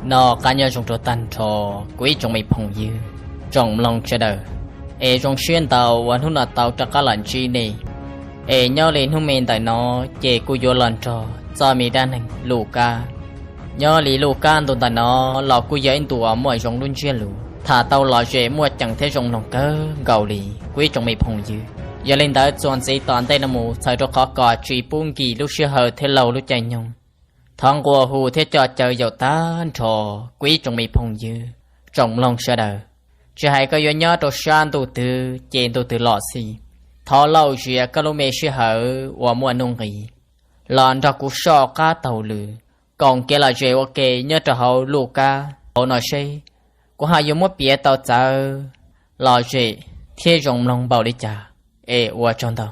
Noj qab nyob zoo rau tag nrho kuv ib tsoom me phooj ywg, tsoom mloog sawv daws, es zoo siab ntau uas hnub no tau rov qab los ntsib nej. Es nyob li hnub me ntawm no ces kuv yuav los nrog txoj me dab neeg Luj Kab. Nyob li Luj Kab ntu ntawm no los kuj yog ib ntu uas muaj zoo lub ntsiab lus, tham tau lom zem muaj ceem thiab zoo mloog kawg nkaus li kuv ib tsoom me phooj ywg. Yog li ntawd txuas ntxiv tom ntej no mus txhawm rau qhov kom tsis pub nkim lub sij hawm thiab laug lub caij nyoog, thov nqua hu thiab coj caw yaum tag nrho kuv ib tsoom me phooj ywg, tsoom mloog sawv daws. Tsis hais koj yuav nyob rau sab ntuj twg ces ntuj twg los xij, thov lauj zias koj lub me sij hawm uas muaj nuj nqis los nrog kuv soj qab taug lw, koom kev lom zem ua ke nyob rau hauv Luj Kab hauv no seb kuv ho yuav muab piav tau txawv lom zem thiab zoo mloog npaum li cas. Es ua tsaug ntau.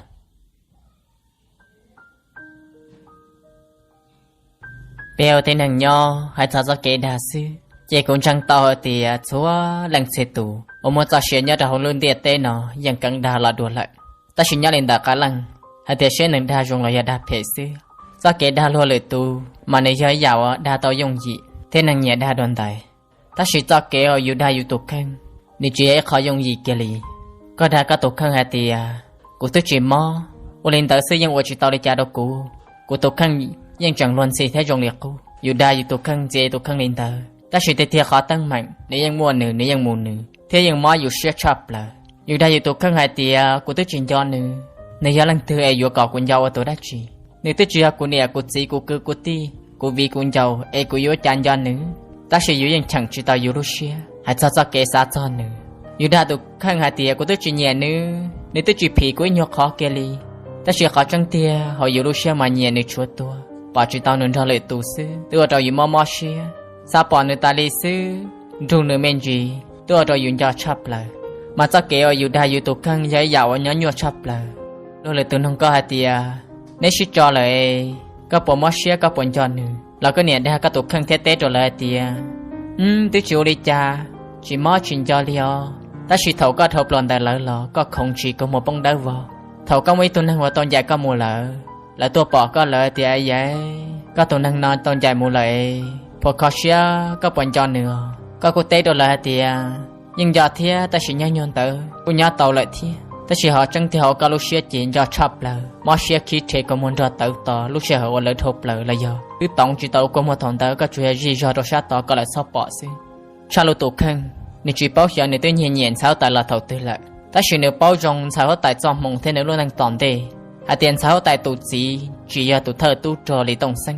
Peb ua tib neeg nyob hais txog txoj kev dag xwb, ces kuv ntseeg tau hais tias txhua leej txhia tus uas muaj txoj sia nyob rau hauv lub ntiaj teb no yeej keev dag los dua lawm. Tab sis nyob li ntawm qee leej, hais tias seb nws dag zoo los yog dag phem xwb. Txoj kev dag luag lwm tus mas nws yog ib yam uas dag tau yooj yim thiab neeg nyiam dag dua ntais. Tab sis txoj kev uas yus dag yus tus kheej, nws tsis yog ib qho yooj yim kiag li. Koj dag koj tus kheej hais tias kuv twb tsis mob, ua li ntawd xwb yeej ua tsis tau li cas rau kuv, kuv tus kheej yeej tseem luag ntxhi thiab zoo li qub. Yus dag yus tus kheej ntxias yus tus kheej li ntawd, tab sis tiag tiag qhov teeb meem nws yeej muaj nws, nws yeej mus nws thiab yeej mob yus siab tshaj plaws. Yus dag yus tus kheej hais tias kuv twb tsis nco nws, nws yog leej twg es yuav kom kuv nco ua tus dab tsi? Nws twb tsis yog kuv niam kuv txiv kuv kwv kuv tij kuv viv kuv ncaus es kuv yuav ua cas nco nws? Tab sis yus yeej cheem tsis tau yus lub siab hais txog txoj kev xav txog nws. Yus dag tus kheej hais tias kuv twb tsis nyiam nws, nws twb tsis phim kuv ib nyuag qhov kiag li. Tab sis qhov tseeb tiag hauv yus lub siab mas nyiam nws tshuav tuag, pom tsis tau nws nrog lwm tus xwb twb ua rau yus mob mob siab. Xav pom nws tas li xwb, nrug nws me ntsis twb ua rau yus nco tshaj plaws. Mas txoj kev uas yus dag yus tus kheej yog ib yam uas nyob nyuaj tshaj plaws. Luag lwm tus nug koj hais tias neb sib tso lawm, koj puas mob siab koj puas nco nws, los koj niam dag koj tus kheej thiab teb rau lawv hais tias, Wb twb tsis ua li cas, tsis mob tsis nco li os. Tab sis thaum koj dhau plaws ntawm lawv los koj khoov ntshis kua muag poob dawb vog. Thaum koj muaj ib tug neeg uas tau ncaim koj mus lawm, lawv tuaj pom koj lawv tias, Yam, koj tus neeg no tau ncaim mus lawm, puas kho siab koj puas nco nws os? Koj kuj teb rau lawv hais tias, Yeej nco thiab, tab sis nyob nyuag ntawd kuj nyob tau lawm thiab. Tab sis ho tseeb tiag hauv koj lub siab ces nco tshaj plaws, mob siab khib rhe kua muag nrog tawv tos lub sij hawm uas lawv dhau plaws los yog twb toov tsis tau kua muag thaum ntawd, koj tsuas yog zij zog rau sab tod kom lawv txhob pom xwb. Tshaj Lus tus kheej, nws tsis paub xyov nws twb nyiag nyiam Ntxhais Huab Tais los thaum twg lawm, tab sis nws paub zoo Ntxhais Huab Tais txoj hmoo thiab nws lub neej tom ntej, hais tias Ntxhais Huab Tais tus txiv tsis yog tus thawj tub rog Lis Tooj Xeeb,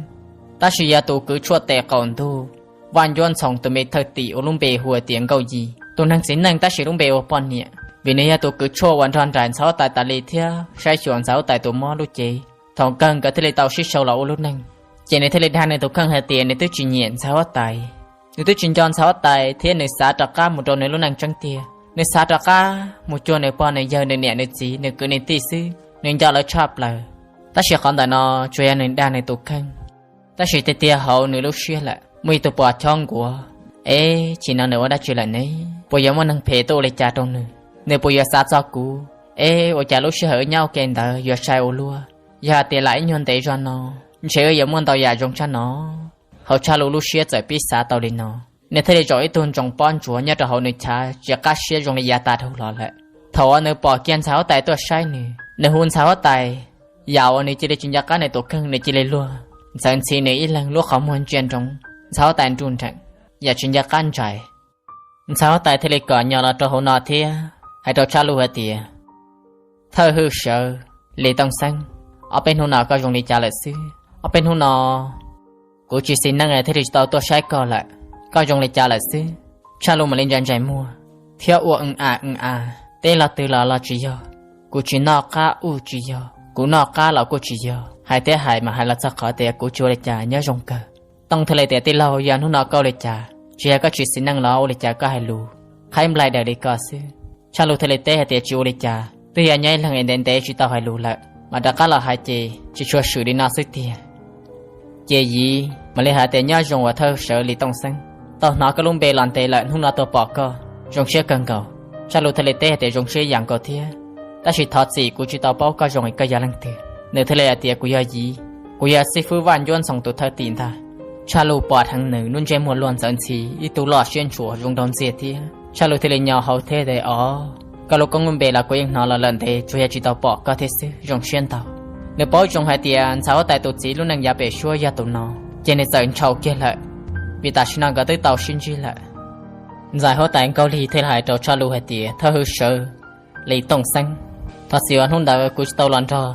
tab sis yog tus kwv tshuaj tes qaum ntug Vaj Ncuab Ntxhoo tus me thawj tim uas lub npe hu tias Nkauj Yig. Tus neeg txiv neej tab sis lub npe ua poj niam, vim nws yog tus kwv tshuaj uas nrog nraim Ntxhais Huab Tais tas li thiab saib xyuas Ntxhais Huab Tais tus mob lub cev. Thaum kawg nkawd thiaj li tau sib sau los ua lub neej, ces nws thiaj li dag nws tus kheej hais tias nws twb tsis nyiam Ntxhais Huab Tais, nws twb tsis nco Ntxhais Huab Tais thiab nws xav rov qab mus rau nws lub neej tseeb tiag. Nws xav rov qab mus cuag nws pog nws yawg nws niam nws txiv nws kwv nws tij xwb, nws nco lawv tshaj plaws. Tab sis qhov ntawm no tsuas yog nws dag nws tus kheej, tab sis tiag tiag hauv nws lub siab lawm muaj ib tug pos chob nkuav. Eb, chim no nws ua dab tsi lawm ne? Puas yuav muaj neeg phem tuaj ua li cas rau nws? Nws puas yuav xav txog kuv? Eb, ua cas lub sij hawm wb nyob ua ke ntawd yuav sai ua luaj? Yog hais tias lam ib nyuag ntev zog no, ntshe wb yuav muaj ntau yam zoo tshaj no. Hauv Tshaj Lus lub siab txawm pib xav tau li no, nws thiaj li zaum ib tug ntsoos pob ntsuav nyob rau hauv nws chav tsis qab siab zoo li yav tas dhau los lawm. Thaum uas nws pom kiag Ntxhais Huab Tais tuaj saib nws, nws hu Ntxhais Huab Tais, yam uas nws cia li tsis nco qab nws tus kheej nws cia li luag, ntxhawv ntxhi nws ib leeg lub qhov muag ntsia ntsoov Ntxhais Huab Tais nruj nreem, yam tsis nco qab ntsais. Ntxhais Huab Tais thiaj li kom nyo los rau hauv no thiab hais rau Tshaj Lus hais tias, Thawj hwj sawv Lis Tooj Xeeb, ob peb hnub no koj zoo li cas lawm xwb? Ob peb hnub no kuv tsis xis neej thiaj li tsis tau tuaj saib koj lawm, koj zoo li cas lawm xwb? Tshaj Lus mam li ntsais ntsais muag thiab ua w a w a, teb los twg los los tsis yog, kuv tsis noj qab ua tsis yog, kuv noj qab los kuj tsis yog, hais thiab hais mas hais los txog qhov tias kuv tsis ua li cas nyob zoo kawg. Tooj thiaj li tias, Tij laug, yog hnub no koj ua li cas? Tsis yog koj tsis xis neej los ua li cas koj hais lus qhaib nplaig daws li ko xwb? Tshaj Lus thiaj li teb hais tias, Tsis ua li cas, twb yog nyob ib leeg es ntev ntev tsis tau hais lus lawm, mas rov qab los hais ces tsis tshua swm li no xwb tiag. Ces yim mam li hais tias, Nyob zoo uas thawj sawv Lis Tooj Xeeb, tau hnov koj lub npe los ntev lawm, hnub no tuaj pom koj zoo siab kawg nkaus. Tshaj Lus thiaj li teb hais tias, Zoo siab ib yam nkaus thiab, tab sis thov txim kuv tsis tau paub koj zoo es koj yog leej twg. Nws thiaj li hais tias, Kuv yog yim, kuv yog xib fwb Vaj Ncuab Ntxhoo tus thawj tim ntag. Tshaj Luj pom dheev nws lub ntsej muag luag ntxawv ntxhi, ib tug loj siab ntshua zoo nraug ntxiag thiab. Tshaj Luj thiaj li nyo hauv thiab tias, Os, koj lub koob lub npe los kuv yeej hnov los lawm ntev, tsuas yog tsis tau pom koj thiab xwb, zoo siab ntau. Nws paub zoo hais tias ntxhais huab tais tus txiv lub neej yav pem suab yog tus no, ces nws txawm ntshaus kiag lawm, vim tam sim no nkawd twb tau sib ntsib lawm. Ntxhais huab tais Nkauj Lig thiaj li hais rau Tshaj Luj hais tias, Thawj hwj sawv Lis Tooj Xeeb, thov txim uas hnub ntawd kuv tsis tau los nrog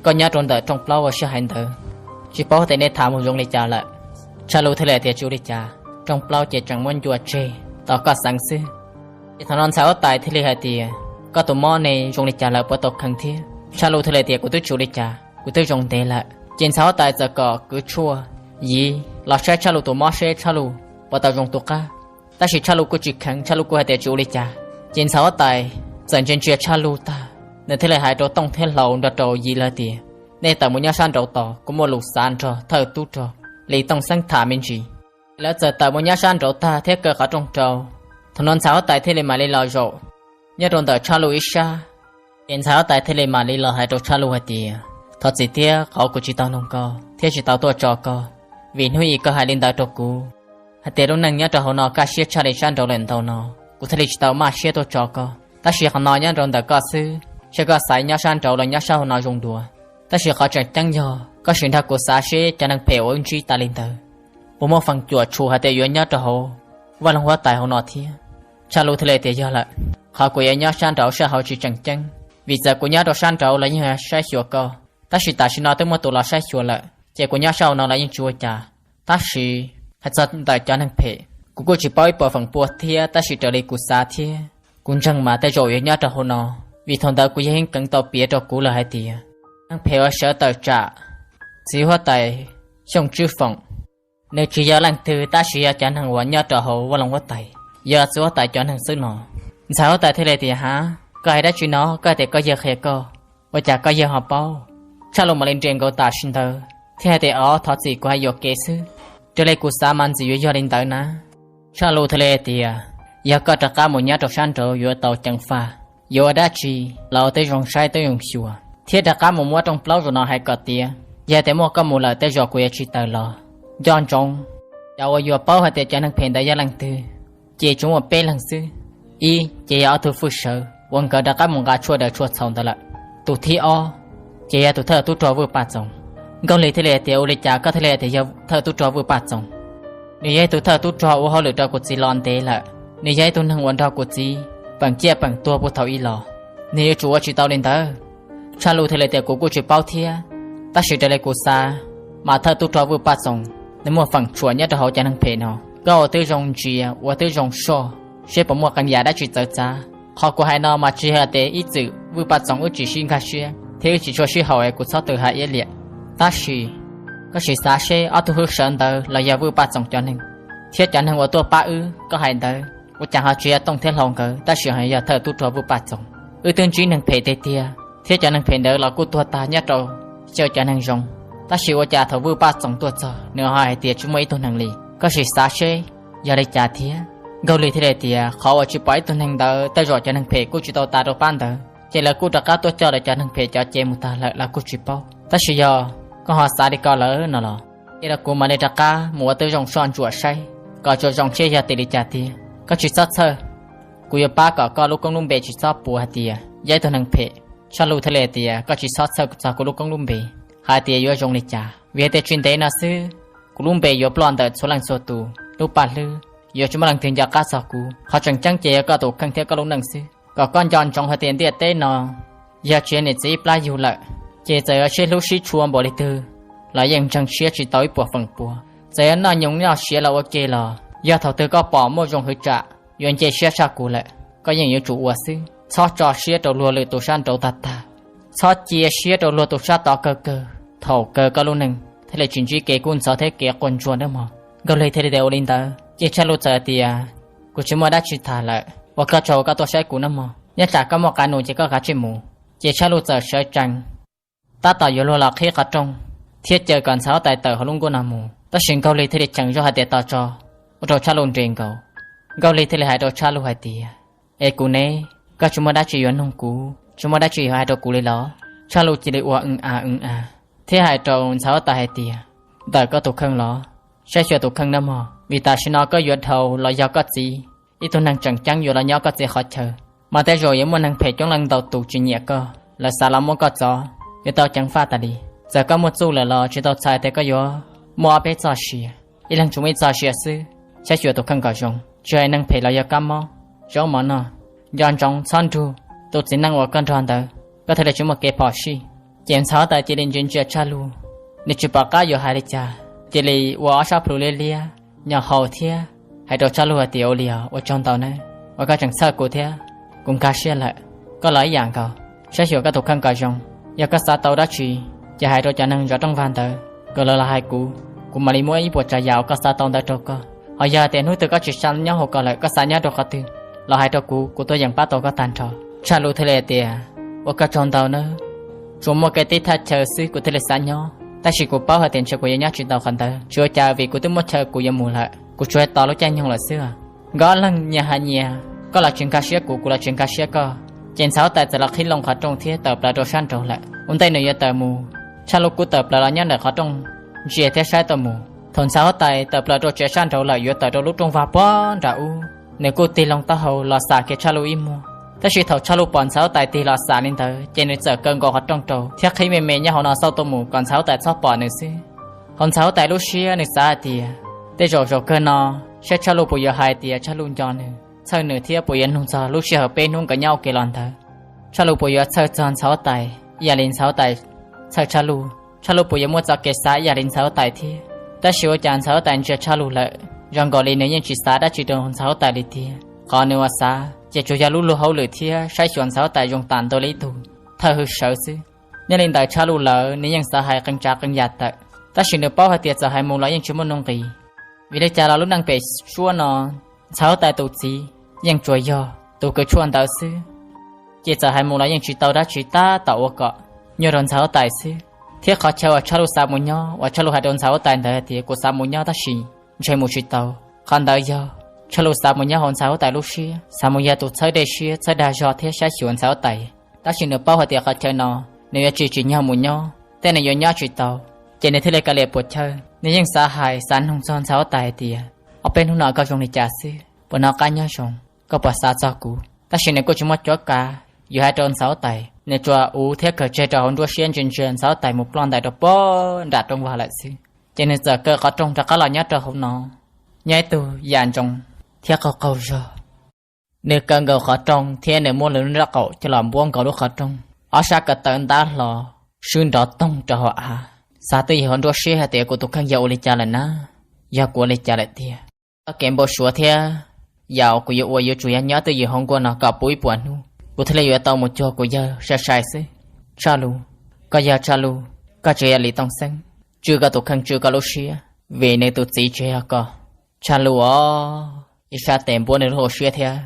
koj nyob rau ntawm rooj plaub ua sij hawm ntawd, tsis paub tias nej tham mus zoo li cas lawm. Tshaj Luj thiaj li hais tias, Tsis ua li cas, rooj plaub ces tseem muab ncua tseg tos koj xeev xwb. Ces thaum no ntxhais huab tais thiaj li hais tias, Koj tus mob ne zoo li cas lawm, puas tau kheev thiab? Tshaj Luj thiaj li tias, Kuv twb tsis ua li cas, kuv twb zoo ntev lawm. Ces ntxhais huab tais txawm kom kwv tshuaj, yiv los saib Tshaj Luj tus mob seb Tshaj Luj puas tau zoo tus qab. Tab sis Tshaj Luj kuj tsis kheev, Tshaj Luj kuj hais tias tsis ua li cas. Ces ntxhais huab tais txawm ntsia ntsia Tshaj Luj tag, nws thiaj li hais rau Tooj thiab Hlau nrog rau Yiv lawv tias, Nej tawm mus nyob sab nraud tos, kuv muaj lus xav nrog thawj tub rog Lis Tooj Xeeb tham me ntsis. Lawv txawm tawm mus nyob sab nraud tag thiab kaw qhov rooj rau. Thaum no ntxhais huab tais thiaj li mam li los zaum nyob rau ntawm Tshaj Luj ib sab. Ces ntxhais huab tais thiaj li mam li los hais rau Tshaj Luj hais tias, Thov txim thiab qhov kuv tsis tau nug koj thiab tsis tau tuaj tso koj, vim hnub i koj hais li ntawd rau kuv hais tias lub neej nyob rau hauv no kaj siab tshaj li sab nraud lawm ntau no, kuv thiaj li tsis tau maj siab tuaj tso koj. Tab sis qhov no nyob rau ntawm koj xwb, seb koj xav nyob sab nraud los nyob sab hauv no zoo dua. Tab sis qhov tseem ceeb yog koj sim nrog kuv xav seb cov neeg phem uas wb ntsib tas li ntawd puas muaj feem cuam tshuam hais tias yuav nyob rau hauv Vaj Loog Huab Tais hauv no thiab. Tshaj Luj thiaj li tias, Yog lawm, qhov kuv yuav nyob sab nraud sab hauv tsis tseem ceeb, vim txawm kuv nyob rau sab nraud los yeej saib xyuas koj, tab sis tam sim no twb muaj tus los saib xyuas lawm, ces kuv nyob sab hauv no los yeej tsis ua cas. Tab sis hais txog ntawm cov neeg phem, kuv kuj tsis paub ib puas feem pua thiab, tab sis raws li kuv xav thiab kuv ntseeg mas tej zaum yuav nyob rau hauv no, vim thaum ntawd kuv yawg yeej keev tau piav rau kuv lawm hais tias neeg phem uas sawv tawm tsam txiv huab tais Xyooj Tswb Foom, nws tsis yog leej twg tab sis yog cov neeg uas nyob rau hauv Vaj Loog Huab Tais, yog txiv huab tais cov neeg xwb no. Ntxhais huab tais thiaj li tias, Hav, koj hais dab tsi no? Koj hais tias koj yawg qhia koj, ua cas koj yawg ho paub? Tshaj Luj mam li nres nkaus tam sim ntawd thiab hais tias, Os, thov txim, kuv hais yuam kev xwb. Raws li kuv xav mas ntxim yuav yog li ntawd na. Tshaj Luj thiaj li tias, Yog koj rov qab mus nyob rau sab nraud yuav tau ceev faj, yuav ua dab tsi los ua tib zoo saib tib zoo xyuas, thiab rov qab mus muab rooj plaub zaum no hais kom tiav. Yog tias muaj koj mus lawm tej zaum kuv yuav tsis tawm los. Nco ntsoov, cov uas yuav paub hais tias cov neeg phem ntawd yog leej twg, ces tsuas muaj peb leeg xwb. Ib ces yog ob tug hwj sawv uas nkawd rov qab mus nqa tshuaj daws tshuaj txhaum ntawd lawm. Tus thib ob ces yog tus thawj tub rog Vwj Paj Txoos. Nkauj Lig thiaj li hais tias, Ua li cas koj thiaj li hais tias yog thawj tub rog Vwj Paj Txoos? Nws yog ib tug thawj tub rog ua hauj lwm rau kuv txiv los ntev lawm. Nws yog ib tug neeg uas nrog kuv txiv peem ciaj peem tuag puag thaum ub los. Nws yuav tsum ua tsis tau li ntawd. Tshaj Luj thiaj li tias, Kuv kuj tsis paub thiab, tab sis raws li kuv xav mas thawj tub rog Vwj Paj Txoos nws muaj feem tshuam nyob rau hauv cov neeg phem no. Koj ua tib zoo ntsia, ua tib zoo soj, seb puas muaj qee yam dab tsi txawv txav. Qhov kuv hais no mas tsis yog tias ib txwm Vwj Paj Txoos wb tsis sib nkag siab thiab wb tsis tshua sib haum es kuv txhob tw hais iab liam. Tab sis koj sim xav seb ob tug hwj sawv ntawd los yog Vwj Paj Txoos cov neeg, thiab cov neeg uas tuaj pab wb koj hais ntawd ua cas ho tsis yog Tooj thiab Hlau nkawd tab sis ho yog thawj tub rog Vwj Paj Txoos. Wb twb ntsib neeg phem tiag tiag thiab cov neeg phem ntawd los kuj tuag tag nyob rau xyaw cov neeg zoo, tab sis ua cas thaum Vwj Paj Txoos tuaj txog nws ho hais tias tsis muaj ib tug neeg li? Koj sim xav seb yog li cas thiab. Nkauj Lig thiaj li tias, Qhov uas tsis pom ib tug neeg ntawd tej zaum cov neeg phem kuj tsis tau tas rau pab ntawd, ces lawv kuj rov qab tuaj coj lawv cov neeg phem cov cev mus tag lawm los kuj tsis paub. Tab sis yog koj ho xav li ko lawm no los, cia rau kuv mam li rov qab mus ua tib zoo soj ntsuam saib kom tsuas zoo seb yog tim li cas tiag. Koj tsis txhob txhawj, kuv yuav pab kom koj lub koob lub npe tsis txhob puas hais tias yog ib tug neeg phem. Tshaj Luj thiaj li tias, Koj tsis txhob txhawj txog kuv lub koob lub npe hais tias yuav zoo li cas, vim hais tias tsis ntev no xwb kuv lub npe yuav ploj ntawm txhua leej txhua tus lub paj hlwb, yuav tsis muaj leej twg nco qab txog kuv. Qhov tseem ceeb ces yog koj tus kheej thiab koj lub neej xwb. Kom koj nco ntsoov hais tias ntiaj teb no yog tsis yog niam txiv ib plab yug lawm, ces txawm yuav sib hlub sib tshua npaum li twg los yeej ntseeg siab tsis tau ib puas feem pua. Txawm yuav noj nyoos noj siav los ua ke los yog thaum twg koj pom muaj zoo hwv tsam yuav nce siab tshaj kuv lawm, koj yeej yuav tsum ua xwb. Txhob tso siab rau luag lwm tus sab nraud tag tag, txhob cia siab rau luag tus sab tod kawg kawg. Thaum kawg koj lub neej thiaj li tsis ntsib kev kub ntxhov thiab kev quaj ntsuag nawb mog. Nkauj Lig thiaj li tias, Ua li ntawd. Ces Tshaj Luj txawm tias, Kuv tsis muaj dab tsi tham lawm, ua koj tsaug koj tuaj saib kuv nawb mog. Nyob tsam koj muaj qab nus ces koj kav tsij mus. Ces Tshaj Luj txawm sawv tsees tab tom yuav luag los qhib qhov rooj thiab caw kom ntxhais huab tais tawm hauv lub nkuaj no mus, tab sis Nkauj Lig thiaj li cheem zoj hais tias, Tos tso, ua rau Tshaj Luj nres nkaus. Nkauj Lig thiaj li hais rau Tshaj Luj hais tias, Es kuv ne, koj tsis muaj dab tsi yuav nug kuv, tsis muaj dab tsi yuav hais rau kuv li los? Tshaj Luj cia li ua w a w a thiab hais rau ntxhais huab tais hais tias, Ntawm koj tus kheej los? Saib xyuas tus kheej nawb mog, vim tam sim no koj yuav dhau los yog koj txiv ib tug neeg tseem ceeb yuav los nyob koj txiv qhov chaw, mas tej zaum yuav muaj neeg phem coob leej ntau tus tsis nyiam koj, lawv xav los muab koj txov, yuav tau ceev faj tas li. Txawm koj muaj txuj lawm los tsis tau txhais tias koj yuav muaj ob peb txoj sia, ib leeg tsuas muaj ib txoj sia xwb. Saib xyuas tus kheej kom zoo, tsis hais neeg phem los yog kab mob, zaub mov noj, nco ntsoov txhob nrug tus txiv neej uas koj nrog ntawd, koj thiaj li tsis muaj kev phom sij. Ces ntxhais huab tais cia li ntsia ntsia Tshaj Lug, nws tsis pom qab yuav hais li cas, cia li ua ob sab plhu liab liab, nyo hau thiab hais rau Tshaj Lug hais tias, ua li os, ua tsaug ntau nawb uas koj tseem txhawj kuv thiab, kuv nkag siab lawm. Koj los ib yam nkaus, saib xyuas koj tus kheej kom zoo. Yog koj xav tau dab tsi, ces hais rau cov neeg zov rooj vag ntawd kom lawv los hais kuv, kuv mam li muab ib puas tsav yam uas koj xav tau ntawd rau koj. Ho yog tias hnub twg koj tsis xav nyob hauv ko lawm, koj xav nyob rau qhov twg, los hais rau kuv, kuv tuaj yeem pab tau koj tag nrho. Tshaj Lug thiaj li hais tias, ua koj tsaug ntau nawb, tsuas muaj kev tib thaj chaw xwb kuv thiaj li xav nyob, tab sis kuv paub hais tias ntshe kuv yuav nyob tsis tau qhov ntawd, tsis ua cas vim kuv twb muaj chaw kuv yuav mus lawm, kuv tsuas tos lub caij nyoog lawm xwb. Nkawd ob leeg nyias hais nyias, koj los tsis nkag siab kuv, kuv los tsis nkag siab koj. Ces ntxhais huab tais txawm los qhib loo qhov rooj thiab tawm plaws rau sab nraud lawm. Ua ntej nws yuav tawm mus, Tshaj Lug kuj tawm plaws los nyob ntawm qhov rooj ntsia thiab saib tuaj mus. Thaum ntxhais huab tais tawm plaws rau tsev sab nraud lawm yuav tawm rau lub rooj vag puag nram ub, nws kuj tig loo taub hau los xam kiag Tshaj Lug ib muag. Tab sis thaum Tshaj Lug pom ntxhais huab tais tig los xam li ntawd ces nws txawm kaw nkaus qhov rooj rau thiab qhib me me nyob hauv no xauj tuaj mus kom ntxhais huab tais txhob pom nws xwb. Hauv ntxhais huab tais lub siab nws xav hais tias, tej zaum zaum kawg no, saib Tshaj Lug puas yuav hais tias Tshaj Lug nco nws, txhawj nws thiab puas yuav nug txog lub sij hawm peb hnub nkawd nyob ua ke los ntawd. Tshaj Lug puas yuav txhawj txog ntxhais huab tais ib yam li ntxhais huab tais txhawj Tshaj Lug? Tshaj Lug puas yuav muaj txoj kev xav ib yam li ntxhais huab tais thiab? Tab sis ua cas ntxhais huab tais ntsia Tshaj Lug lawm, zoo nkaus li nws yeej tsis xav dab tsi rau ntxhais huab tais li tiag. Qhov nws uas xav ces tsuas yog lub luag hauj lwm thiab saib xyuas ntxhais huab tais zoo tam ntua li ib tug thawj hwj sawv xwb. Nyob li ntawm Tshaj Lug lawm, nws yeej xav hais qee tsav qee yam tawm, tab sis nws paub hais tias txawm hais mus los yeej tsis muaj nuj nqis. Vim li cas los lub neej pem suab no, ntxhais huab tais tus txiv yeej tsuas yog tus kws tshuaj ntawd xwb, ces txawm hais mus los yeej tsis tau dab tsi, tab tom ua kom nyuaj rau ntxhais huab tais xwb. Thiab qhov chaw uas Tshaj Lug xav mus nyob, uas Tshaj Lug hais rau ntxhais huab tais ntawd hais tias kuv xav mus nyob tab sis ntshe mus tsis tau, qhov ntawd yog Tshaj Lug xav mus nyob hauv ntxhais huab tais lub siab, xav mus yog tus txhawb dej siab, txhawb dag zog thiab saib xyuas ntxhais huab tais. Tab sis nws paub hais tias qhov chaw no nws yuav tsis tsim nyog mus nyob, tej nws yuav nyob tsis tau, ces nws thiaj li kav liam puas chawj. Nws yeej xav hais xav nug txog ntxhais huab tais hais tias, ob peb hnub no koj zoo li cas xwb, puas noj qab nyob zoo, koj puas xav txog kuv? Tab sis nws kuj tsis muaj cuab kav yuav hais rau ntxhais huab tais, nws tsuas uv thiab khaws tseg rau hauv nruab siab ntsia ntsia ntxhais huab tais mus ploj ntais rau puag nram rooj vag lawm xwb. Ces nws txawm kaw qhov rooj rov qab los nyob rau hauv no, nyob ib tug yam ntsoov thiab qaug qaug zog. Nws kaw nkaus qhov rooj thiab nws muab nws lub nraub qaum coj los npuab nkaus lub qhov rooj, ob sab ko taw ntab hlo, swb nrov toog rau hauv av. Xav twj ywm hauv nruab siab hais tias kuv tus kheej yog ua li cas lawm na, yog kuv ua li cas lawm tiag? Txoj kev npau suav thiab yam uas kuv yuav ua yuav tsum yog nyob twj ywm hauv nkuaj no kom puv ib puas hnub, kuv thiaj li yuav tau mus cuag kuv yawg sai sai xwb. Tshaj Lug, koj yog Tshaj Lug, koj tsis yog Lis Tooj Xeeb. Tswj koj tus kheej, tswj koj lub siab, vim nws tus txiv tsis yog koj. Tshaj Lug os, ib sab tes npuab nws lub hauv siab thiab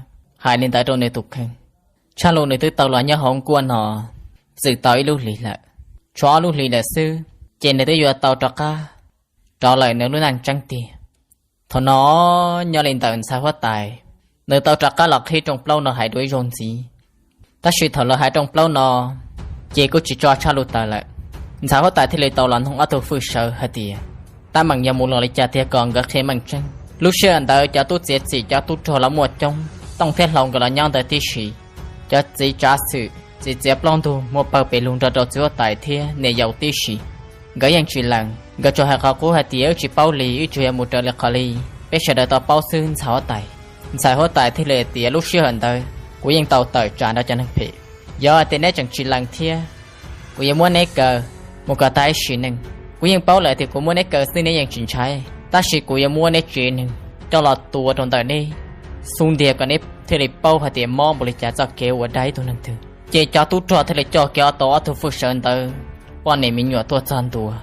hais li ntawd rau nws tus kheej. Tshaj Lug nws twb tau los nyob hauv nkuaj no txwm tau ib lub hlis lawm, tshuav ob lub hlis lawm xwb, ces nws twb yuav tau rov qab rov lawm nws lub neej tseeb tiag. Thaum no nyob li ntawm ntxhais huab tais, nws tau rov qab los qhib rooj plaub no hais dua ib zaug ntxiv. Tab sis thaum lawv hais rooj plaub no, ces kuj tsis tso Tshaj Lug tawm lawm. Ntxhais huab tais thiaj li tau los nug ob tug fwj sawv hais tias, tab meeg yog mus los li cas tiag kom nkawd qhia meej tseeb. Lub sij hawm ntawd cov tub txiav txim cov tub rog los muaj coob, Tooj thiab Hlau nkawd los nyob ntawd tib si. Cov txiv tsav xwm txiv txiav plaub ntug muaj pawg pes lug nrog rau txiv huab tais thiab niam yau tib si. Nkawd yeej tsis lees, nkawd tsuas hais qhov qub hais tias wb tsis paub li, wb tsuas yog mus raws li qhov li peb sawv daws tau paub xwb ntxhais huab tais. Ntxhais huab tais thiaj li tias lub sij hawm ntawd kuv yeej tau tawm tsam nrog cov neeg phem. Yog hais tias neb tseem tsis lees thiab, kuv yuav muab neb kaw mus kom tag ib sim neej. Kuv yeej paub lawm tias kuv muab neb kaw xwb neb yeej tsis ntshai, tab sis kuv yuav muab neb tsev neeg coj los tua rau ntawm neb xub ntiag kom neb thiaj li paub hais tias mob npaum li cas txoj kev ua dag ib tug neeg twg. Ces cov tub rog thiaj li coj kiag ob tau ob tug fwj sawv ntawd poj niam me nyuam tuaj txog ntua.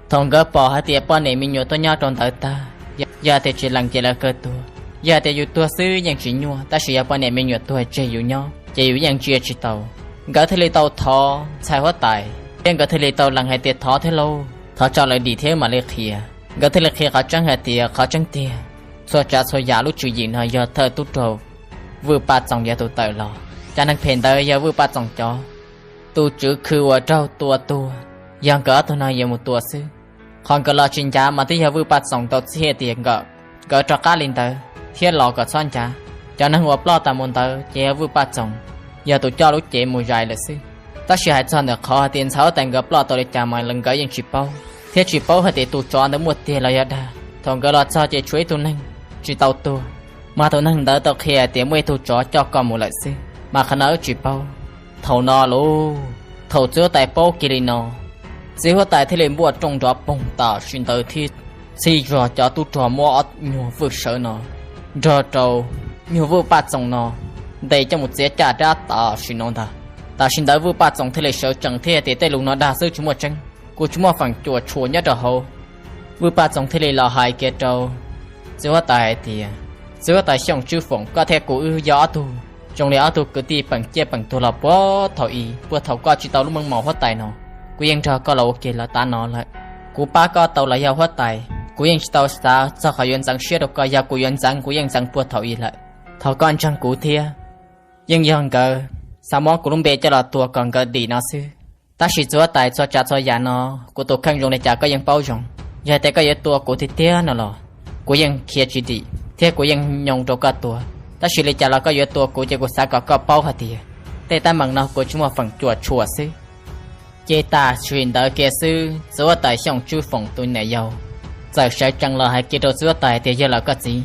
Thaum nkawd pom hais tias poj niam me nyuam tuaj nyob rau ntawd tag, yog hais tias tsis lees ces lawv kaw tuag. Yog hais tias yus tuag xwb yeej tsis nyuaj, tab sis yog poj niam me nyuam tuag tseg yus nyob ces yus yeej ntsia tsis tau. Nkawd thiaj li tau thov ntxhais huab tais, thiab nkawd thiaj li tau lees hais tias thov thiab lauj, thov tso lawv dim thiab mam li qhia. Nkawd thiaj li qhia qhov tseeb hais tias qhov tseeb tiag, txhua tsav txhua yam lub tswv yim no yog thawj tub rog Vwj Paj Txoos yog tus tawm los. Cov neeg phem ntawd yog Vwj Paj Txoos cov. Tus tswv khw uas raug tua tuag yog nkawd ob tug no yuav mus tua xwb. Qhov nkawd los tsis ncav mas twb yog Vwj Paj Txoos tau txhij tias nkawd, nkawd rov qab li ntawd thiab los kom txhob ncav. Cov neeg uas ploj tas mus ntawd ces yog Vwj Paj Txoos, yog tus coj lub cev mus zais lawm xwb. Tab sis hais txog ntawm qhov hais tias ntxhais huab tais nkawd ploj tau li cas mas nkawd yeej tsis paub, thiab tsis paub hais tias tus tsov ntawd muaj tiag los yog dag. Thaum nkawd los txog ces tshuav ib tug neeg tsis tau tuag, mas tus neeg ntawd tau qhia hais tias muaj ib tug tsov coj koj mus lawm xwb, mas qhov no wb tsis paub. Thaum no lauj, thaum txiv huab tais paub kiag li no, txiv huab tais thiaj li npuaj rooj nrov poog tam sim ntawd thiab txhij zog cov tub rog muab ob nyuag vwj sawv no nrog rau nyuag Vwj Paj Txoos no ntes coj mus txiav caj dab tam sim no ntag. Tam sim ntawd Vwj Paj Txoos thiaj li sawv tsees thiab tias tej lus no dag xwb tsis muaj tseeb, kuv tsis muaj feem cuam tshuam nyob rau hauv. Vwj Paj Txoos thiaj li los hais kiag rau txiv huab tais hais tias, txiv huab tais Xyooj Tswb Foom, koj thiab kuv wb yog ob tug zoo li ob tug kwv tij peem ciaj peem tuag los puag thaum ub, puag thaum koj tsis tau lub meej mom huab tais no, kuv yeej nrog koj los ua ke los tav no lawm. Kuv pab koj tau los yog huab tais, kuv yeej tsis tau xav txog qhov yuav ntxeev siab rau koj, yog kuv yuav ntxeev kuv yeej ntxeev puag thaum ub lawm. Thov koj ntseeg kuv thiab. Yeej yog nkawd xav muab kuv lub npe coj los tua kom nkawd dim no xwb. Tab sis txiv huab tais, txhua tsav txhua yam no kuv tus kheej zoo li cas koj yeej paub zoo. Yog tias koj yuav tua kuv tiag tiag no los kuv yeej khiav tsis dim thiab kuv yeej nyoo rau koj tua. Tab sis li cas los koj yuav tua kuv ces kuv xav kom koj paub hais tias tej teeb meem no kuv tsis muaj feem cuam tshuam xwb. Ces tam sim ntawd kiag xwb txiv huab tais Xyooj Tswb Foom tus niam yau txawm sawv tsees los hais kiag rau txiv huab tais hais tias, yog lawm koj txiv,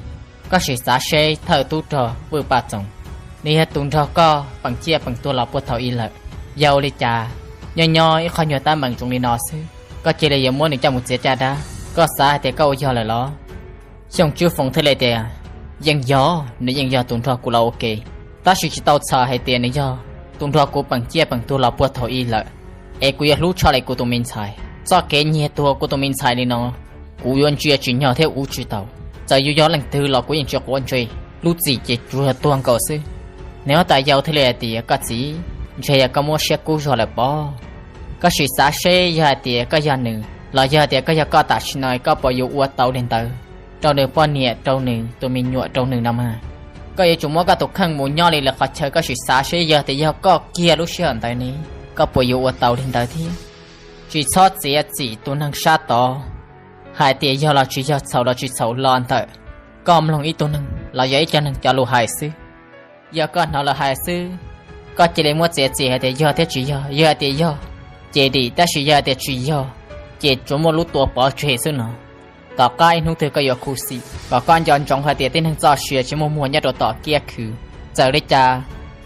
koj sim xav seb thawj tub rog Vwj Paj Txoos, nws yog tus nrog koj peem ciaj peem tuag los puag thaum ub lawm. Yog ua li cas nyob nyob ib qho nyuag teeb meem zoo li no xwb koj cia li yuav muab nws coj mus txiav caj dab, koj xav hais tias koj ua yog lawm los? Xyooj Tswb Foom thiaj li tias, yeej yog, nws yeej yog tus nrog kuv los ua ke, tab sis tsis tau txhais hais tias nws yog tus nrog kuv peem ciaj peem tuag los puag thaum ub lawm. Es kuv yuav hlub tshaj li kuv tus me ntxhais. Txoj kev nyiag tuag kuv tus me ntxhais li no, kuv yuav ntsia tsim nyog thiab ua tsis tau. Txawm yuav yog leej twg los kuv yeej tsis quav ntsej, lub txim ces tsuas yog tuag nkaus xwb. Niam huab tais yau thiaj li hais tias, koj txiv, ntshe yog koj muab siab kub zog lawm pob. Koj sim xav seb yog hais tias koj yog nws los yog hais tias koj yog koj tam sim no koj puas yuav ua tau li ntawd rau nws poj niam, rau nws tus me nyuam, rau nws no mas? Koj yuav tsum muab koj tus kheej mus nyob li lwm qhov chaw, koj sim xav seb yog tias yog koj kiag lub sij hawm ntawd ne, koj puas yuav ua tau li ntawd thiab? Tsis txhob txiav txim tus neeg sab tod hais tias yog los tsis yog, txhaum los tsis txhaum los ntawm koj mloog ib tug neeg los yog ib co neeg cov lus hais xwb. Yog koj hnov lawv hais xwb, koj cia li muab txiav txim hais tias yog thiab tsis yog. Yog hais tias yog, ces dim, tab sis yog hais tias tsis yog, ces tsuas muaj lub tua pov tseg xwb no. Tom qab ib hnub twg koj yuav khuv xim kom koj nco ntsoov hais tias tib neeg txoj sia tsis muaj muag nyob rau tom kiab khw. Txawm li cas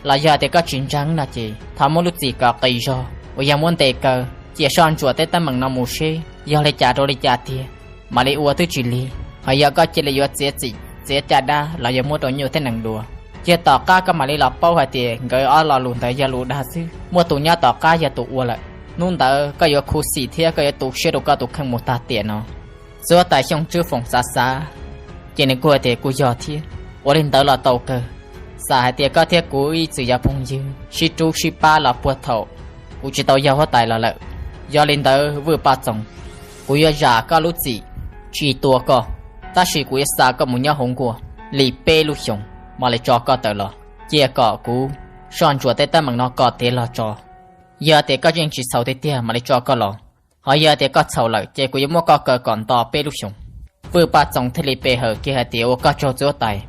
los yog tias koj tsis ntseeg no ces thov muab lub txim kom qis zog uas yog muab ntes kaw, cia soj ntsuam tej teeb meem no mus seb yog li cas rau li cas tiag, mam li ua twb tsis lig. Ho yog koj cia li yuav txiav txim txiav caj dab los yog muab rau nyuj thiab nees dua, cia tom qab koj mam li los paub hais tias nkawd ob lo lus ntawd yog lus dag xwb, muaj tus nyob tom qab yog tus ua lawm. Hnub ntawd koj yuav khuv xim thiab koj yuav tu siab rau koj tus kheej mus tag tiam no. Txiv huab tais Xyooj Tswb Foom xav xav, ces nws kuj hais tias kuj yog thiab. Ua li ntawd los tau kawg, xam hais tias koj thiab kuv ib txwm yog phooj ywg sib rub sib pab los puag thaum kuv tsis tau yog huab tais los lawm. Yog li ntawd Vwj Paj Txoos, kuv yuav zam koj lub txim tsis tua koj, tab sis kuv yuav xa koj mus nyob hauv nkuaj li peb lub xyoos mam li tso koj tawm los. Cia kom kuv soj ntsuam tej teeb meem no kom tiav los tso. Yog tias koj yeej tsis txhaum tiag tiag mam li tso koj los, ho yog tias koj txhaum lawm ces kuv yuav muab koj kaw kom nto peb lub xyoos. Vwj Paj Txoos thiaj li pe hawm kiag hais tias ua koj tsaug txiv huab tais,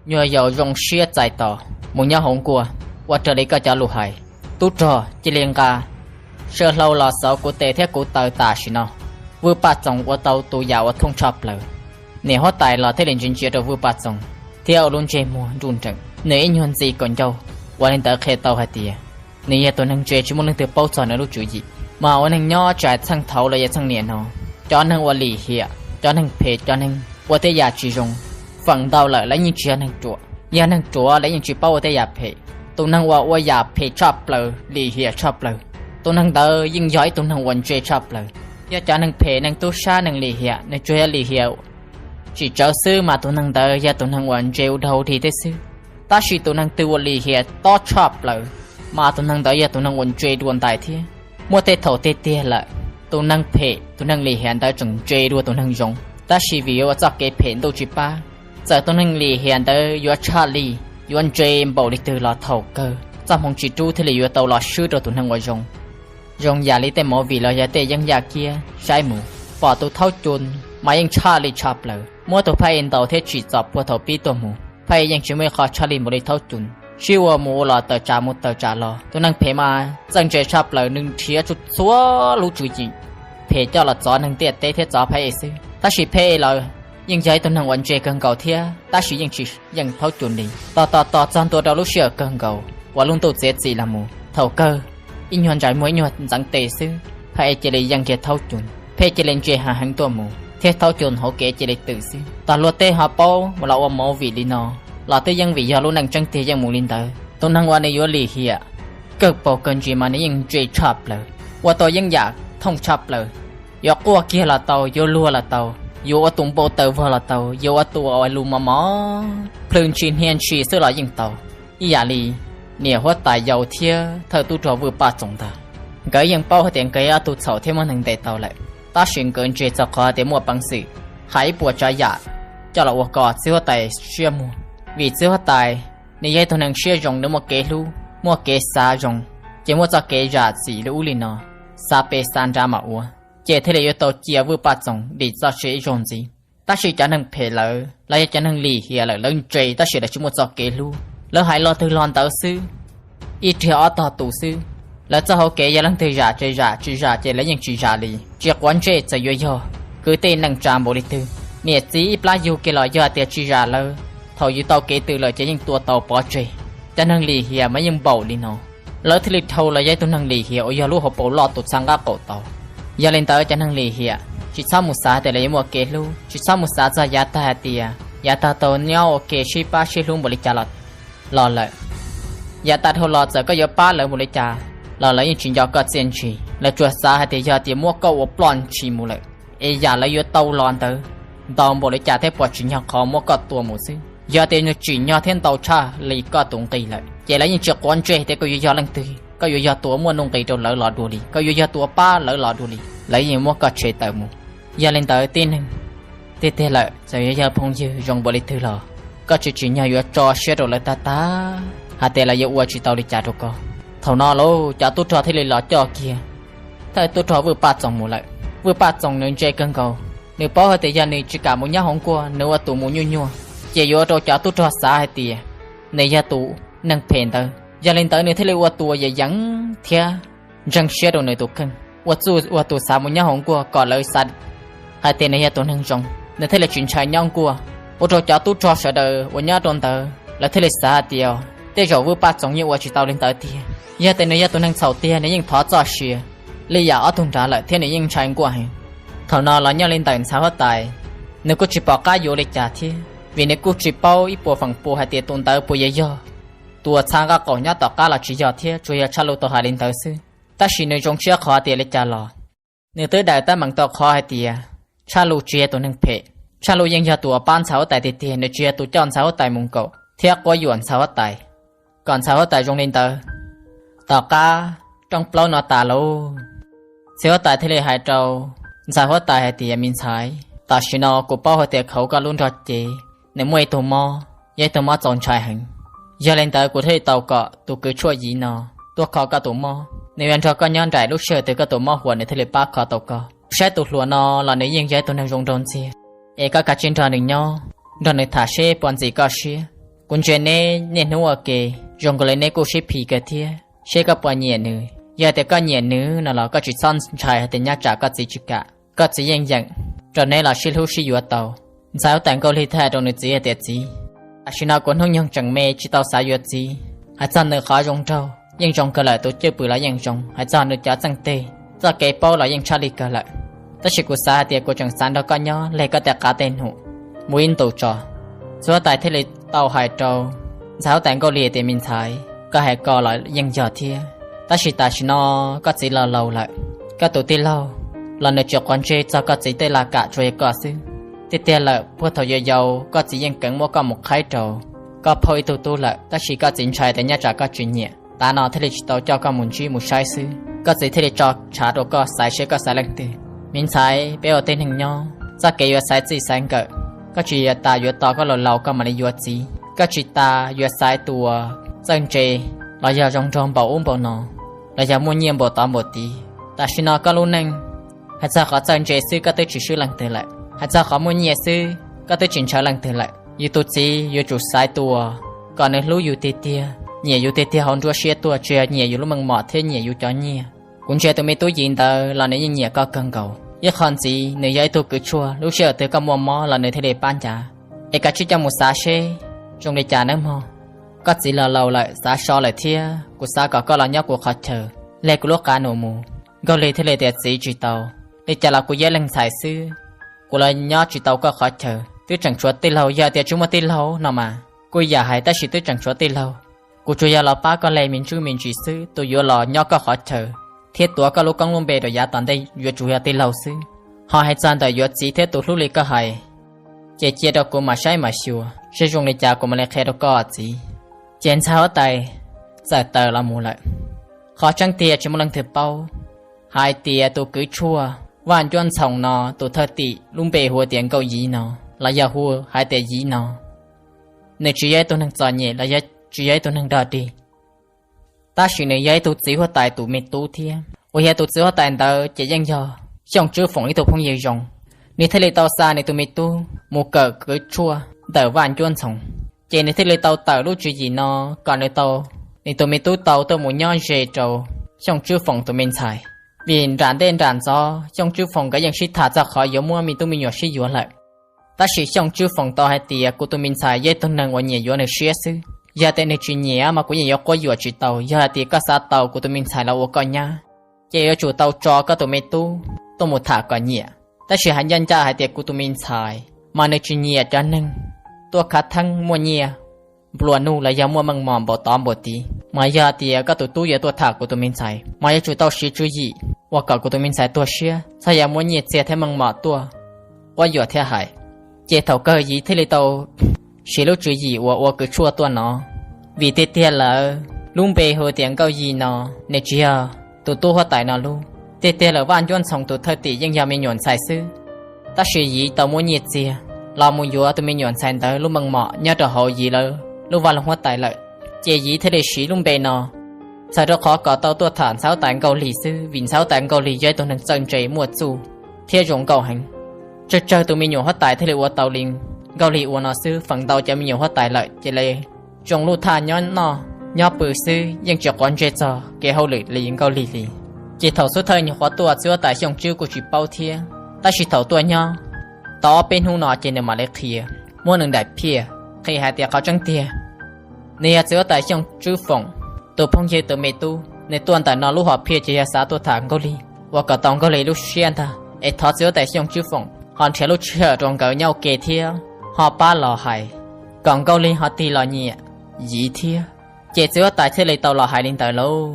nyuag yaus zoo siab txais tos mus nyob hauv nkuaj, ua raws li koj cov lus hais. Tub rog cia li nqa saw hlau los xauv kuv tes thiab kuv taw tam sim no. Vwj Paj Txoos ua tau tus yam uas thooj tshaj plaws. Niam huab tais los thiaj li ntsia ntsia rau Vwj Paj Txoos thiab ua lub ntsej muag nruj nreem, nws ib nyuag ntxi kaum ncauj, ua li ntawd qhia tau hais tias nws yog tus neeg ntse tsis muaj leej twg paub txog nws lub tswv yim. Mas ua neeg nyob tsis hais txheej thaud los yog txheej niaj no, cov neeg uas lim hiam, cov neeg phem, cov neeg ua tej yam tsis zoo, feem ntau lawm lawv yeej tsis yog neeg ruam. Yog neeg ruam lawv yeej tsis paub ua tej yam phem. Tus neeg uas ua yam phem tshaj plaws, lim hiam tshaj plaws, tus neeg ntawd yeej yog ib tug neeg uas ntse tshaj plaws. Yog cov neeg phem, neeg tub sab, neeg lim hiam, nws tsuas yog lim hiam tsim tsawv xwb mas tus neeg ntawd yog tus neeg uas ntse ua dog ua dig thiab xwb. Tab sis tus neeg twg uas lim hiam tob tshaj plaws mas tus neeg ntawd yog tus neeg uas ntse dua ntais thiab. Muaj tej thaum tiag tiag lawm, tus neeg phem, tus neeg lim hiam ntawd tseem ntse dua tus neeg zoo, tab sis vim yuav ua txoj kev phem ntuj tsis pab, txawm tus neeg lim hiam ntawd yuav tshaj li, yuav ntse npaum li twg los thaum kawg txoj hmoov tsis rub thiaj li yuav tau los swb rau tus neeg uas zoo. Zoo yam li tej movie los yog tej yeeb yaj kiab saib mus, pom tus Thaub Cun mas yeej tshaj li tshaj plaws, muab tus Phaj Ej ntaus thiab tsim txom puag thaum pib tuaj mus. Phaj Ej yeej tsis muaj ib qho tshaj li npaum li Thaub Cun, sib ua mus ua los tawm tsam mus tawm tsam los. Tus neeg phem mas txawj ntse tshaj plaws, nws nrhiav txhua lub tswv yim phem coj los txov neeg ntiaj teb thiab txov Phaj Ej xwb. Tab sis Phaj Ej los yeej yog ib tug neeg uas ntse kawg nkaus thiab, tab sis yeej tsis yeej Thaub Cun li. Tos tos tos txog ntua rau lub sij hawm kawg nkaus uas lub ntuj txiav txim los mus, thaum kawg ib nyuag ntsais muag ib nyuag ntxeev tes xwb, Phaj Ej cia li yeej kiag Thaub Cun, Phaj Ej cia li ntse heev heev tuaj mus thiab Thaub Cun hauv kev cia li twm xwb. Tog luag tej ho paub los ua movie li no los twb yeej vim yog lub neej tseeb tiag yeej mus li ntawd. Tus neeg uas nws yuav lim hiam kawg paug kawg ntsis mas nws yeej ntse tshaj plaws, ua tau yeeb yam thooj tshaj plaws. Yuav quaj kiag los tau, yuav luag los tau, yuav ua tus npau taws vog los tau, yuav ua tus uas lus mos mos plhws ntshis hnia ntshis xwb los yeej tau. Ib yam li niam huab tais yau thiab thawj tub rog Vwj Paj Txoos ntag, nkawd yeej paub hais tias nkawd yog ob tug txhaum thiab muab neeg ntes tau lawm, tab sis nkawd ntse txog qhov tias muaj peev xwm hais ib puas tsav yam coj los ua kom txiv huab tais siab muag. Vim txiv huab tais nws yog ib tug neeg siab zoo, nws muaj kev hlub, muaj kev xav zoo, ces muaj txoj kev zam txim li ub li no, xav pes xav nrad mam ua, ces thiaj li yuav tau cia Vwj Paj Txoos dim txoj sia ib zaug ntxiv. Tab sis cov neeg phem lawm los yog cov neeg lim hiam lawm, lawv ntse tab sis lawv tsis muaj txoj kev hlub, lawv hais lo twg lo ntawd xwb, ib riag ob tog tus xwb. Lawv txoj hauv kev yog leej twg zam ces zam, tsis zam ces lawv yeej tsis zam li. Tsis quav ntsej txawm yuav yog kwv tij neej tsa npaum li twg, niam txiv ib plab yug kiag los yog tias tsis zam lawv, thaum yus tau kev twm lawm ces yeej tua tau pov tseg. Cov neeg lim hiam mas yeej npaum li no, lawv thiaj li dhau los yog ib tug neeg lim hiam uas yog lub hauv paus loj tus txha nqaj qaum tau. Yog li ntawd cov neeg lim hiam tsis txhob mus xav tias lawv yuav muaj kev hlub, tsis txhob mus xav txog yav tag hais tias yav tag tau nyob ua ke sib pab sib hlub npaum li cas los lawm. Yav tag dhau los txawm koj yuav pab lawv npaum li cas los lawv yeej tsis nco koj txiaj ntsig, lawv tsuas xav hais tias yog tias muab koj ua ploj ntshis mus lawm, es yam lawv yuav tau los ntawd ntau npaum li cas thiab puas tsim nyog qhov muab koj tua mus xwb. Yog tias nws tsim nyog thiab ntau tshaj li koj tus nqi lawm ces lawv yeej tsis quav ntsej tias koj yuav yog leej twg, koj yuav yog tus muaj nuj nqis rau lawv los dua li, koj yuav yog tus pab lawv los dua li, lawv yeej muab koj tshem tawm mus. Yog li ntawd tib neeg, tiag tiag lawm txawm yuav yog phooj ywg zoo npaum li twg los koj tsis tsim nyog yuav tso siab rau lawv tag tag hais tias lawv yuav ua tsis tau li cas rau koj. Thaum no lauj cov tub rog thiaj li los coj kiag thawj tub rog Vwj Paj Txoos mus lawm. Vwj Paj Txoos nws ntse kawg nkaus, nws paub hais tias yog nws tsis kam mus nyob hauv nkuaj, nws ua tus mus nyuaj nyuaj, ces yuav ua rau cov tub rog xav hais tias nws yog tus neeg phem ntawd. Yog li ntawd nws thiaj li ua tus yeem yees thiab ntseeg siab rau nws tus kheej, ua txuj ua tus xav mus nyob hauv nkuaj kom lawv xav hais tias nws yog tus neeg zoo, nws thiaj li tsis ntshai nyob nkuaj. Ua rau cov tub rog sawv daws uas nyob rau ntawd lawv thiaj li xav hais tias tej zaum Vwj Paj Txoos yeej ua tsis tau li ntawd tiag. Yog tias nws yog tus neeg txhaum tiag nws yeej thov txoj sia li yam ob tug nrad lawm thiab nws yeej ntshai nkuaj heev. Thaum no los nyob li ntawm ntxhais huab tais, nws kuj tsis pom qab yuav li cas thiab, vim nws kuj tsis paub ib puas feem pua hais tias tus ntawd puas yuav yog tus uas txha nqaj qaum nyob tom qab los tsis yog thiab, tsuas yog Tshaj Lus tau hais li ntawd xwb. Tab sis nws zoo siab qhov tias li cas los nws twb daws teeb meem tau qhov hais tias Tshaj Lus tsis yog tus neeg phem. Tshaj Lus yeej yog tus uas pab ntxhais huab tais tiag tiag, nws tsis yog tus coj ntxhais huab tais mus nkaum thiab quab yuam ntxhais huab tais kom ntxhais huab tais zoo li ntawd. Tom qab rooj plaub no tas lauj, txiv huab tais thiaj li hais rau ntxhais huab tais hais tias, me ntxhais, tam sim no kuv paub hais tias khauv koj lub nrog cev nws muaj ib tug mob, yog ib tug mob txaus ntshai heev. Yog li ntawd kuv thiaj li tau kom tus kwv tshuaj yiv no tuaj kho koj tus mob, nws yuav nrog koj nyob nraim lub sij hawm twg koj tus mob huam nws thiaj li pab kho tau koj. Saib tus hluas no los nws yeej yog ib tug neeg zoo nraug ntxiag, es koj kav tsij nrog nws nyob, nrog nws tham seb puas ntxim koj siab. Kuv ntsia neb niaj hnub ua ke zoo nkaus li neb kuj sib phim kawg thiab, seb koj puas nyiam nws. Yog tias koj nyiam nws no los koj tsis txhob ntshai hais tias nyob tsam koj txiv tsis kam, koj txiv yeej yeem rau neb los sib hlub sib yuav tau. Ntxhais huab tais Nkauj Lig thiaj hais rau nws txiv hais tias, txiv, tam sim no kuv hnub nyoog tseem me tsis tau xav yuav txiv. Hais txog nws qhov zoo nraug yeej zoo kawg lawm, tus cwj pwm los yeej zoo, hais txog nws cov txeej teg, txoj kev paub los yeej tshaj li kawg lawm. Tab sis kuv xav hais tias kuv tseem xav nrog koj nyob leg koj tej qav tej num mus ib ntus tso. Txiv huab tais thiaj li tau hais rau ntxhais huab tais Nkauj Lig tias, me ntxhais, koj hais ko los yeej yog thiab, tab sis tam sim no koj txiv los laus lawm, koj tus tij laug los nws tsis quav ntsej txog koj txiv tej laj kam, tsuas yog koj xwb. Tiag tiag lawm puag thaum yau yau koj txiv yeej keev muab koj mus qhaib rau koj phauj ib tug tub lawm, tab sis koj txiv ntshai tias nyob tsam koj tsis nyiam, tav no thiaj li tsis tau coj koj mus ntsib mus saib xwb. Koj txiv thiaj li tso tshav rau koj xaiv seb koj xaiv leej twg. Me ntxhais, peb ua tej neeg nyob, txoj kev yuav xaiv txij xaiv nkawm, koj tsis yog tas yuav tos koj laus laus koj mam li yuav txiv. Koj tsis tas yuav xaiv tus uas txawj ntse los yog zoo nraug npaum ub npaum no los yog muaj nyiaj npaum tod npaum tid. Tam sim no koj lub neej Hais txog qhov txawj ntse xwb koj twb tsis swb leej twg lawm, hais txog qhov muaj nyiaj xwb koj twb tsis ntshaw leej twg lawm. Yus tus txiv yuav tsum xaiv tus uas kom nws hlub yus tiag tiag, nyiam yus tiag tiag hauv nruab siab tuaj, tsis yog nyiam yus lub meej mom thiab nyiam yus cov nyiaj. Kuv ntsia tus me tub Yiv ntawd los nws yeej nyiam koj kawg nkaus. Ib qho ntxiv nws yog ib tug kws tshuaj, lub sij hawm twg koj muaj mob los nws thiaj li pab ncav. Es koj tsij coj mus xav seb zoo li cas nawb mog. Koj txiv los laus lawm, xav so lawm thiab, kuv xav kom koj los nyob kuv qhov chaw, hle kuv lub qab num mus. Nkauj Lig thiaj li tias, txiv, tsis tau, li cas los kuv yog leej ntxhais xwb, kuv los nyob tsis tau koj qhov chaw. Twb tseem tshuav tij laug, yog tias tsis muaj tij laug no mas kuj yam hais, tab sis twb tseem tshuav tij laug. Kuv tsuas yog los pab koj hle me ntsuj me ntsis xwb, tus yuav los nyob koj qhov chaw thiab tuav koj lub koob lub npe rau yav tom ntej yuav tsum yog tij laug xwb. Ho hais txog ntawm yuav txiv thiab tus hlub li koj hais, ces cia rau kuv mam saib mam xyuas seb zoo li cas kuv mam li qhia rau koj txiv. Ces ntxhais huab tais txawm tawm los mus lawm. Qhov tseeb tiag tsis muaj leej twg paub hais tias tus kwv tshuaj Vaj Ncuab Ntxhoo no tus thawj tim lub npe hu tias Nkauj Yiv no, los yog hu hais tias Yiv no, nws tsis yog ib tug neeg txom nyem los yog tsis yog ib tug neeg dog dig, tab sis nws yog ib tug txiv huab tais tus me tub thiab. Uas yog tus txiv huab tais ntawd ces yeej yog Xyooj Tswb Foom ib tug phooj ywg zoo, nws thiaj li tau xa nws tus me tub mus kawm kwv tshuaj ntawm Vaj Ncuab Ntxhoo. Ces nws thiaj li tau tawm lub tswv yim no kom nws tau, nws tus me tub tau tuaj mus nyob ze rau Xyooj Tswb Foom tus me ntxhais. Vim nram ntej nram ntxov Xyooj Tswb Foom nkawd yeej sib tham txog qhov yuav muab me tub me nyuam sib yuav lawm. Tab sis Xyooj Tswb Foom tau hais tias, kuv tus me ntxhais yog ib tug neeg uas nyiam yuav nws siab xwb, yog tias nws tsis nyiam mas kuv yeej yuav quab yuam tsis tau. Yog hais tias koj xav tau kuv tus me ntxhais los ua koj nyab, ces yuav tsum tau tso koj tus me tub tuaj mus tham kom nyiam. Tab sis hais ncaj ncaj hais tias kuv tus me ntxhais mas nws tsis nyiam cov neeg tuaj khav theeb muaj nyiaj nplua nuj los yog muaj meej mom npaum tod npaum tid. Mas yog tias koj tus tub yuav tuaj tham kuv tus me ntxhais mas yuav tsum tau siv tswv yim uas kom kuv tus me ntxhais tuag siab, txhob yog muab nyiaj txiag thiab meej mom tuaj quab yuam thiab hais. Ces thaum kawg Yiv thiaj li tau siv lub tswv yim uas ua kwv tshuaj tuaj no. Vim tiag tiag lawm lub npe hu tias Nkauj Yig no, nws tsis yog tus tub huab tais no lub. Tiag tiag lawm Vaj Ncuab Ntxhoo tus thawj tim yeej yog me nyuam ntxhais xwb, tab sis Yiv tau muab nyiaj txiag los mus yuav tus me nyuam ntxhais ntawd lub meej mom nyob rau hauv Yiv lawv lub vaj loog huab tais lawm. Ces Yiv thiaj li siv lub npe no txhawm rau qhov kom tau tuaj tham ntxhais huab tais Nkauj Lig xwb, vim ntxhais huab tais Nkauj Lig yog ib tug neeg txawj ntse muaj txuj thiab zoo nkauj heev. Tsawg tsawg tus me nyuam huab tais thiaj li ua tau li Nkauj Lig ua no xwb, feem ntau cov me nyuam huab tais lawm ces li zoo lub thaj nyob noj nyob pw xwb, yeej tsis quav ntsej txog kev hauj lwm li Nkauj Lig li. Ces thaum xub thawj nyuag qhuav tuaj txiv huab tais Xyooj Tswb kuj tsis paub thiab, tab sis thaum tuaj nyob tau ob peb hnub no ces nws mam li qhia, muab nws daim phiaj qhia hais tias qhov tseeb tiag nws yog txiv huab tais Xyooj Tswb Foom tus phooj ywg tus me tub. Nws tuaj ntawm no lub hom phiaj ces yog xav tuaj tham Nkauj Lig uas kom tau Nkauj Lig lub siab ntag, es thov txiv huab tais Xyooj Tswb Foom ho nrhiav lub sij hawm rau nkawd nyob ua ke thiab ho pab los hais kom Nkauj Lig ho tig los nyiam Yiv thiab. Ces txiv huab tais thiaj li tau los hais li ntawd lauj.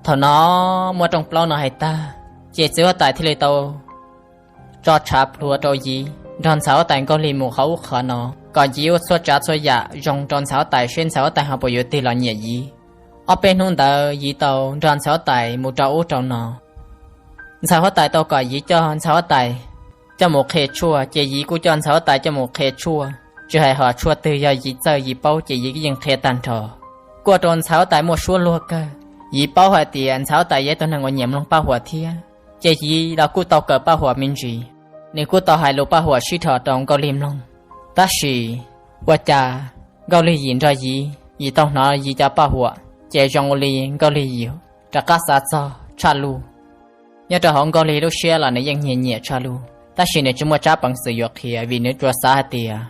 Thaum no muaj rooj plaub no hais tag, ces txiv huab tais thiaj li tau tso tshav plhuav rau Yiv nrog ntxhais huab tais Nkauj Lig mus qhov ub qhov no, kom Yiv ua txhua tsav txhua yam zoo rau ntxhais huab tais seb ntxhais huab tais ho puas yuav tig los nyiam Yiv. Ob peb hnub ntawd Yiv tau nrog ntxhais huab tais mus rau ub rau no. Ntxhais huab tais tau kom Yiv coj ntxhais huab tais coj mus qhia tshuaj, ces Yiv kuj coj ntxhais huab tais coj mus qhia tshuaj, tsis hais hom tshuaj twg yog Yiv txawj Yiv paub ces Yiv yeej qhia tag nrho. Kuj ua rau ntxhais huab tais muaj suab luag kawg. Yiv paub hais tias ntxhais huab tais yog ib tug neeg uas nyiam mloog paj huam thiab, ces Yiv los kuj tau kawm paj huam me ntsis. Nws kuj tau hais lus paj huam sib dhos rau Nkauj Lig mloog. Tab sis ua cas Nkauj Lig yim nrog Yiv, Yiv tau hnov Yiv cov paj huam, ces zoo ua li Nkauj Lig yim rov qab xav txog Tshaj Luj. Nyob rau hauv Nkauj Lig lub siab los nws yeej nyiam nyiam Tshaj Luj, tab sis nws tsis muaj tsab peev xwm yuav qhia vim nws tsuas xav hais tias,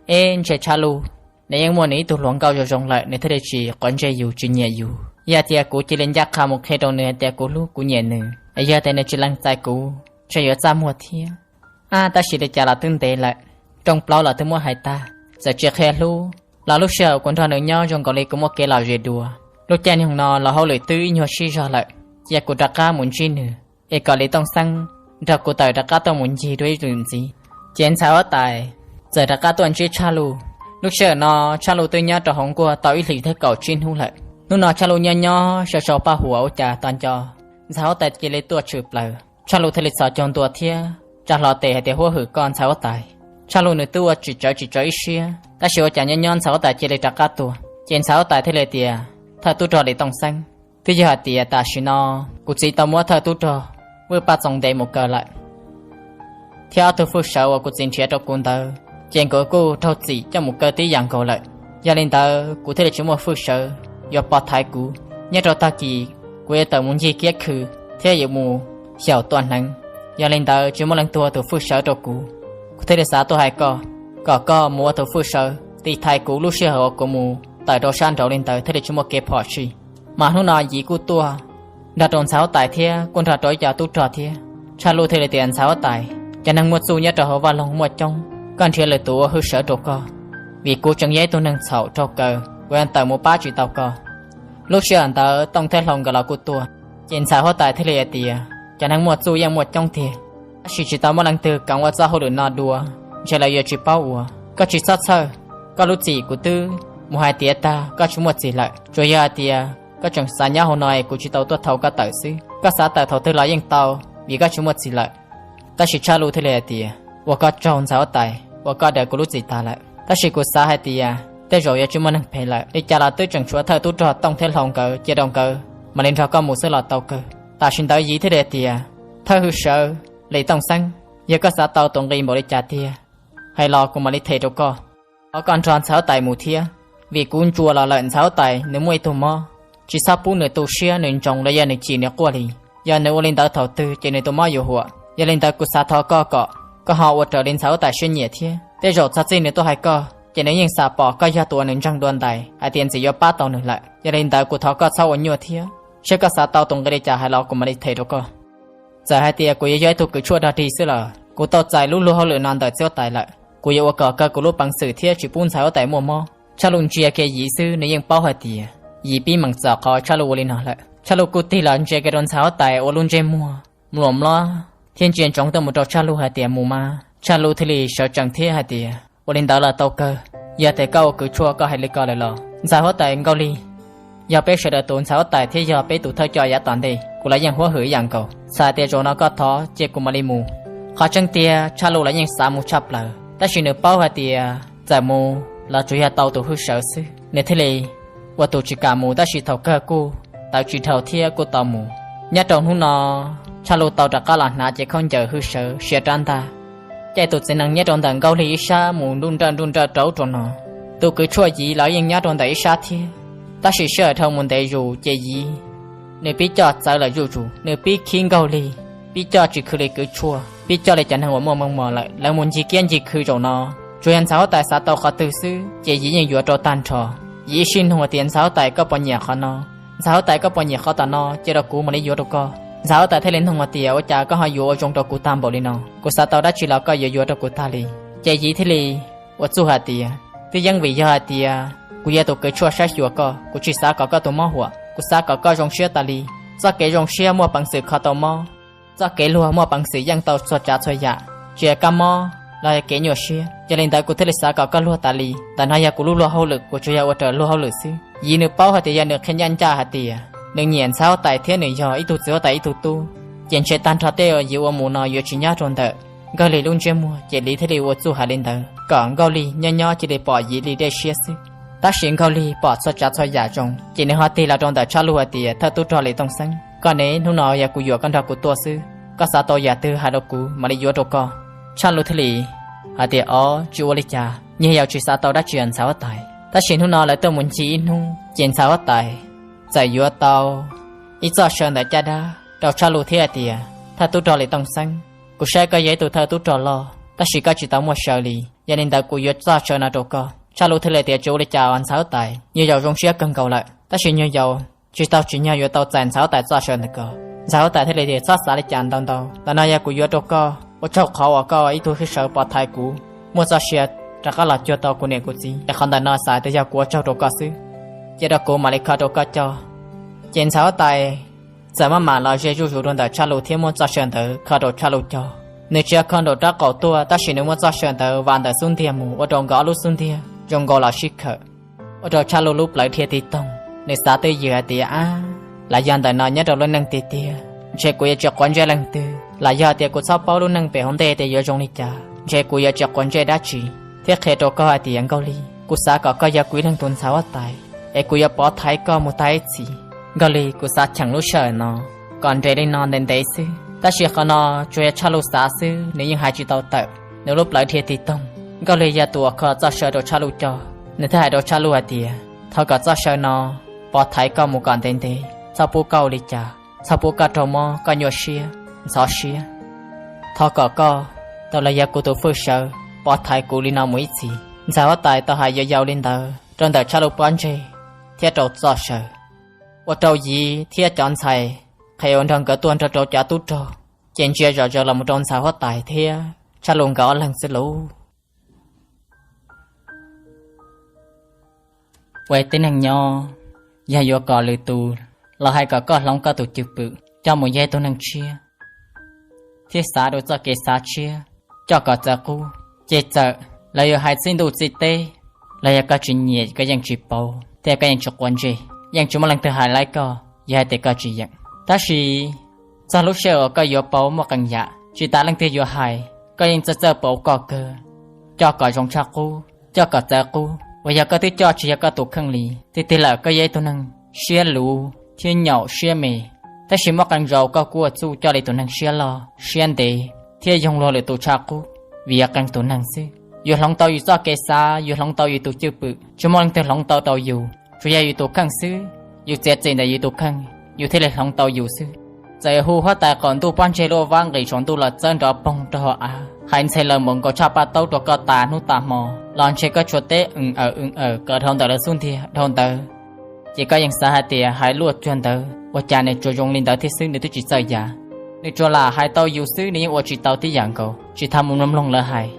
eb, ntshe Tshaj Luj nws yeej muaj nws ib tug hluas nkauj zoo zoo lawm nws thiaj li tsis quav ntsej yus tsis nyiam yus. Yog tias kuv cia li ncaj qha mus qhia rau nws hais tias kuv hlub kuv nyiam nws, es yog tias nws tsis lees txais kuv, ntshe yuav txaj muag thiab. Ab, tab sis li cas los twb ntev lawm, rooj plaub los twb muab hais tag, txawm tsis qhia hlub los lub sij hawm kuv nrog nws nyob zoo nkaus li kuv muaj kev lom zem dua. Lub caij nyoog no los hauj lwm twb ib nyuag sib zog lawm, cia kuv rov qab mus ntsib nws es kom Lis Tooj Xeeb nrog kuv tawm rov qab tuaj mus ncig dua ib lwm ntxiv. Ces ntxhais huab tais txawm rov qab tuaj ntsib Tshaj Luj. Lub sij hawm no Tshaj Luj twb nyob rau hauv nkuaj tau ib hlis thiab kaum tsib hnub lawm. Hnub no Tshaj Luj nyob nyob sau sau paj huam ua cas tos nco ntxhais huab tais cia li tuaj tshwm plaws. Tshaj Luj thiaj li txhos caug ntua thiab tsa hlo tes hais tias, huab hwm koj ntxhais huab tais. Tshaj Luj nws twb ua tsis tsawv tsis tsawv ib siab, tab sis ua cas nyob nyob ntxhais huab tais cia li rov qab tuaj. Ces ntxhais huab tais thiaj li tias, thawj tub rog Lis Tooj Xeeb, twb yog hais tias tam sim no kuv txiv tau muab thawj tub rog Vwj Paj Txoos ntes mus kaw lawm. thiab ob tug hwj sawv uas kuv txiv nrhiav rau kuv ntawd ces nkawd kuj raug txim coj mus kaw tib yam nkaus lawm. Yog li ntawd kuv thiaj li tsis muaj hwj sawv yuav pov thaiv kuv. Nyob rau tag kis kuv yuav tawm mus ncig kiab khw thiab yuav mus xyaum tua hneev. Yog li ntawd tsis muaj leej twg ua tus hwj sawv rau kuv, kuv thiaj li xav tuaj hais koj, kom koj mus ua tus hwj sawv tiv thaiv kuv lub sij hawm uas kuv mus tawm rau sab nraud li ntawd thiaj li tsis muaj kev phom sij. Mas hnub no Yiv kuj tuaj nrog rau ntxhais huab tais thiab kuj nrog rau ib co tub rog thiab. Tshaj Luj thiaj li tias, Ntxhais huab tais, cov neeg muaj txuj nyob rau hauv vaj loog muaj coob, koj nrhiav lwm tus ua hwj sawv rau koj, vim kuv tseem yog ib tug neeg txhaum raug kaw, kuv yuav tawm mus pab tsis tau koj. Lub sij hawm ntawd Tooj thiab Hlau nkawd los kuj tuaj, ces ntxhais huab tais thiaj li hais tias, Cov neeg muaj txuj yeej muaj coob tiag, tab sis tsis tau muaj leej twg koom ua txoj hauj lwm no dua, ntshe lawv yuav tsis paub ua. Koj tsis txhob txhawj, koj lub txim kuv twb mus hais tiav tag, koj tsis muaj txim lawm. Tsuas yog hais tias koj tseem xav nyob hauv no es kuv tsis tau tuaj thau koj tawm xwb. Koj xav tawm thaum twg los yeej tau, vim koj tsis muaj txim lawm. Tab sis Tshaj Luj thiaj li hais tias, Ua koj tsaug ntxhais huab tais uas koj daws kuv lub txim tas lawm, tab sis kuv xav hais tias tej zaum yuav tsis muaj neeg phem lawm. Li cas los twb tseem tshuav thawj tub rog Tooj thiab Hlau nkawd cia rau nkawd mam li nrog koj mus xwb los tau kawg. Tam sim ntawd Yiv thiaj li hais tias, Thawj hwj sawv Lis Tooj Xeeb, yog koj xav tau tus nqi npaum li cas tiag, hais los kuv mam li them rau koj. Thov koj nrog ntxhais huab tais mus thiab, vim kuv ntsuas los lawm ntxhais huab tais nws muaj ib tug mob, tsis txhob pub nws tu siab nws ntsoov los yog nws chim nws quaj li. Yog nws ua li ntawd thaum twg ces nws tus mob yuav huam. Yog li ntawd kuv xav thov koj kom koj ho ua raws li ntxhais huab tais siab nyiam thiab. Tej zaum txog txij nws tuaj hais koj ces nws yeej xam pom koj yog tus uas nws ntseeg dua ntais hais tias ntxim yuav pab tau nws lawm. Yog li ntawd kuv thov koj txhob ua nyuaj thiab, seb koj xav tau tus nqi li cas hais los kuv mam li them rau koj. Txawm hais tias kuv yuav yog ib tug kws tshuaj dog dig xwb los kuv tau txais lub luag hauj lwm no ntawm txiv huab tais lawm. Kuv yuav ua kom kawg kuv lub peev xwm thiab tsis pub ntxhais huab tais muaj mob. Tshaj Luj ntsia kiag Yiv xwb nws yeej paub hais tias Yiv pib meem txom qhov Tshaj Luj ua li no lawm. Tshaj Luj kuj tig los ntsia kiag rau ntxhais huab tais ua lub ntsej muag mluam mlob thiab ntsia ntsoov tuaj mus rau Tshaj Luj hais tias, Mus mas. Tshaj Luj thiaj li sawv tsees thiab hais tias, Ua li ntawd los tau kawg, yog tias koj ua kws tshuaj koj hais li ko lawm los ntxhais huab tais Nkauj Lig, yog peb sawv daws tus ntxhais huab tais thiab yog peb tus thawj coj yav tom ntej, kuv los yeej huab hwm ib yam nkaus. Txawm hais tias zaum no koj thov ces kuv mam li mus. Qhov tseeb tiag Tshaj Luj los yeej xav mus tshaj plaws, tab sis nws paub hais tias txawm mus los tsuas yog tau tus hwj sawv xwb, nws thiaj li ua tus tsis kam mus, tab sis thaum kawg kuj tawv tsis dhau thiab kuj tau mus. Nyob rau hnub no, Tshaj Luj tau rov qab los hnav cev khaub ncaws hwj sawv siav rab ntaj, caij tus txiv nees nyob rau ntawm Nkauj Lig ib sab mus nruj nrawj nruj nrawj rau ub rau no. Tus kws tshuaj Yiv los yeej nyob rau ntawm ib sab thiab, tab sis sij hawm dhau mus ntev zus ces Yiv nws pib coj txawv lawm zuj zus, nws pib khib Nkauj Lig, pib coj tsis khwv li kws tshuaj, pib coj li cov neeg uas muaj meej mom lawm, lawv mus ncig kiab ncig khw zaum no. Tsuas yog ntxhais huab tais xav tau qhov twg xwb ces Yiv yeej yuav rau tag nrho. Yiv ib sij nug hais tias, Ntxhais huab tais koj puas nyiam qhov no? Ntxhais huab tais koj puas nyiam qhov tom no? Cia rau kuv mam li yuav rau koj. Ntxhais huab tais thiaj li nug hais tias, Ua cas koj ho yuav ua zoo rau kuv tag npaum li no? Kuv xav tau dab tsi los koj yuav yuav rau kuv tag li. Ces Yiv thiaj li ua txuj hais tias, Twb yeej vim yog hais tias kuv yog tus kws tshuaj saib xyuas koj, kuv tsis xav kom koj tus mob huam, kuv xav kom koj zoo siab tas li. Txoj kev zoo siab muaj peev xwm kho tau mob, txoj kev luag muaj peev xwm yeej tau txhua tsav txhua yam, tsis hais kab mob los yog kev nyuaj siab. Yog li ntawd kuv thiaj li xav kom koj luag tas li. Ntawm no yog kuv lub luag hauj lwm, kuv tsuas yog ua raws luag hauj lwm xwb. Yiv nws paub hais tias yog nws qhia ncaj ncaj hais tias nws nyiam ntxhais huab tais thiab nws yog ib tug txiv huab tais ib tug tub, ces ntshe tag nrho tej uas Yiv ua mus no yuav tsis nyob rau ntawm Nkauj Lig lub ntsiab muag, ces Yiv thiaj li ua txuj hais li ntawd kom Nkauj Lig nyob nyob cia li pom Yiv li dej siab xwb. Tab sis Nkauj Lig pom txhua tsav txhua yam zoo, ces nws ho tig los rau ntawm Tshaj Luj hais tias, Thawj tub rog Lis Tooj Xeeb, koj ne, hnub no yog kuv yuam koj nrog kuv tuaj xwb, koj xav tau yam twg hais rau kuv mam li yuav rau koj. Tshaj Luj thiaj li hais tias, Ov, tsis ua li cas, nyuag yaus tsis xav tau dab tsi ntxhais huab tais. Tab sis hnub no lawv tuaj mus ncig ib hnub ces ntxhais huab tais txawm yuav tau ib txoj saw ntawm caj dab rau Tshaj Luj thiab hais tias, Thawj tub rog Lis Tooj Xeeb, kuv saib koj yog ib tug thawj tub rog loj, tab sis koj tsis tau muaj saw li. Yog li ntawd kuv yuav txoj saw no rau koj. Tshaj Luj thiaj li tias, Tsis ua li cas os ntxhais huab tais, nyuag yaus zoo siab kawg nkaus lawm, tab sis nyuag yaus tsis tau tsim nyog yuav tau txais ntxhais huab tais txoj saw ntawm ko. Ntxhais huab tais thiaj li tias, Txhob xav li cas ntau ntau, ntawm no yog kuv yuav rau koj, ua tsaug qhov uas koj ib tug hwj sawv pov thaiv kuv, muaj txoj sia rov qab los cuag tau kuv niam kuv txiv, es qhov ntawm no xav tias yog kuv ua tsaug rau koj xwb, cia rau kuv mam li kho rau koj coj. Ces ntxhais huab tais txawm maj mam los ze zuj zus rau ntawm Tshaj Luj thiab muab txoj saw ntawd kho rau Tshaj Luj coj. Nws tsis yog kho nraum rab qaum tuaj, tab sis nws muab txoj saw ntawd vam ntawm xub ntiag mus ua rau nkawd ob lub xub ntiag zoo nkaus los sib khawm, ua rau Tshaj Luj lub plawv dhia tig toog. Nws xav twj ywm hais tias, Ab, los yog ntawm no nyob rau lub neej tiag tiag, ntshe kuv yuav tsis quav ntsej leej twg, los yog tias kuv txhob paub lub neej pem hauv ntej tias yuav zoo li cas, ntshe kuv yuav tsis quav ntsej dab tsi. Thiab qhia rau koj hais tias, Nkauj Lig, kuv xav kom koj yog kuv ib leeg tus ntxhais huab tais, es kuv yuav pov thaiv koj mus tag ib txhis. Nkauj Lig, kuv xav cheem lub sij hawm no kom nres li no ntev ntev xwb. Tab sis qhov no tsuas yog Tshaj Luj xav xwb, nws yeej hais tsis tau tawm. Nws lub plawv dhia tig toog, Nkauj Lig yog tus uas kho Txoj Saw rau Tshaj Luj cog. Nws thiaj hais rau Tshaj Luj hais tias, thov kom Txoj Saw no pov thaiv koj mus kom ntev ntev, txhob pub koj ua li cas, txhob pub koj raug mob, koj nyuaj siab, ntxhov siab. Thov kom koj, tau los yog kuv tus hwj sawv, pov thaiv kuv li no mus ib txhis. Ntxhais huab tais tau hais yau yau li ntawd rau ntawm Tshaj Luj pob ntseg thiab rau Txoj Saw, ua rau Yiv thiab cov ntxhais qhev uas nrog nkawd tuaj nrog rau cov tub rog ces ntsia zom zaws los mus rau ntxhais huab tais thiab Tshaj Luj nkawd ob leeg xwb lauj. Ua tib neeg nyob, yog yuav kom lwm tus los hais kom koj hloov koj tus cwj pwm coj mus yog ib tug neeg tshiab, thiab xav dua txoj kev xav tshiab coj kom txawv qub, ces txawm lawv yuav hais txij ntuj txij teb los yog koj tsis nyiam koj yeej tsis pauv thiab koj yeej tsis quav ntsej, yeej tsis muaj leej twg hais laib koj yog hais tias koj tsis yeem. Tab sis txog lub sij hawm uas koj yuav pauv muaj qee yam tsis tas leej twg yuav hais, koj yeej txawj txawj pauv koj kawg, coj kom zoo tshaj qub, coj kom txawv qub, uas yog koj twb coj tsis yog koj tus kheej li. Tiag tiag lawm koj yog ib tug neeg siab luv thiab nyaum siab me, tab sis muaj qee zaus koj kuj ua txuj coj li tus neeg siab loj siab ntev thiab yoog luag lwm tus tshaj qub vim yog qee tus neeg xwb. Yus hloov tau yus txoj kev xav, yus hloov tau yus tus cwj pwm, tsis muaj leej twg hloov tau tau yus, tsuas yog yus tus kheej xwb. Yus txiav txim ntawm yus tus kheej, yus thiaj li hloov tau yus xwb. Txawm yus hu huab tais qaum ntuj pob ntseg luaj vab nqis saum ntuj los txawb nrov poog rau hauv av, hais ntxhe laws mus nkaus tshaj paj taub rau koj tas hnub tas hmo los ntshe koj tsuas teb wm awm wm awm kom dhau ntawm lawv xub ntiag dhau ntawd, ces koj yeej xav hais tias hais luaj cuag ntawd ua cas nws tsuas zoo li ntawd thiab xwb, nws twb tsis txawj yam. Nws tsuas lam hais tau yus xwb, nws yeej ua tsis tau tib yam nkaus, tsis tau mus mloog lawv hais.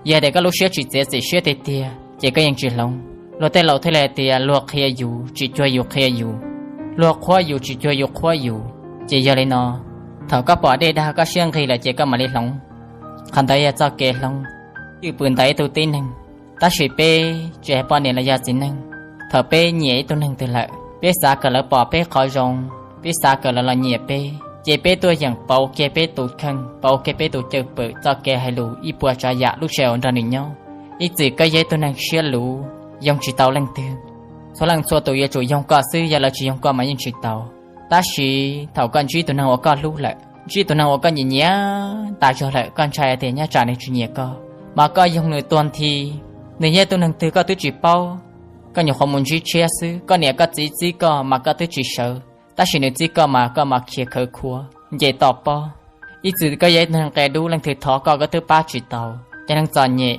Yog tias koj lub siab tsis txiav txim siab tiag tiag ces koj yeej tsis hloov. Luag tej laus thiaj li hais tias luag qhia yus tsis cuag yus qhia yus, luag qhuab yus tsis cuag yus qhuab yus. Ces yog li no, thaum koj pom dej dag koj siab nqig lawm ces koj mam li hloov. Qhov ntawd yog txoj kev hloov cwj pwm ntawm ib tug tib neeg. Tab sis peb tsis hais poj niam los yog txiv neej, thaum peb nyiam ib tug neeg twg lawm, peb xav kom lawv pom peb qhov zoo, peb xav kom lawv los nyiam peb, ces peb tuaj yeem pauv kiag peb tus kheej, pauv kiag peb tus cwj pwm, txoj kev hais lus, ib puas tsav yam lub sij hawm nrog nws nyob. Ib txwm koj yog ib tug neeg siab luv, yoog tsis tau leej twg. Txhua leej txhua tus yuav tsum yoog koj xwb, yog lawv tsis yoog koj mas yeej tsis tau. Tab sis thaum koj ntsib tus neeg uas koj hlub lawm, ntsib tus neeg uas koj nyiam nyiam tas zog lawm, koj ntshai tias nyob tsam nws tsis nyiam koj, mas koj yoog nws tuag nthi. Nws yog tus neeg twg koj twb tsis paub, koj nyuam qhuav mus ntsib tshiab xwb, koj niam koj txiv txib koj mas koj twb tsis sawv, tab sis nws txib koj mas koj mas khiav khawv khuav nce toj pob. Ib txwm koj yog ib tug neeg qia dub, leej twg thov koj koj twb pab tsis tau. Cov neeg txom nyem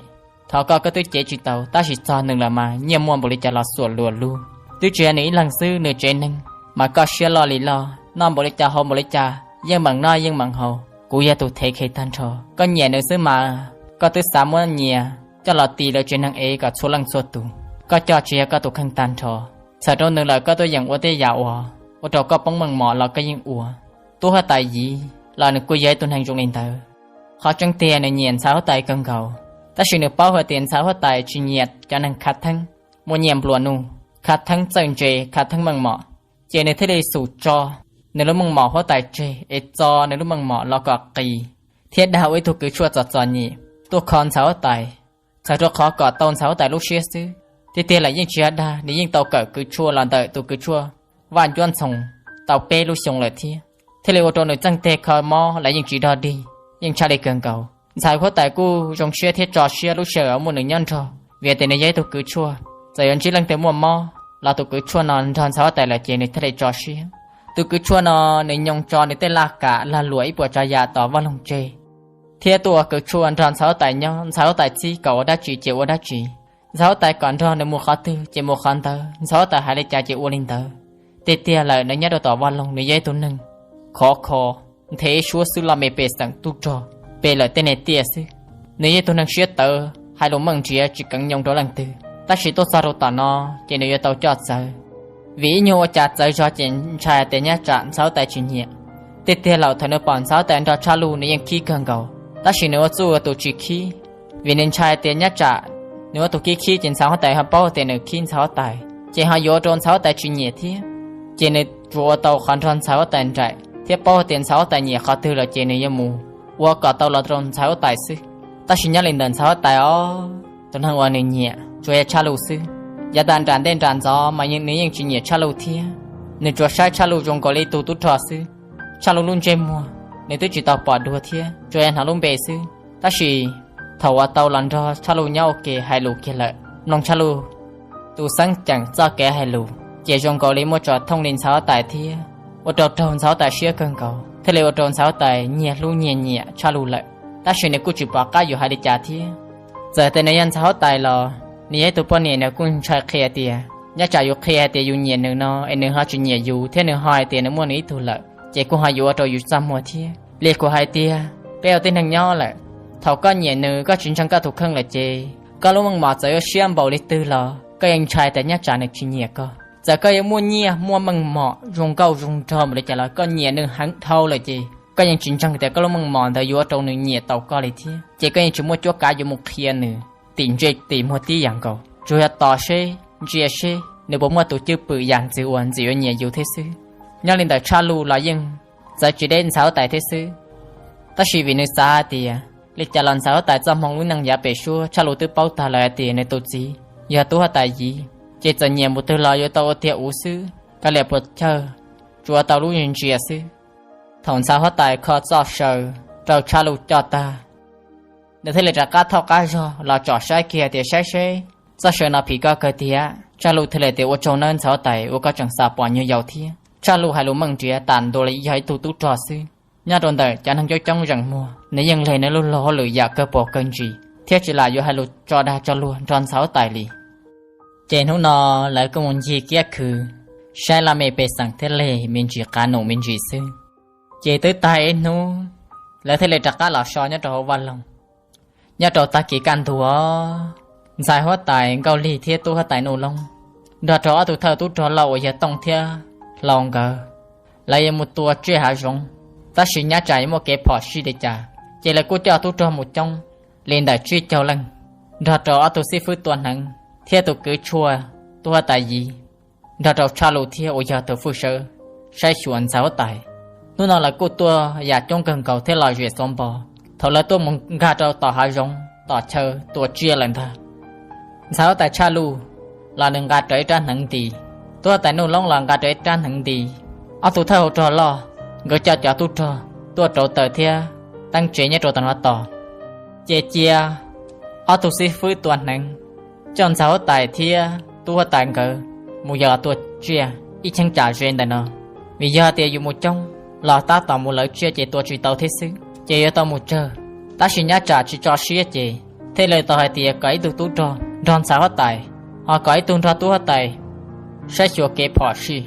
thov koj koj twb cev tsis tau, tab sis txog nws lawm mas nyiaj muaj npaum li cas los xuam luag lug. Twb tsis yog nws ib leeg xwb, nws tsev neeg mas koj siab loj li loj, noj npaum li cas haus npaum li cas, yeej meem noj yeej meem haus. Kuv yog tus thev khev tag nrho. Koj nyiam nws xwb mas koj twb xav muab nyias coj los ti lawv tsev neeg es kom txhua leej txhua tus. Koj coj tsis yog koj tus kheej tag nrho. Txhawm rau nws lawm koj tuaj yeem ua tej yam uas ua rau koj poob meej mom los koj yeej ua. Tub huab tais Yiv los nws kuj yog ib tug neeg zoo li ntawd. Qhov tseeb tiag nws nyiam ntxhais huab tais kawg nkaus, tab sis nws paub hais tias ntxhais huab tais tsis nyiam cov neeg khav theeb, muaj nyiaj nplua nuj, khav theeb txawj ntse, khav theeb meej mom, ces nws thiaj li xub tso nws lub meej mom huab tais tseg es txo nws lub meej mom los kom qis, thiab dag ua ib tug kws tshuaj txom txom nyem tuaj kho ntxhais huab tais, txhawm rau qhov kom tau ntxhais huab tais lub siab xwb. Tiag tiag lawm yeej tsis yog dag, nws yeej tau kawm kws tshuaj los ntawm tus kws tshuaj Vaj Ncuab Ntxhoo tau peb lub xyoo lawm thiab, thiaj li ua rau nws txeej teg kho mob los yeej tsis dog dig, yeej tshaj li kawg nkaus. Ntxhais huab tais kuj zoo siab thiab tso siab lub sij hawm muaj nws nyob nrog, vim tias nws yog ib tug kws tshuaj, txawm yuav ntsib leej twg muaj mob los tus kws tshuaj no nrog ntxhais huab tais lawm ces nws thiaj li tso siab. Tus kws tshuaj no nws nyoo tso nws tej laj kam lag luam ib puas tsav yam tom vaj loog tseg, thiab tuaj ua kws tshuaj nrog ntxhais huab tais nyob, ntxhais huab tais txib kom ua dab tsi ces ua dab tsi, ntxhais huab tais kom nrog nws mus qhov twg ces mus qhov ntawd, ntxhais huab tais hais li cas ces ua li ntawd. Tiag tiag lawm nws nyob rau tom vaj loog nws yog ib tug neeg khov kho, nthe ib suab xwb los me pej xeem tub rog, pe lawm tej niag tiaj xwb. Nws yog ib tug neeg siab tawv, hais lus meej nriav tsis keev nyoo rau leej twg, tab sis tuaj txog rau tom no ces nws yuav tau coj txawv, vim ib nyuag ua cas txawv zog ces ntshai tias nyob tsam ntxhais huab tais tsis nyiam. Tiag tiag lawm thaum nws pom ntxhais huab tais nrog Tshaj Luj nws yeej khib kawg nkaus, tab sis nws ua txuj ua tus tsis khib, vim nws ntshai tias nyob tsam nws ua tus khib khib ces ntxhais huab tais ho paub tias nws khib ntxhais huab tais, ces ho yuav ua rau ntxhais huab tais tsis nyiam thiab. Ces nws tsuas ua tau qhov nrog ntxhais huab tais nraim thiab paub tias ntxhais huab tais nyiam qhov twg lawm ces nws yuav mus ua kom tau los rau ntxhais huab tais xwb. Tab sis nyob li ntawm ntxhais huab tais os, tus neeg uas nws nyiam tsuas yog Tshaj Luj xwb. Yav tas nram ntej nram ntxov mas nws yeej tsis nyiam Tshaj Luj thiab, nws tsuas saib Tshaj Luj zoo nkaus li tus tub rog xwb. Tshaj Luj lub ntsej muag nws twb tsis tau pom dua thiab, tsuas yog hnov lub npe xwb. Tab sis thaum uas tau los nrog Tshaj Luj nyob ua ke hais lus kiag lawm, mloog Tshaj Luj tus xeeb ceem txoj kev hais lus ces zoo nkaus li muaj tsom thooj li ntxhais huab tais thiab, ua rau raug ntxhais huab tais siab kawg nkaus, thiaj li ua rau ntxhais huab tais nyiag hlub nyiag nyiam Tshaj Luj lawm. Tab sis nws kuj tsis pom qab yuav hais li cas thiab. Txawm tias nws yog ntxhais huab tais los nws yog ib tug poj niam, nws kuj ntshai qhia tias nyob tsam yus qhia hais tias yus nyiam nws no es nws ho tsis nyiam yus thiab nws ho hais tias nws muaj nws ib tug lawm, ces kuj ho yuav ua rau yus txaj muag thiab. Li kuv hais tias peb ua tib neeg nyob lawm, thaum koj nyiam nws koj tsis ntseeg koj tus kheej lawm ces koj lub meej mom txawm yuav siab npaum li twg los koj yeej ntshai tias nyob tsam nws tsis nyiam koj. Txawm koj yuav muaj nyiaj muaj meej mom zoo nkauj zoo nraug npaum li cas los koj nyiam nws heev dhau lawm ces koj yeej tsis ntseeg tias koj lub meej mom ntawd yuav ua rau nws nyiam tau koj li thiab, ces koj yeej tsis muaj cuab kav yuav mus qhia nws tim ntsej tim muag tib yam nkaus. Tsuas yog tos seb ntsia seb nws puas muaj tus cwj pwm yam ntxwv uas ntxim yuav nyiam yus thiab xwb. Nyob li ntawm Tshaj Luj los yeej txawv tsis deb ntxhais huab tais thiab xwb. Tab sis vim nws xav hais tias li cas los ntxhais huab tais txoj hmoo lub neej yav pem suab Tshaj Luj twb paub tag lawm hais tias nws tus txiv yog tub huab tais Yiv, ces txawm nyiam mus twg los yuav tau ua tiag uv xwb, kav liam puas chawj, tsuas tau lub ntsia xwb. Thaum ntxhais huab tais kho txoj saw rau Tshaj Luj coj tag, nws thiaj li rov qab thauj qab zog los tsom saib kiag tias saib seb txoj saw no phim koj kawg tiag. Tshaj Luj thiaj li tias ua tsaug nawb ntxhais huab tais uas koj tseem xa pom nyuag yaus thiab. Tshaj Luj hais lus meej nriav tas ntua li yog ib tug tub rog xwb. Nyob rau ntawm cov neeg coob coob zeem muag nws yeej leg nws lub luag hauj lwm yam kawg paus kawg ntsis thiab tsis lam yuav hais lus tso dag tso luag nrog ntxhais huab tais li. Ces hnub no lawv kuj mus ncig kiab khw saib laj mej pej xeem thiab leg me ntsis qab num me ntsis xwb. Ces twb tag ib hnub, lawv thiaj li rov qab los so nyob rau hauv vaj loog. Nyob rau tag kis kaj ntug, ntxhais huab tais Nkauj Lig thiab tub huab tais Nuj Loob nrog rau ob tug thawj tub rog loj uas yog Tooj thiab Hlau nkawd, lawv yuav mus tua tsiaj hav zoov, tab sis nyob tsam yuav muaj kev phom sij li cas, ces lawv kuj coj tub rog mus coob li ntawm tsib caug leej, nrog rau ob tug xib fwb tua hneev thiab tus kwv tshuaj tub huab tais Yiv, nrog rau Tshaj Luj thiab uas yog tus hwj sawv saib xyuas ntxhais huab tais. Hnub no lawv kuj tuaj yam coob kawg nkaus thiab lom zem xuav npo. Thaum lawv tuaj mus nkag rau tom hav zoov tom chaw tua tsiaj lawm ntag, ntxhais huab tais Tshaj Luj los nws nqa rawv ib rab hneev nti, tub huab tais Nuj Loob los nqa rawv ib rab hneev nti. Ob tug thawj hauv rog loj nkawd coj cov tub rog tuaj rauv taws thiab teeb tsev nyob rau tom no tos. Ces cia ob tug xib fwb tua hneev coj ntxhais huab tais thiab tub huab tais nkawd mus yos los tua tsiaj ib cheeb tsam ze ntawm no. Vim yog tias yus mus coob los tab tom mus lawv tsiaj ces tua tsis tau thiab xwb, ces yuav tau mus tsawg. Tab sis nyob tsam tsis tso siab ces thiaj li tau hais tias kom ib tug tub rog nrog ntxhais huab tais, ho kom ib tug nrog tub huab tais saib xyuas kev phom sij.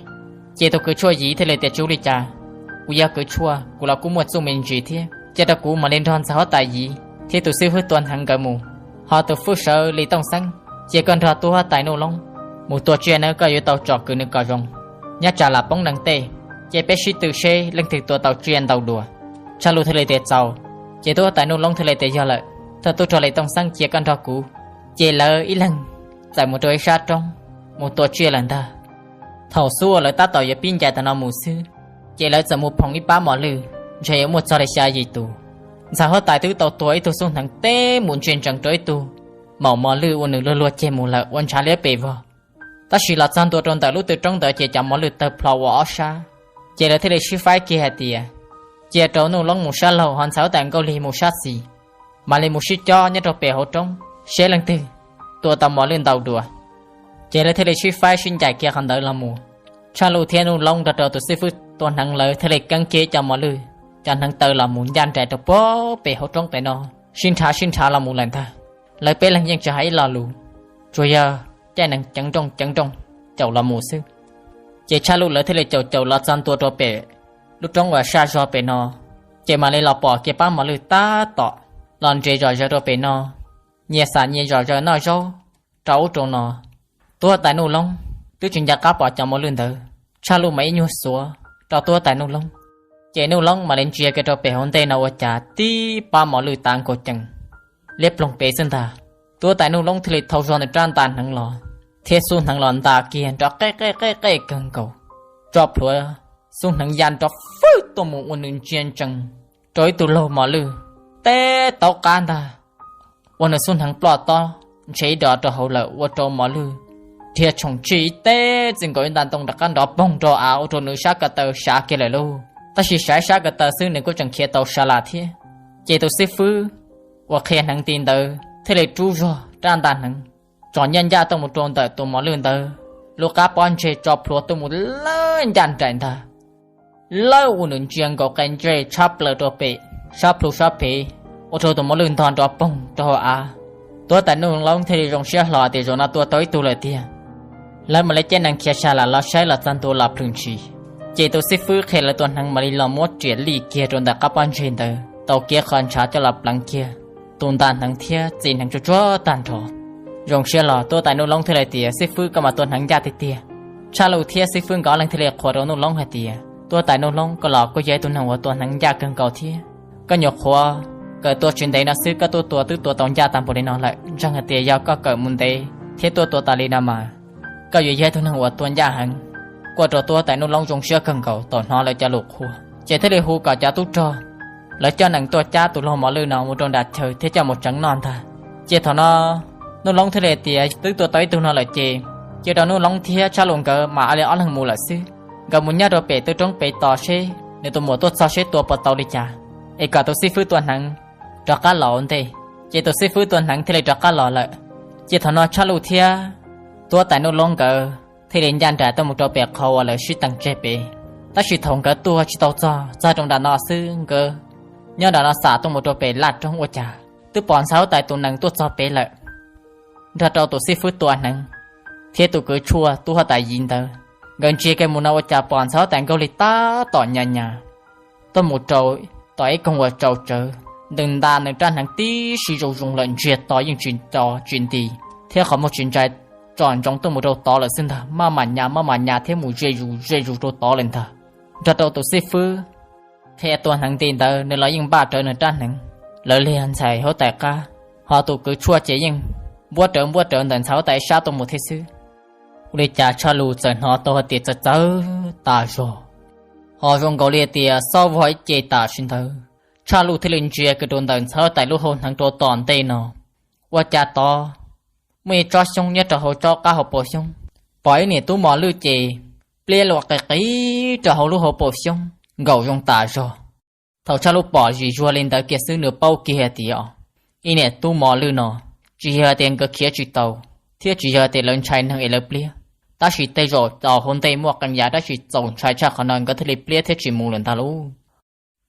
Ces tus kwv tshuaj Yiv thiaj li tias tsis ua li cas, kuv yog kwv tshuaj kuv los kuj muaj txuj me ntsis thiab, cia rau kuv mam li nrog ntxhais huab tais Yiv thiab tus xib fwb tua hneev nkawd mus. Ho tus hwj sawv Lis Tooj Xeeb, cia koj nrog tub huab tais Nuj Loob mus tua tsiaj nawb, koj yuav tau tsom kwm nws kom zoo. Nyob tsam lam poob neeg tej, ces peb sib tw seb leej twg tua tau tsiaj ntau dua. Tshaj Luj thiaj li tias txaus. Ces tub huab tais Nuj Loob thiaj li tias yog lawm, thawj tub rog Lis Tooj Xeeb, cia koj nrog kuv. Ces lawv ib leeg txawm mus rau ib sab roob mus tua tsiaj lawm ntag. Thaum xub uas lawv tab tom yuav pib ncaim tam no mus xwb, ces lawv txawm mus phoom ib pab mos lwj ntshe yuav muaj txog li xya yim tus. Ntxhais huab tais twb tau tuag ib tug xub hneev teb mus ntsia ntsees rau ib tug maum mos lwj uas nws luag luag ceg mus lawm ua ntshav liab pes vog. Tab sis los txog ntua rau ntawm lub tw roob ntawd ces cov mos lwj tawg plho ua ob sab. Ces lawv thiaj li sib faib kiag hais tias cia rau Nuj Loob mus sab laug ho ntxhais huab tais Nkauj Lig mus sab xis, mam li mus sib cob nyob rau pem hauv roob seb leej twg tua tau mos lwj ntau dua. Ces lawv thiaj li sib faib sib ncaim kiag qhov ntawd los mus. Tshaj Luj thiab Nuj Loob nrog rau tus xib fwb tua hneev lawv thiaj li keeb kiag cov mos lwj, cov hneev tawg los mus ncaj nraim rau puag pem hauv roob pem no, sib nrhav sib nrhav los mus lawm ntag. Lawv peb leeg yeej tsis hais ib lo lus, tsuas yog caij nees ceev nrooj ceev nrooj caum los mus xwb. Ces Tshaj Luj lawv thiaj li caum caum los txog ntua rau pem lub roob uas saj zog pem no, ces mam li los pom kiag pab mos lwj tab tom los nres zom zaws rau pem no, nyias xam nyias zom zaws noj zaub rau ub rau no. Tub huab tais Nuj Loob twb tsis nco qab pom cov mos lwj ntawd, Tshaj Luj mam ib nyuag xuav rau tub huab tais Nuj Loob, ces Nuj Loob mam li ntsia kiag rau pem hauv ntej no ua cas tib pab mos lwj tav nkaus cees liab ploog pem xwb ntag. Tub huab tais Nuj Loob thiaj li thau zog nws rab nta hneev los thiab xub hneev los nta kiag nrov qej qej qej qej kawg nkaus, tso plhuav xub hneev ya nrov fwj tuaj mus ua nws ntsia ntsees rau ib tug laug mos lwj teb taub qab ntag, ua nws xub hneev ploj tob ntshe ib dos rau hauv lawm ua rau mos lwj dhia tshoom tsij ib teb txij nkaus ib nta ntoo rov qab nrov poog rau av ua rau nws sab ko taw sav kiag lawm lauj. Tab sis saib sab ko taw xwb nws kuj tseem khiav tau sa las thiab. Ces tus xib fwb uas qhia hneev ti ntawd thiaj li rub zog rab ntaj hneev tsom ncaj ncaj tuaj mus rau ntawm tus mos lwj ntawd lub qab pob ntseg tso plhuav tuaj mus lawm ncaj nraim ntag. Lawv ua nws ntsia nkaus qe ntsej tshab plaws rau pem, sab plhu sab phem, ua rau tus mos lwj ntog nrov poog rau hauv av. Tub huab tais Nuj Loob thiaj li zoo siab hlo tias zaum no tua tau ib tug lawm tiag. Lawv mam li caij nees khiav sa las los saib los txog ntua los plhws ntshis. Ces tus xib fwb qhia lawv tua hneev mam li los muab riam lij kiag rau ntawm qab pob ntseg ntawd tau kiag qhov ntshav coj los pleev kiag tus ntaj hneev thiab txiv hneev tsuag tsuag tag nrho. Zoo siab los tub huab tais Nuj Loob thiaj li tias, xib fwb, koj mas tua hneev ncaj tiag tiag. Tshaj Luj thiab xib fwb nkawd ob leeg thiaj li qhuas rau Nuj Loob hais tias, tub huab tais Nuj Loob, koj los koj yog ib tug neeg uas tua hneev ncaj kawg nkaus thiab. Koj nyuam qhuav kawm tuaj tsis ntev no xwb koj tuaj tua twb tua tau ncaj tag npaum li no lawm, ntseeg hais tias yog koj kawm mus ntev thiab tuaj tua tas li no mas koj yuav yog ib tug neeg uas tua ncaj heev. Kuj ua rau tub huab tais Nuj Loob zoo siab kawg nkaus thaum hnov lawv cov lus qhuas, ces thiaj li hu kom cov tub rog lawv coj nees tuaj cab tus laug mos lwj no mus rau nram chaw thiab coj mus tseev noj ntag. Ces thaum no Nuj Loob thiaj li tias twb tua tau ib tug no lawm ces cia rau Nuj Loob thiab Tshaj Luj nkawd mam li ob leeg mus lawm xwb. Nkawd mus nyob rau pem tw roob pem tos seb nws tus muam tuaj txog seb tua puas tau li cas, es kom tus xib fwb tua hneev rov qab los ua ntej. Ces tus xib fwb tua hneev thiaj li rov qab los lawm. Ces thaum no Tshaj Luj thiab tub huab tais Nuj Loob nkawd thiaj li ncaj nraim tuaj mus rau pem qhov uas lawv sib teem tseg pem. Tab sis thaum nkawd tuaj tsis tau txog, txog rau nram no xwb nkawd nyob nram no xam tuaj mus rau pem laj roob ua cas twb pom ntxhais huab tais tus nees tuaj txog pem lawm, nrog rau tus xib fwb tua hneev thiab tus kwv tshuaj tub huab tais Yiv ntawd. Nkawd ntsia kiag mus no ua cas pom ntxhais huab tais Nkauj Lig tab tom nyas nyas tuaj mus rau tom ib koog uas tsaus tsawv, ntws nta nws rab hneev tib si zoo zoo lawm, ntsiag to yeej tsis nto tsis nti, thiab qhov muag tsis ntsais tsom ntsoov tuaj mus rau tod lawm xwb ntag, maj mam nyas maj mam nyas thiab mus ze zus ze zus rau tod lawm ntag. Nrog rau tus xib fwb qhia tua hneev ti ntawd nws los yeej npaj rawv nws rab hneev, lawv liag ntxhais huab tais qab, ho tus kwv tshuaj ces yeej npuab rawv npuab rawv ntawm ntxhais huab tais ib sab tuaj mus thiab xwb. Ua li cas Tshaj Luj txawm hnov tau hais tias txawv txawv tas zog, ho zoo nkaus li tias xob vog ib ce tam sim ntawd. Tshaj Luj thiaj li ntsia kiag rau ntawm ntxhais huab tais lub hau hneev rau tom ntej no, ua cas tod muaj ib tsob xyoob nyob rau hauv tsob qab hauv paus xyoob, pom ib niam tub mos lwj ces pliab luaj qis qis rau hauv lub hauv paus xyoob nkaum zoo tas zog. Thaum Tshaj Luj pom zim zuag li ntawd kiag xwb nws paub kiag hais tias ib niam tub mos lwj no tsis yog tias nkawd khiav tsis tau, thiab tsis yog tias lawv ntshai neeg es lawv pliab, tab sis tej zaum tau hauv ntej muaj qee yam dab tsi txaus ntshai tshaj qhov no nkawd thiaj li pliab thiab tsis mus lawm ntag lauj.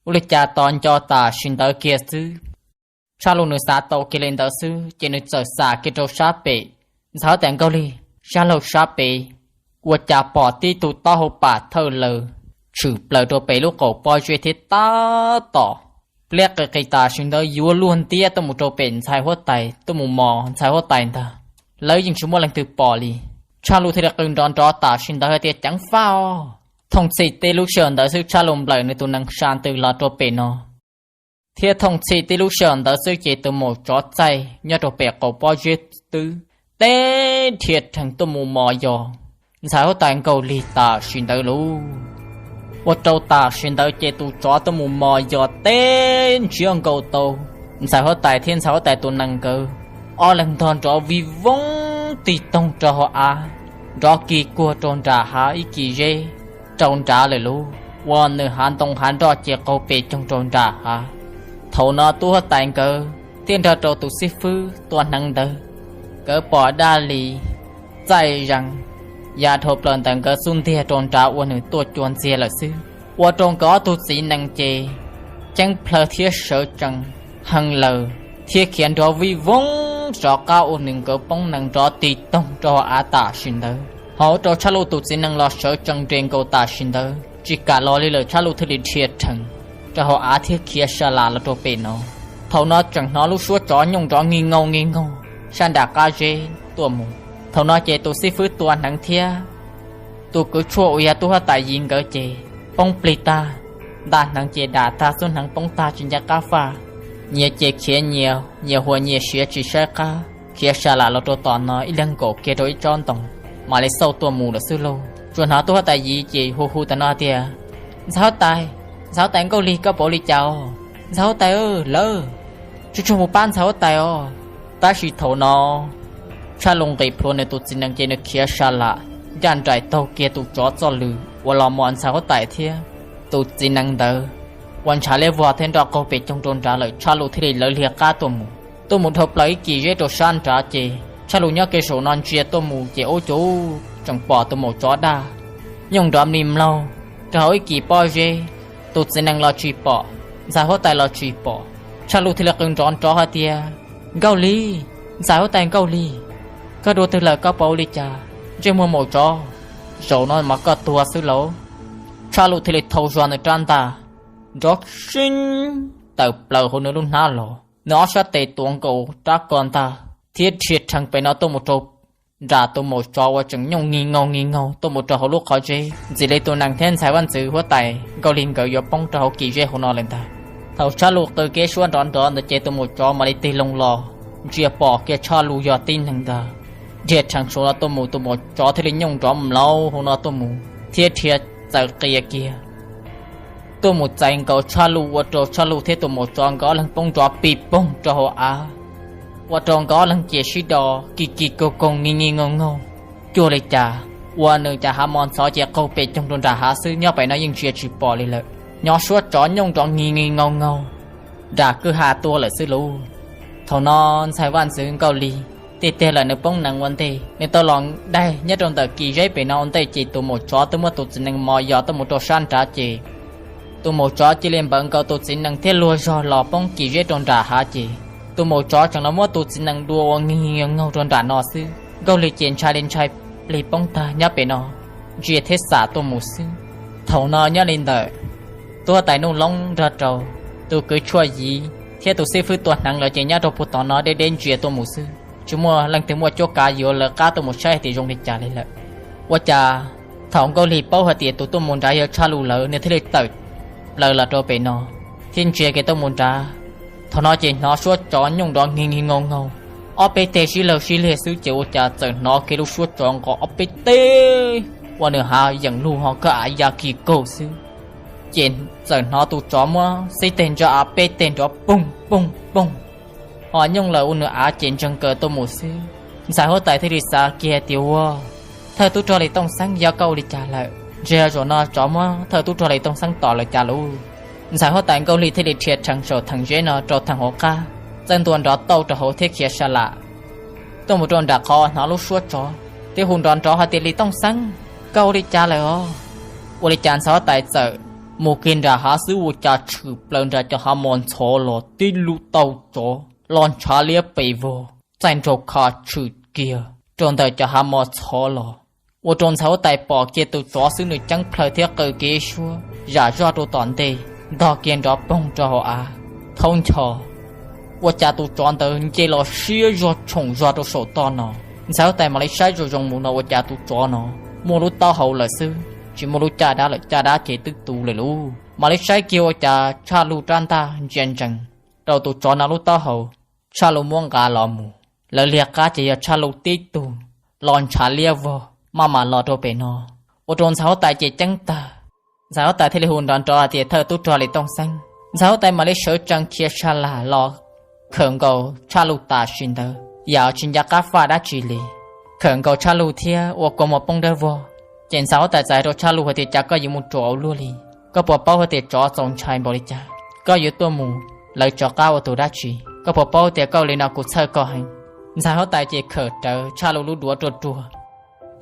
Ua li cas tos nco tam sim ntawd kiag xwb, Tshaj Luj nws xav tau kiag li ntawd xwb ces nws txawm xam kiag rau sab pem ntxhais huab tais Nkauj Lig sab laug sab pem, ua cas pom tib tug taub hau pam thawj lawm tshwm plaws rau pem lub qaum pob zeb thiab tab tom pliab qis qis tam sim ntawd yuav luag ntiab tuaj mus rau pem ntxhais huab tais tuaj mus mos ntxhais huab tais ntag. Lawv yeej tsis muaj leej twg pom li. Tshaj Luj thiaj li qw nrov nrov tam sim ntawd hais tias ceev faj os. Thooj txhij tib lub sij hawm ntawd xwb Tshaj Luj nplawm nws tus nees sa ntws los rau pem no, thiab thooj txhij tib lub sij hawm ntawd xwb ces tus maum tsov txaij nyob rau pem qaum pob zeb twb teb rhia rhees tuaj mus mos yos ntxhais huab tais Nkauj Lig tam sim ntawd lauj. Ua rau tam sim ntawd ces tus tsov tuaj mus mos yos teb ntsiab nkaus tau ntxhais huab tais thiab ntxhais huab tais tus nees nkawd ob leeg ntog nrov vij voob tig toog rau hauv av, nrov kig kuag rau nram hav ib kis zeb rau nrad lawm lauj. Ua nws hav ntoo hav nroj ces qaug pes coog rau nram hav. Thaum no tub huab tais nkawd thiaj nrog rau tus xib fwb tua hneev ntawd, nkawd pom daj li txaij zees ya dhau plaws ntawm nkawd xub ntiag rau nrad ua nws tuaj cua ntxiag lawm xwb. Ua rau nkawd ob tug txiv nees ces ceeb plhaw thiab sawv tsees heev lawm, thiab khiav nrov vij voob rov qab ua nws nkawd poob nees nrov tig toog rau hauv av tam sim ntawd. Ho ua rau Tshaj Luj tus txiv nees los sawv tsees nres nkaus tam sim ntawd tsis kam los li lawm, Tshaj Luj thiaj li rhia rhees rau hauv av thiab khiav sa las los rau pem no. Thaum no tseem hnov lub suab tsov nyooj nrov nkig nkaug nkig nkaug sab nram qab zeb tuaj mus. Thaum no ces tus xib fwb tua hneev thiab tus kwv tshuaj uas yog tub huab tais Yiv nkawd ces poob plig tag, ntaj hneev ces dam tag, xub hneev poob tag tsis nco qab faj. Nyias ces khiav nyias, nyias hua nyias siav tsis saib qab, khiav sa las los rau tom no ib leeg nkaum kiag rau ib tsob ntoo, mam li xauj tuaj mus lawm xwb lauj. Tsuas hnov tub huab tais Yiv ces hu hu tam no tias, ntxhais huab tais, ntxhais huab tais Nkauj Lig, koj puas ua li cas os? Ntxhais huab tais, lawv tsuag tsuag mus pab ntxhais huab tais os. Tab sis thaum no Tshaj Luj nqis plhuav nws tus txiv nees ces nws khiav sa las ncaj nraim taug kiag tus tsov txoj lw uas los mos ntxhais huab tais thiab tus txiv nees ntawd ua ntshav liab vog thiab nrov qaug pes coog rau nrad lawm, Tshaj Luj thiaj li lawv liag qab tuaj mus. Tuaj mus dhau plaws ib kis zeb rau sab nrad ces Tshaj Luj nyob kiag saum no ntsia tuaj mus ces ub, tseem pom tus maum tsov daj nyooj nrov mli mlaug rau hauv ib kis pob zeb. Tus txiv nees los tsis pom, ntxhais huab tais los tsis pom. Tshaj Luj thiaj li qw nrov nrov hais tias, Nkauj Lig, ntxhais huab tais Nkauj Lig, koj dua twg lawm, koj puas ua li cas? Ntsej muag maum tsov zaum no mas koj tuag xwb lauj. Tshaj Luj thiaj li thau zog nws rab ntaj nrov seeb tawm plaws hauv nws lub hnab los, nws ob sab tes tuav nkaus rab ko ntag thiab dhia rhees pem no tuaj mus rau nram tus maum tsov uas tseem nyooj ngi nkaug ngi nkaug tuaj mus rau hauv lub qhov zeb. Ntxim li tus nees thiab ntxhais vaj ntxwv huab tais Nkauj Lig nkawd yuav poob rau hauv kis zeb hauv no lawm ntag. Thaum Tshaj Luj qw kiag suab nrov nrov ntawd ces tus maum tsov mam li tig loo los, ntsia pom kiag Tshaj Luj yog tib neeg ntag. Dhia rhees saum no tuaj mus, tus maum tsov thiaj li nyooj nrov mlaug hauv no tuaj mus thiab dhia txawm qia kiag tuaj mus txais nkaus Tshaj Luj, ua rau Tshaj Luj thiab tus maum tsov nkawd ob leeg poob nrov pig poog rau hauv av, ua rau nkawd ob leeg cia sib do kis kis koog koog ngi ngi nkaug nkaug. Cuag li cas ua nws cas hav mos ntxhov ces qaug pes coog rau nram hav xwb, nyob pem no yeej ntsia tsis pom li lawm. Nyob suab tsov nyooj nrov ngi ngi nkaug nkaug nram kwj ha tuaj lawm xwb lauj. Thaum no ntxhais vaj ntxwv Nkauj Lig tiag tiag lawm, nws poob nees ua ntej, nws tau los daig nyob rau ntawm kis zeb pem no ua ntej ces tus maum tsov twb muab tus txiv nees mos yos tuaj mus rau sab nrad ces tus maum tsov cia li npawv nkaus tus txiv nees thiab luag zog los poob kis zeb rau nram hav ces tus maum tsov tseem los muab tus txiv nees dua ua ngi nkaug rau nram no xwb. Nkauj Lig ces ntshai li ntshai plig poob tag nyob pem no ntsia thiab xam tuaj mus xwb. Thaum no nyob li ntawm tub huab tais Nuj Loob nrog rau tus kwv Tshuaj Yiv thiab tus xib fwb Tuam Hneev lawv ces nyob rau puag tom no deb deb ntsia tuaj mus xwb, tsis muaj leej twg muaj cuab kav yuav lawv qab tuaj mus saib hais tias zoo li cas li lawm. Ua cas thaum Nkauj Lig paub hais tias tus tuaj mus nrad yog Tshaj Luj lawm, nws thiaj li tawm plaws los rau pem no thiab ntsia kiag tuaj mus nrad. Thaum no ces hnov suab tsov nyooj nrov ngi ngi nkaug nkaug, ob peb teg sib law sib liag xwb ces ua cas txawm hnov kiag lub suab tsov nqos ob peb teg ua nws hav yeem lug ho kawg av ya kis kaug xwb. Ces txawm hnov tus tsov muab xib teg ntsa av peb teg nrov poog poog poog, ho nyooj lawm ua nws av ces ntseeg kaws tuaj mus xwb. Ntxhais huab tais thiaj li xav kiag tias, Ua, thawj tub rog Lis Tooj Xeeb, yog koj ua li cas lawm? Ntshe zaum no tsov muab thawj tub rog Lis Tooj Xeeb tom lawm cas lauj. Ntxhais huab tais Nkauj Lig thiaj li dhia rhees saum theem zeb no rau theem hauv qab, txawb ntua nrov tauj rau hauv thiab khiav sa lam tuaj mus rau nram qhov hnov lub suab tsov thiab hu nrov nrov hais tias, Lis Tooj Xeeb, koj ua li cas lawm os? Ua li cas ntxhais huab tais txawm mus kiag nram hav xwb ua cas tshwm plaws nram cov hav mos ntxhov los tib lub tauj tsov los ntshav liab pes vog txaij nraug kha tshwm kiag rau ntawm cov hav mos ntxhov los, ua rau ntxhais huab tais pom kiag tus tsov xwb nws ceeb plhaw thiab qw kiag ib suab zam zoj rau tom ntej, ntog kiag nrov poog rau hauv av thaub ncho. Ua cas tus tsov ntawd nce los siab zog tshoom zog rau saum toj no. Ntxhais huab tais mam li saib zoo zoo mus no ua cas tus tsov no muaj lub taub hau lawm xwb, tsis muaj lub caj dab lawm, caj dab ces twb tu lawm lauj. Mam li saib kiag ua cas Tshaj Luj rab ntaj ntsia ntsees rau tus tsov no lub taub hau. Tshaj Luj muab nqa los mus, lawv liag qab ces yog Tshaj Luj tib tug los ntshav liab vog maj mam los rau pem no, ua rau ntxhais huab tais ces ceeb tag. Ntxhais huab tais thiaj li hu nrov nrov hais tias, Thawj tub rog Lis Tooj Xeeb. Ntxhais huab tais mam li sawv tsees khiav sa lam los khawm nkaus Tshaj Luj tam sim ntawd, yam tsis nco qab faj dab tsi li, khawm nkaus Tshaj Luj thiab ua kua muag poob dawb vog. Ces ntxhais huab tais txawm hais rau Tshaj Luj hais tias, Cas koj yuav mus ruam ua luaj li? Koj puas paub hais tias tsov txaus ntshai npaum li cas? Koj yuav tuaj mus lawv tsov qab ua tus dab tsi? Koj puas paub tias koj ua li no kuv txhawj koj heev? Ntxhais huab tais ces khawm rawv Tshaj Luj lub duav ruaj ruaj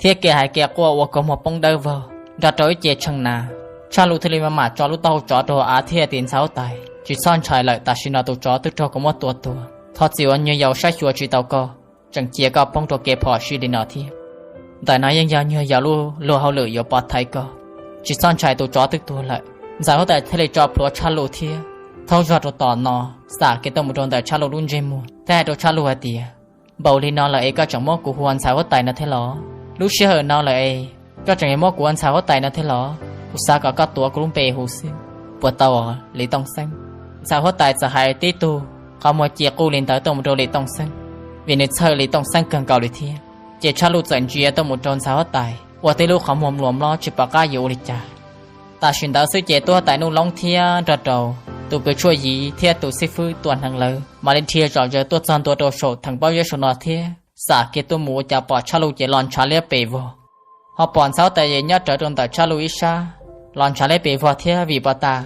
thiab kiag hais kiag quaj ua kua muag poob dawb vog nrog rau ib ce tshee nas. Tshaj Luj thiaj li maj mam tso lub taub hau tsov rau hauv av thiab tias, Ntxhais huab tais, tsis txhob ntshai lawm, tam sim no tus tsov twb raug kuv muab tua tuag. Thov txim uas nyuag yaus saib xyuas tsis tau koj, tseem cia koj poob rau kev phom sij li no thiab. Ntawm no yeej yog nyuag yaus lub luag hauj lwm yuav pov thaiv koj. Tsis txhob ntshai, tus tsov twb tuag lawm. Ntxhais huab tais thiaj li tso plhuav Tshaj Luj thiab thaub zog rau tom no, xam kiag tuaj mus rau ntawm Tshaj Luj lub ntsej muag thiab hais rau Tshaj Luj hais tias, Npaum li no lawm es koj tseem muab kuv hu ua ntxhais huab tais no thiab los? Lub sij hawm no lawm es koj tseem yuav muab kuv ua ntxhais huab tais no thiab los? Kuv xav kom koj tuav kuv lub npe hu xwb, puas tau, Lis Tooj Xeeb? Ntxhais huab tais txawm hais tib tug qhov muag ci quj li ntawd tuaj mus rau Lis Tooj Xeeb, vim nws txhawj Lis Tooj Xeeb kawg nkaus li thiab. Ces Tshaj Luj txawm ntsia tuaj mus rau ntxhais huab tais uas tib lub qhov muag mluas mlob tsis pom qab yuav ua li cas. Tam sim ntawd xwb ces tub huab tais Nuj Loob thiab nrog rau tus kwv Tshuaj Yiv thiab tus xib fwb Tuam Hneev lawv mam li dhia zom zaws tuaj txog ntua rau saum theem pob zeb saum no thiab xam kiag tuaj mus ua cas pom Tshaj Luj ces los ntshav liab pes vog, ho pom ntxhais huab tais nyob rawv rau ntawm Tshaj Luj ib sab. los ntshav liab pes vog thiab vim pos tas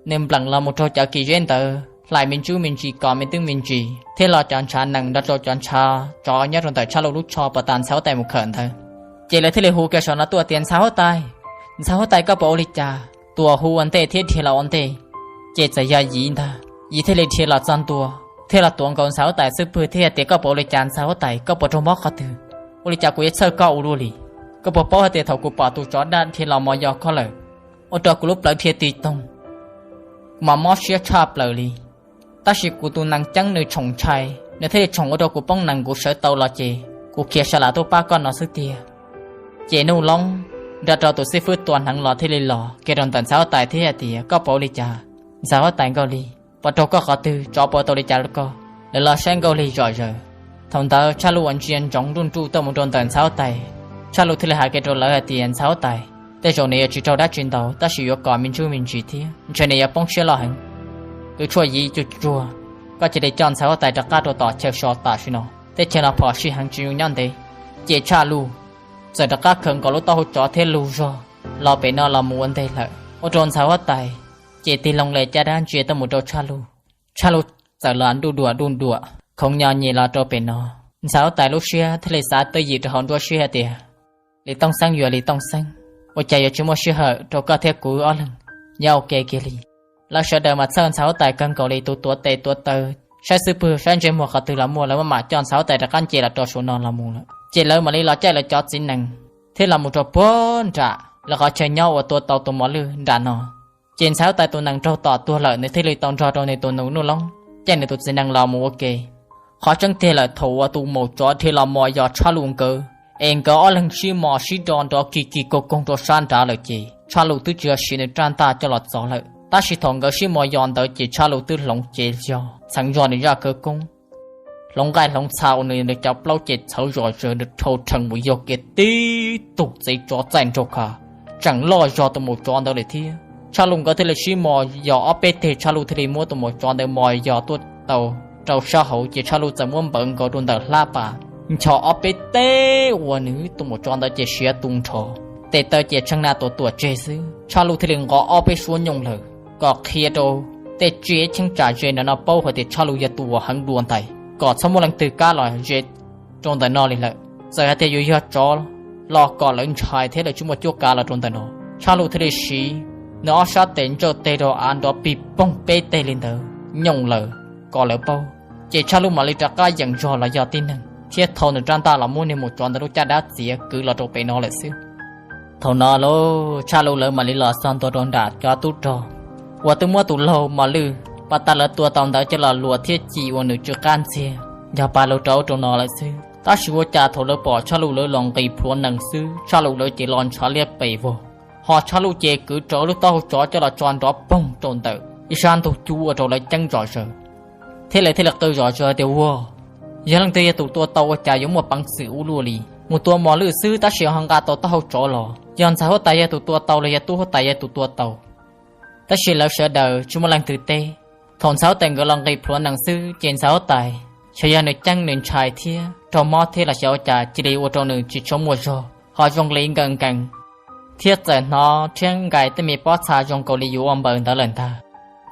nws npleem los mus raug cov kis zeb ntawd hlais me ntsuj me ntsis kom me twb me ntsis thiab los cov ntshav nees nrog rau cov ntshav tsov nyob rau ntawm Tshaj Luj lub tsho pos tas ntxhais huab tais mus khawm ntawd. Ces lawv thiaj li hu kiag saum no tuaj tias, Ntxhais huab tais, ntxhais huab tais, koj puas ua li cas? Tuam hu ua ntej thiab dhia los ua ntej. Ces txawm yog Yiv ntag, Yiv thiaj li dhia los txog ntua thiab los tuav nkaus ntxhais huab tais xub pwg thiab hais tias, Koj puas ua li cas ntxhais huab tais? Koj puas raug mob qhov twg? Ua li cas kuv yuav txhawj koj ua luaj li? Koj puas paub hais tias thaum kuv pom tus tsov daj dhia los mos yos koj lawm, ua rau kuv lub plawv dhia tig toog, kuv mas mob siab tshaj plaws li. Tab sis kuv tus nees ceeb nws tshoom ntshai, nws thiaj li tshoom ua rau kuv poob nees, kuv sawv tau los ces kuv khiav sa lam tuaj pab koj no xwb tiag. Ces Nuj Loob nrog rau tus xib fwb tua hneev los thiaj li los kiag rau ntawm ntxhais huab tais thiab hais tias, Koj puas ua li cas ntxhais huab tais Nkauj Lig? Puas raug koj qhov twg? Tsov puas tau li cas rau koj? Lawv los saib Nkauj Lig zom zaws. Thaum ntawd Tshaj Luj uas ntsia ntsoov nruj nruj tuaj mus rau ntawm ntxhais huab tais, Tshaj Luj thiaj li hais kiag rau lawv hais tias, Ntxhais huab tais, tej zaum nws yuav tsis raug dab tsi ntau tab sis yuav kom me ntsuj me ntsis thiab ntshe nws yuav poob siab loj heev. Kwv tshuaj Yiv, Tsuj Tsuag, koj cia li coj ntxhais huab tais rov qab rau tom chaw so tam sim no, teb chaws no phom sij heev tsis zoo nyob ntev. Ces Tshaj Luj txawm rov qab khaws nkaus lub taub hau tsov thiab lug zog los pem no los mus ua ntej lawm, ua rau ntxhais huab tais ces tig loo li caj dab ntsia tuaj mus rau Tshaj Luj. Tshaj Luj txawm los duj duam duj duam khoov nyo nyem los rau pem no. Ntxhais huab tais lub siab thiaj li xav twj ywm rau hauv nruab siab hais tias, Lis Tooj Xeeb yuav Lis Tooj Xeeb, ua cas yuav tsis muaj sij hawm rau koj thiab kuv ob leeg nyob ua ke kiag li. Lawv sawv daws mas txhawj ntxhais huab tais kawg nkaus li, tus tuav tes tuav taw, saib xub pwg saib ntsej muag qhov twg los muaj, lawv maj mam coj ntxhais huab tais rov qab nce los rau saum no los mus lawm. Ces lawv mam li los caij lawv cov txiv nees thiab los mus rau puag nram lawv qhov chaw nyob uas tua tau tus mos lwj nram no. Ces ntxhais huab tais tus nees raug tom tuag lawm, nws thiaj li tau nrog rau nws tus nus Nuj Loob caij nws tus txiv nees los mus ua ke. Qhov tseeb tiag lawm, thaum uas tus maum tsov dhia los mos yos Tshaj Luj nkawd es nkawd ob leeg sib mos sib do nrov kis kis koog koog rau sab nrad lawm ces Tshaj Luj twb tsis yog siv nws raj ntaj coj los txov lawm, tab sis thaum nkawd sib mos yos ntawd ces Tshaj Luj twb hloov cev zog txheev zog nws zaj khawv koob, hloov nqaij hloov txha uas nws cov plaub ces txhawv zom zaws dhau rhees mus yog kiag tib tug txiv tsov txaij nraug kha tseem loj zog tus maum tsov ntawd lawm thiab. Tshaj Luj nkawd thiaj li sib mos yos ob peb teg, Tshaj Luj thiaj li muab tus maum tsov ntawd mos yos tuaj tau rau sab hauv ces Tshaj Luj txawm muab npawv nkaus rau ntawm hlab pas nchos ob peb teg uas nws tus maum tsov ntawd ces siav tu nrho, tes taw ces tsheej na tuam tuam tseg xwb. Tshaj Luj thiaj li nqos ob peb suab nyooj lawm kom qhia rau tej tsiaj cheeb tsam ze ntawm no paub hais tias Tshaj Luj yog tus uas heev dua ntais, kom txhob muaj leej twg kam los ze rau ntawm no li lawm. Txawm hais tias yus yog tsov los kom lawv ntshai thiab lawv tsis muaj cuab kav los rau ntawm no. Tshaj Luj thiaj li siv nws ob sab tes ntsawj teg rau av nrov pig poog peb teg li ntawd nyooj lawm kom lawv paub. Ces Tshaj Luj mam li rov qab yeem zog los yog tib neeg thiab thau nws rab ntaj los muab niag maum tsov ntawd lub caj dab txiav kwv los rau pem no lawm xwb. Thaum no lauj, Tshaj Luj lawv mam li los txog ntua rau nram cov tub rog uas twb muab tus laug mos lwj pas tas lawv tua tau ntawd coj los luam thiab ci ua nws tsw qab ntxiag, yog pa lug rau ub rau no lawm xwb. Tab sis ua cas thaum lawv pom Tshaj Luj lawv los nqis plhuav nees xwb, Tshaj Luj lawv ces los ntshav liab pes vog, ho Tshaj Luj ces kwv rau lub taub hau tsov coj los tso nrov poog rau ntawm ib sab ntug cub ua rau lawv ceeb zom zaws. Thiab lawv thiaj li qw zom zaws tias, Ua, yog leej twg yog tus tua tau ua cas yuav muaj peev xwm ua luaj li? Mus tua mos lwj xwb tab sis ho nqa tau taub hau tsov los. Yog ntxhais huab tais yog tus tua tau los yog tub huab tais yog tus tua tau? Tab sis lawv sawv daws tsis muaj leej twg teb. Thaum ntxhais huab tais nkawd los nqis plhuav nees xwb ces ntxhais huab tais xyov yog nws ceeb nws ntshai thiab raug mob thiab los xyov ua cas cia li ua rau nws tsis tshua muaj zog, ho zoo li nkees nkees thiab txawm hnov rhiab nkais tej me pob txha zoo nkaus li yuav ua npaws ntawd lawm ntag.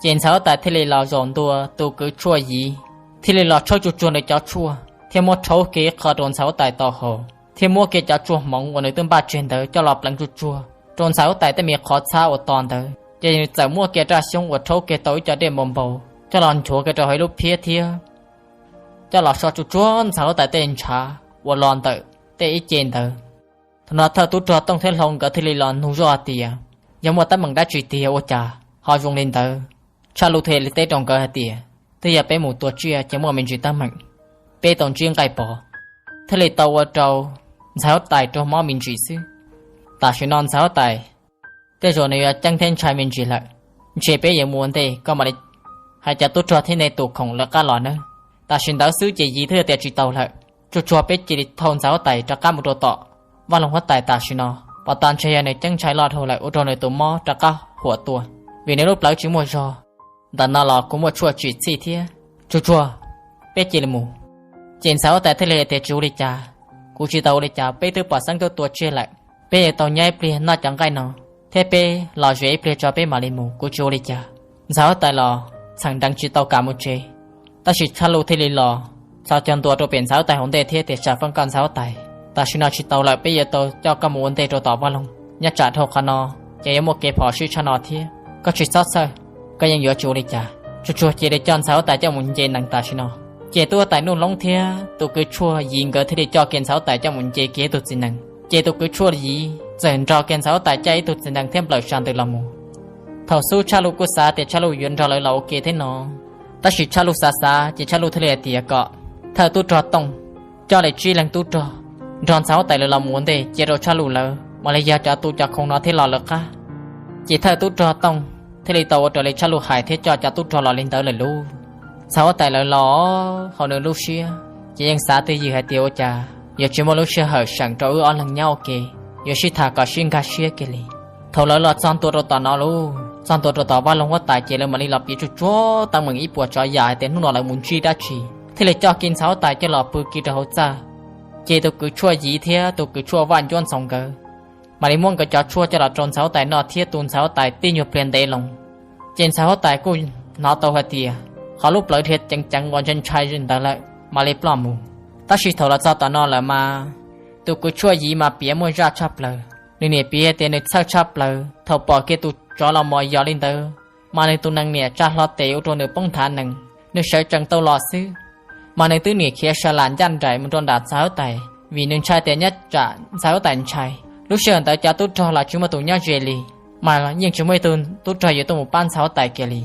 Ces ntxhais huab tais thiaj li los zaum ntua tus kwv tshuaj Yiv, thiaj li los tshawb tsuag tsuag nws cov tshuaj thiab muab rhaub kiag ib qho rau ntxhais huab tais tau haus, thiab muab kiag cov tsuag hmoov uas nws twb npaj tseg ntawd coj los pleev tsuag tsuag rau ntxhais huab tais tej me qhov txhab uas to ntawd. Ces nws txawm muab kiag raj xyoob uas rhaub kiag tau ib co dej npau npau coj los nchuav kiag rau hauv ib lub phiab thiab coj los so tsuag tsuag ntxhais huab tais tej ntshav uas los ntawm tej ib ce ntawd. Thaum no thawj tub rog Tooj thiab Hlau nkawd thiaj li los nug zoj hais tias, Yog muaj teeb meem dab tsi tiag ua cas ho zoo li ntawd? Tshaj Luj thiaj li teb rau nkawd hais tias, Twb yog peb mus tua tsiaj ces muaj me ntsis teeb meem, peb tau ntsib nqaij pov thiaj li tau ua rau ntxhais huab tais raug mob me ntsis xwb. Tam sim no ntxhais huab tais tej zaum nws yuav ceeb thiab ntshai me ntsis lawm, ntshe peb yuav mus ua ntej, koj mam li hais cov tub rog thiab nej tus khoom lawv qab los nawb. Tam sim ntawd xwb ces Yiv twb tias tsis tau lawm, tsuag tsuag peb cia li thauj ntxhais huab tais rov qab mus rau tom Vaj Loog huab tais tam sim no, pom tas ntshe yog nws ceeb ntshai loj dhau lawm ua rau nws tus mob rov qab huam tuaj, vim nws lub plawv tsis muaj zog. Ntawm no los kuv muaj tshuaj tsim txhij thiab, tsuag tsuag peb cia li mus. Ces ntxhais huab tais thiaj li hais tias, Tsis ua li cas, kuv tsis tau ua li cas, peb twb pom Xeeb tuaj tua tsiaj lawm, peb yuav tau nyob ib pliag noj cov nqaij no Thiab peb los ze ib pliag tso peb mam li mus, kuv tsis ua li cas. Ntxhais huab tais los txheem nreev tsis tau kam mus tsev, tab sis Tshaj Luj thiaj li los txhos caug ntua rau pem ntxhais huab tais hauv ntej thiab tias, Tsam feej koj ntxhais huab tais, tam sim no tsis tau lawm, peb yuav tau coj koj mus ua ntej rau tom vaj loog. Nyob tsam dhau qhov no ces yuav muaj kev phom sij tshaj no thiab, koj tsis txhob txhawj, koj yeej yuav tsis ua li cas. Tsuag tsuag cia li coj ntxhais huab tais coj mus nce nees tam sim no. Ces tub huab tais Nuj Loob thiab tus kwv tshuaj Yiv nkawd thiaj li coj kiag ntxhais huab tais coj mus nce kiag ib tug txiv nees. Ces tus kwv tshuaj Yiv txawm nrog kiag ntxhais huab tais caij ib tug txiv nees thiab nplawm sas ntws los mus. Thaum xub Tshaj Luj kuj xav tias Tshaj Luj yuav nrog lawv los ua ke thiab no, tab sis Tshaj Luj xav xav ces Tshaj Luj thiaj li hais tias kom thawj tub rog Tooj coj li tsib leeg tub rog nrog ntxhais huab tais lawv los mus ua ntej, cia rau Tshaj Luj lawv mam li yog cov tu cov khoo no thiab los lawv qab. Ces thawj tub rog Tooj thiaj li tau ua raws li Tshaj Luj hais thiab coj cov tub rog los li ntawd lawm lauj. Ntxhais huab tais lawv los hauv nws lub siab ces yeej xav twj ywm hais tias, Ua cas yuav tsis muaj lub sij hawm seem rau wb ob leeg nyob ua ke, yuav sib tham kom sib nkag siab kiag li. Thaum lawv los txog ntua rau tom no lauj, txog ntua rau tom vaj loog huab tais ces lawv mam li los piav tsuag tsuag teeb meem ib puas tsav yam hais tias hnub no lawv mus ntsib dab tsi, thiaj li coj kiag ntxhais huab tais coj los pw kiag rau hauv txaj. Ces tus kwv tshuaj Yiv thiab tus kwv tshuaj Vaj Ncuab Ntxoov nkawd mam li muab nkawd cov tshuaj coj los rau ntxhais huab tais noj thiab tu ntxhais huab tais tib nyuag pliag ntev loo. Ces ntxhais huab tais kuj hnov tau hais tias qhov lub plawv dhia ceev ceev uas ntshai ntshai ntawd lawm mam li ploj mus. Tab sis thaum los txog tom no lawm mas tus kwv tshuaj Yiv mas piav muaj zaj tshaj plaws. Nws niam piav tias nws txhawj tshaj plaws thaum pom kiag tus tsov los mos yos li ntawd, mas nws tus nees niam tsa hlo tes ua rau nws poob nthav nees, nws sawv tsees tau los xwb. Mas nws twb niam khiav sa lam ncaj nraim mus rau nram ntxhais huab tais, vim nws ntshai tias nyob tsam ntxhais huab tais ntshai. Lub sij hawm ntawd cov tub rog los tsis muaj tus nyob ze li, mas yeej tsis muaj ib tug tub rog yuav tuaj mus pab ntxhais huab tais kiag li.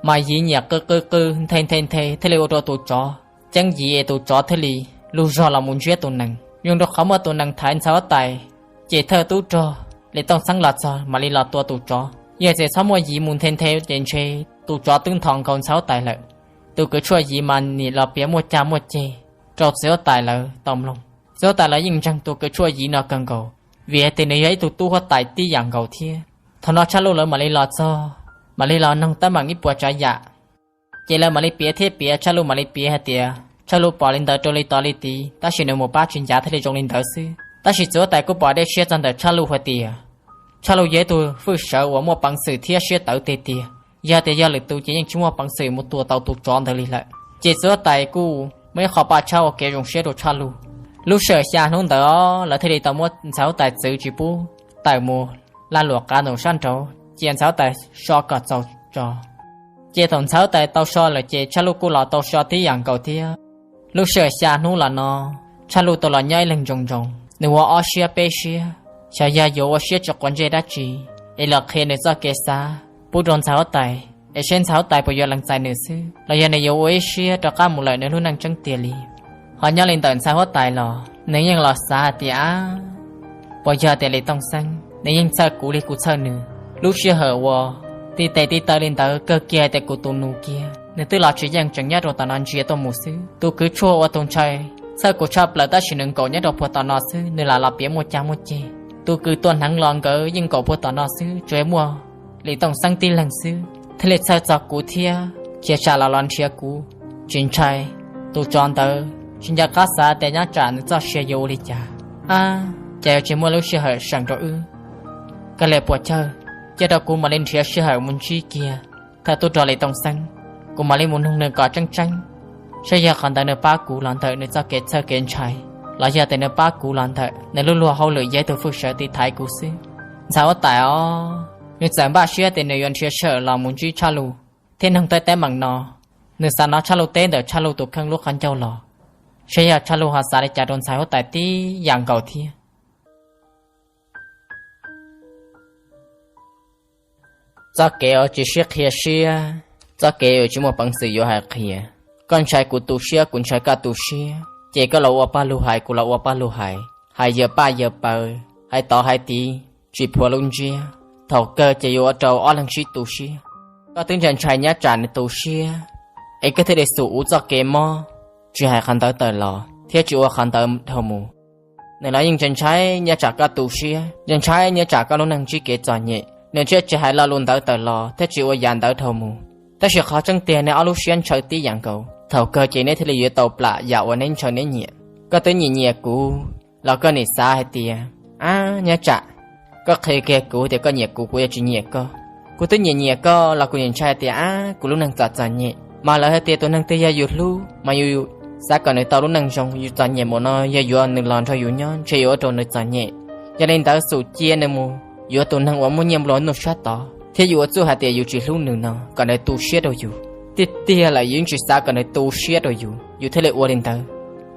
Mas Yiv nyiam qw qw qw nthe nthe nthe thiaj li ua rau tus tsov ceeb Yiv es tus tsov thiaj li lug zog los mus ntsiab tus nees. Zoo rau qhov muaj tus nees thaiv ntxhais huab tais, ces thawj tub rog Lis Tooj Xeeb los txog mam li los tua tus tsov. Yog txawm txhob muaj Yiv mus nthe nthe ces ntshe tus tsov twb nthos nkaus ntxhais huab tais lawm. Tus kwv tshuaj Yiv mas nim los piav muaj cag muaj ceg rau txiv huab tais lawv tau mloog. Txiv huab tais lawv yeej ntseeg tus kwv tshuaj Yiv no kawg nkaus, vim hais tias nws yog ib tug tub huab tais tib yam nkaus thiab. Thaum no Tshaj Luj lawv mam li los txog, mam li los noog teeb meem ib puas tsav yam. Ces lawv mam li piav thiab piav, Tshaj Luj mam li piav hais tias Tshaj Luj pom li ntawd rau li tod li tid, tab sis nws mus pab tsis ncav thiaj li zoo li ntawd xwb. Tab sis txiv huab tais kuj pom dej siab txog ntawm Tshaj Luj hais tias Tshaj Luj yog ib tug fwj sawv uas muaj peev xwm thiab siab tawv tiag tiag. Yog tias yog lwm tus ces yeej tsis muaj peev xwm mus tua tau tus tsov ntawd li lawm. Ces txiv huab tais kuj muaj ib qho paj tshab ua kev zoo siab rau Tshaj Luj. Lub sij hawm xya hnub ntawd lawv thiaj li tau muab ntxhais huab tais txwv tsis pub tawm mus laj luam qav ntaum sab nraud, cia ntxhais huab tais so kom txaus tso. Ces thaum ntxhais huab tais tau so lawm ces Tshaj Luj kuj los tau so tib yam nkaus thiab. Lub sij hawm xya hnub los no, Tshaj Luj tau los nyob ib leeg ntsoov ntsoov, nws ua ob siab peb siab, xyov yog yuav ua siab tsis quav ntsej dab tsi es los qhia nws txoj kev xav pub rau ntxhais huab tais, es seb ntxhais huab tais puas yuav lees txais nws xwb, los yog nws yuav ua ib siab rov qab mus lawm nws lub neej tseeb tiag li. Ho nyob li ntawm ntxhais huab tais los nws yeej los xav hais tias, puas yog tias Lis Tooj Xeeb nws yeej txhawj kuv li kuv txhawj nws? Lub sij hawm uas tib tes tib taw li ntawd kawg kiag hais tias kuv tus nus kiag, nws twb los tsis yeej, tseem nyob rau tom no ntsia tuaj mus xwb. Tus kwv tshuaj ua tus ntshai txhawj kuv tshaj plaws tab sis nws nkaum nyob rau puag tom no xwb, nws lam los piav muaj cag muaj ceg. Tus kwv tuag hneev los nkawd yeej nkaum puag tom no xwb, tsuas muaj Lis Tooj Xeeb tib leeg xwb thiaj li txhawj txog kuv thiab khiav sam los los nrhiav kuv. Tsis ntshai, tus tsov ntawd tsis nco qab xav tias nyob tsam nws txoj sia yuav ua li cas. Ab, cas yuav tsis muaj lub sij hawm seem rau wb. Koj li puas chawj, cia rau kuv mam li nrhiav sij hawm mus ntsib kiag thawj tub rog Lis Tooj Xeeb, kuv mam li mus nug nws kom tseeb tseeb, saib yog qhov ntawd nws pab kuv los ntawm nws txoj kev txhawj kev ntshai, los yog tias nws pab kuv los ntawm nws lub luag hauj lwm yog ib tug fwj sawv tiv thaiv kuv xwb. Ntxhais huab tais os, nws txawm npaj siab tias nws yuav nrhiav sij hawm los mus ntsib Tshaj Luj thiab noog tej teeb meem no. Nws xav hnov Tshaj Luj teb ntawm Tshaj Luj tus kheej lub qhov ncauj los, saib yog Tshaj Luj ho xav li cas rau ntxhais huab tais tib yam nkaus thiab. Txoj kev uas tsis sib qhia siab, txoj kev uas tsis muaj peev xwm yuav hais qhia. Koj ntshai kuv tu siab, kuv ntshai koj tu siab, ces koj los ua paj lug hais, kuv los ua paj lug hais, hais yawg paj yawg pawg, hais tod hais tid, tsis phua lub ntsiab. Thaum kawg ces yuav ua rau ob leeg sib tu siab. Koj twb ntshai ntshai nyob tsam nws tu siab, es koj thiaj li xum uv txoj kev mob, tsis hais qhov ntawd tawm los thiab tsis ua qhov ntawd dhau mus. Nws los yeej ntshai ntshai nyob tsam koj tu siab, ntshai ntshai nyob tsam koj lub neej ntsib kev txom nyem, nws thiaj tsis hais lo lus ntawd tawm los thiab tsis ua yam ntawd dhau mus. Tab sis qhov tseeb tiag neb ob lub siab ntshaw tib yam nkaus, thaum kawg ces neb thiaj li yuav tau plam yam uas neb ntshaw neb nyiam. Koj twb nyiam nyiam kuv los koj nim xav hais tias, ab, nyob tsam Koj qhia kiag kuv tias koj nyiam kuv, kuv yuav tsis nyiam koj. Kuv twb nyiam nyiam koj los kuv nyiam ntshai tias ab kuv lub neej txom txom nyem, mas lawv hais tias tus neeg twg yog yus hlub mas yus xav kom nws tau lub neej zoo, yus txom nyem mus no yog yuav nws los nrog yus nyob ntshe yuav ua rau nws txom nyem. Yog li ntawd xum cia nws mus yuav tus neeg uas muaj nyiaj nplua nuj sab tod thiab yus ua txuj hais tias yus tsis hlub nws no kom nws tu siab rau yus. Tiag tiag lawm yus yeej tsis xav kom nws tu siab rau yus, yus thiaj li ua li ntawd.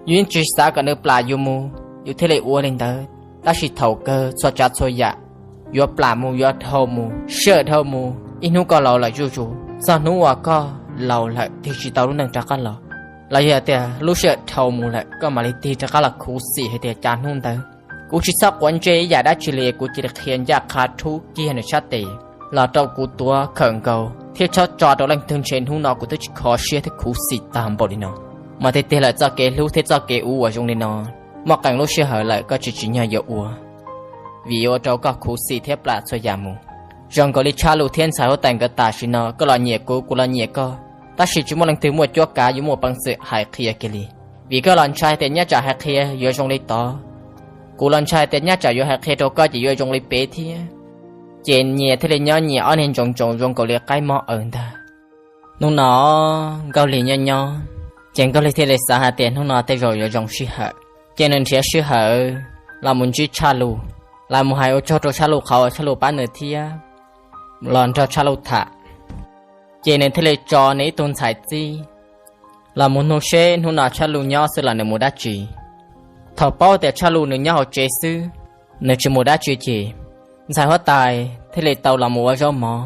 Yus yeej tsis xav kom nws plam yus mus, yus thiaj li ua li ntawd. Tab sis thaum kawg txhua tsav txhua yam yuav plam mus, yuav dhau mus, sij hawm dhau mus, ib hnub koj laus lawm zuj zus, txog hnub uas koj laus lawm tig tsis tau lub neej rov qab los, los yog tias lub sij hawm dhau mus lawm koj mam li tig rov qab los khuv xim hais tias cas hnub ntawd kuv tsis txhob quav ntsej ib yam dab tsi li, kuv cia li qhia ncaj qha rhub kiag nws sab tes los rau kuv tuav khawm nkaus thiab txhob tso rau leej twg, ntshe hnub no kuv twb tsis kho siab thiab khuv xim tag npaum li no. Mas tiag tiag lawm txoj kev hlub thiab txoj kev ua uas zoo li no, muaj qee lub sij hawm lawm koj tsis tsim nyog yuav ua, vim yuav ua rau koj khuv xim thiab plam txhua yam mus. Zoo nkaus li Tshaj Lus thiab ntxhais huab tais nkawd tam sim no, koj los nyiam kuv, kuv los nyiam koj, tab sis tsis muaj leej twg muaj cuab kav yuav muaj peev xwm hais qhia kiag li. Vim koj los ntshai tias nyaj tsam hais qhia yuav zoo li tod, kuv los ntshai tias nyaj tsam yuav hais qhia rau koj ces yuav zoo li peb thiab. Ces nyias thiaj li nyob nyias ob niag ntsoov ntsoov zoo nkaus li qaib mob aws ntag. Hnub no Nkauj Lig nyob nyob, ces Nkauj Lig thiaj li xav hais tias hnub no tej zaum yuav zoo sij hawm. Ces nws nrhiav sij hawm los mus ntsib Tshaj Lus, los mus hais ua tsaug rau Tshaj Lus qhov uas Tshaj Lus pab nws thiab los nrog Tshaj Lus tham. Ces nws thiaj li tso nws ib tug ntxhais txib los mus nug seb hnub no Tshaj Lus nyob xwb los nws mus dab tsi. Thaum paub tias Tshaj Lus nws nyob hauv tsev xwb, nws tsis mus dab tsi ces ntxhais huab tais thiaj li tau los mus ua zaub mov.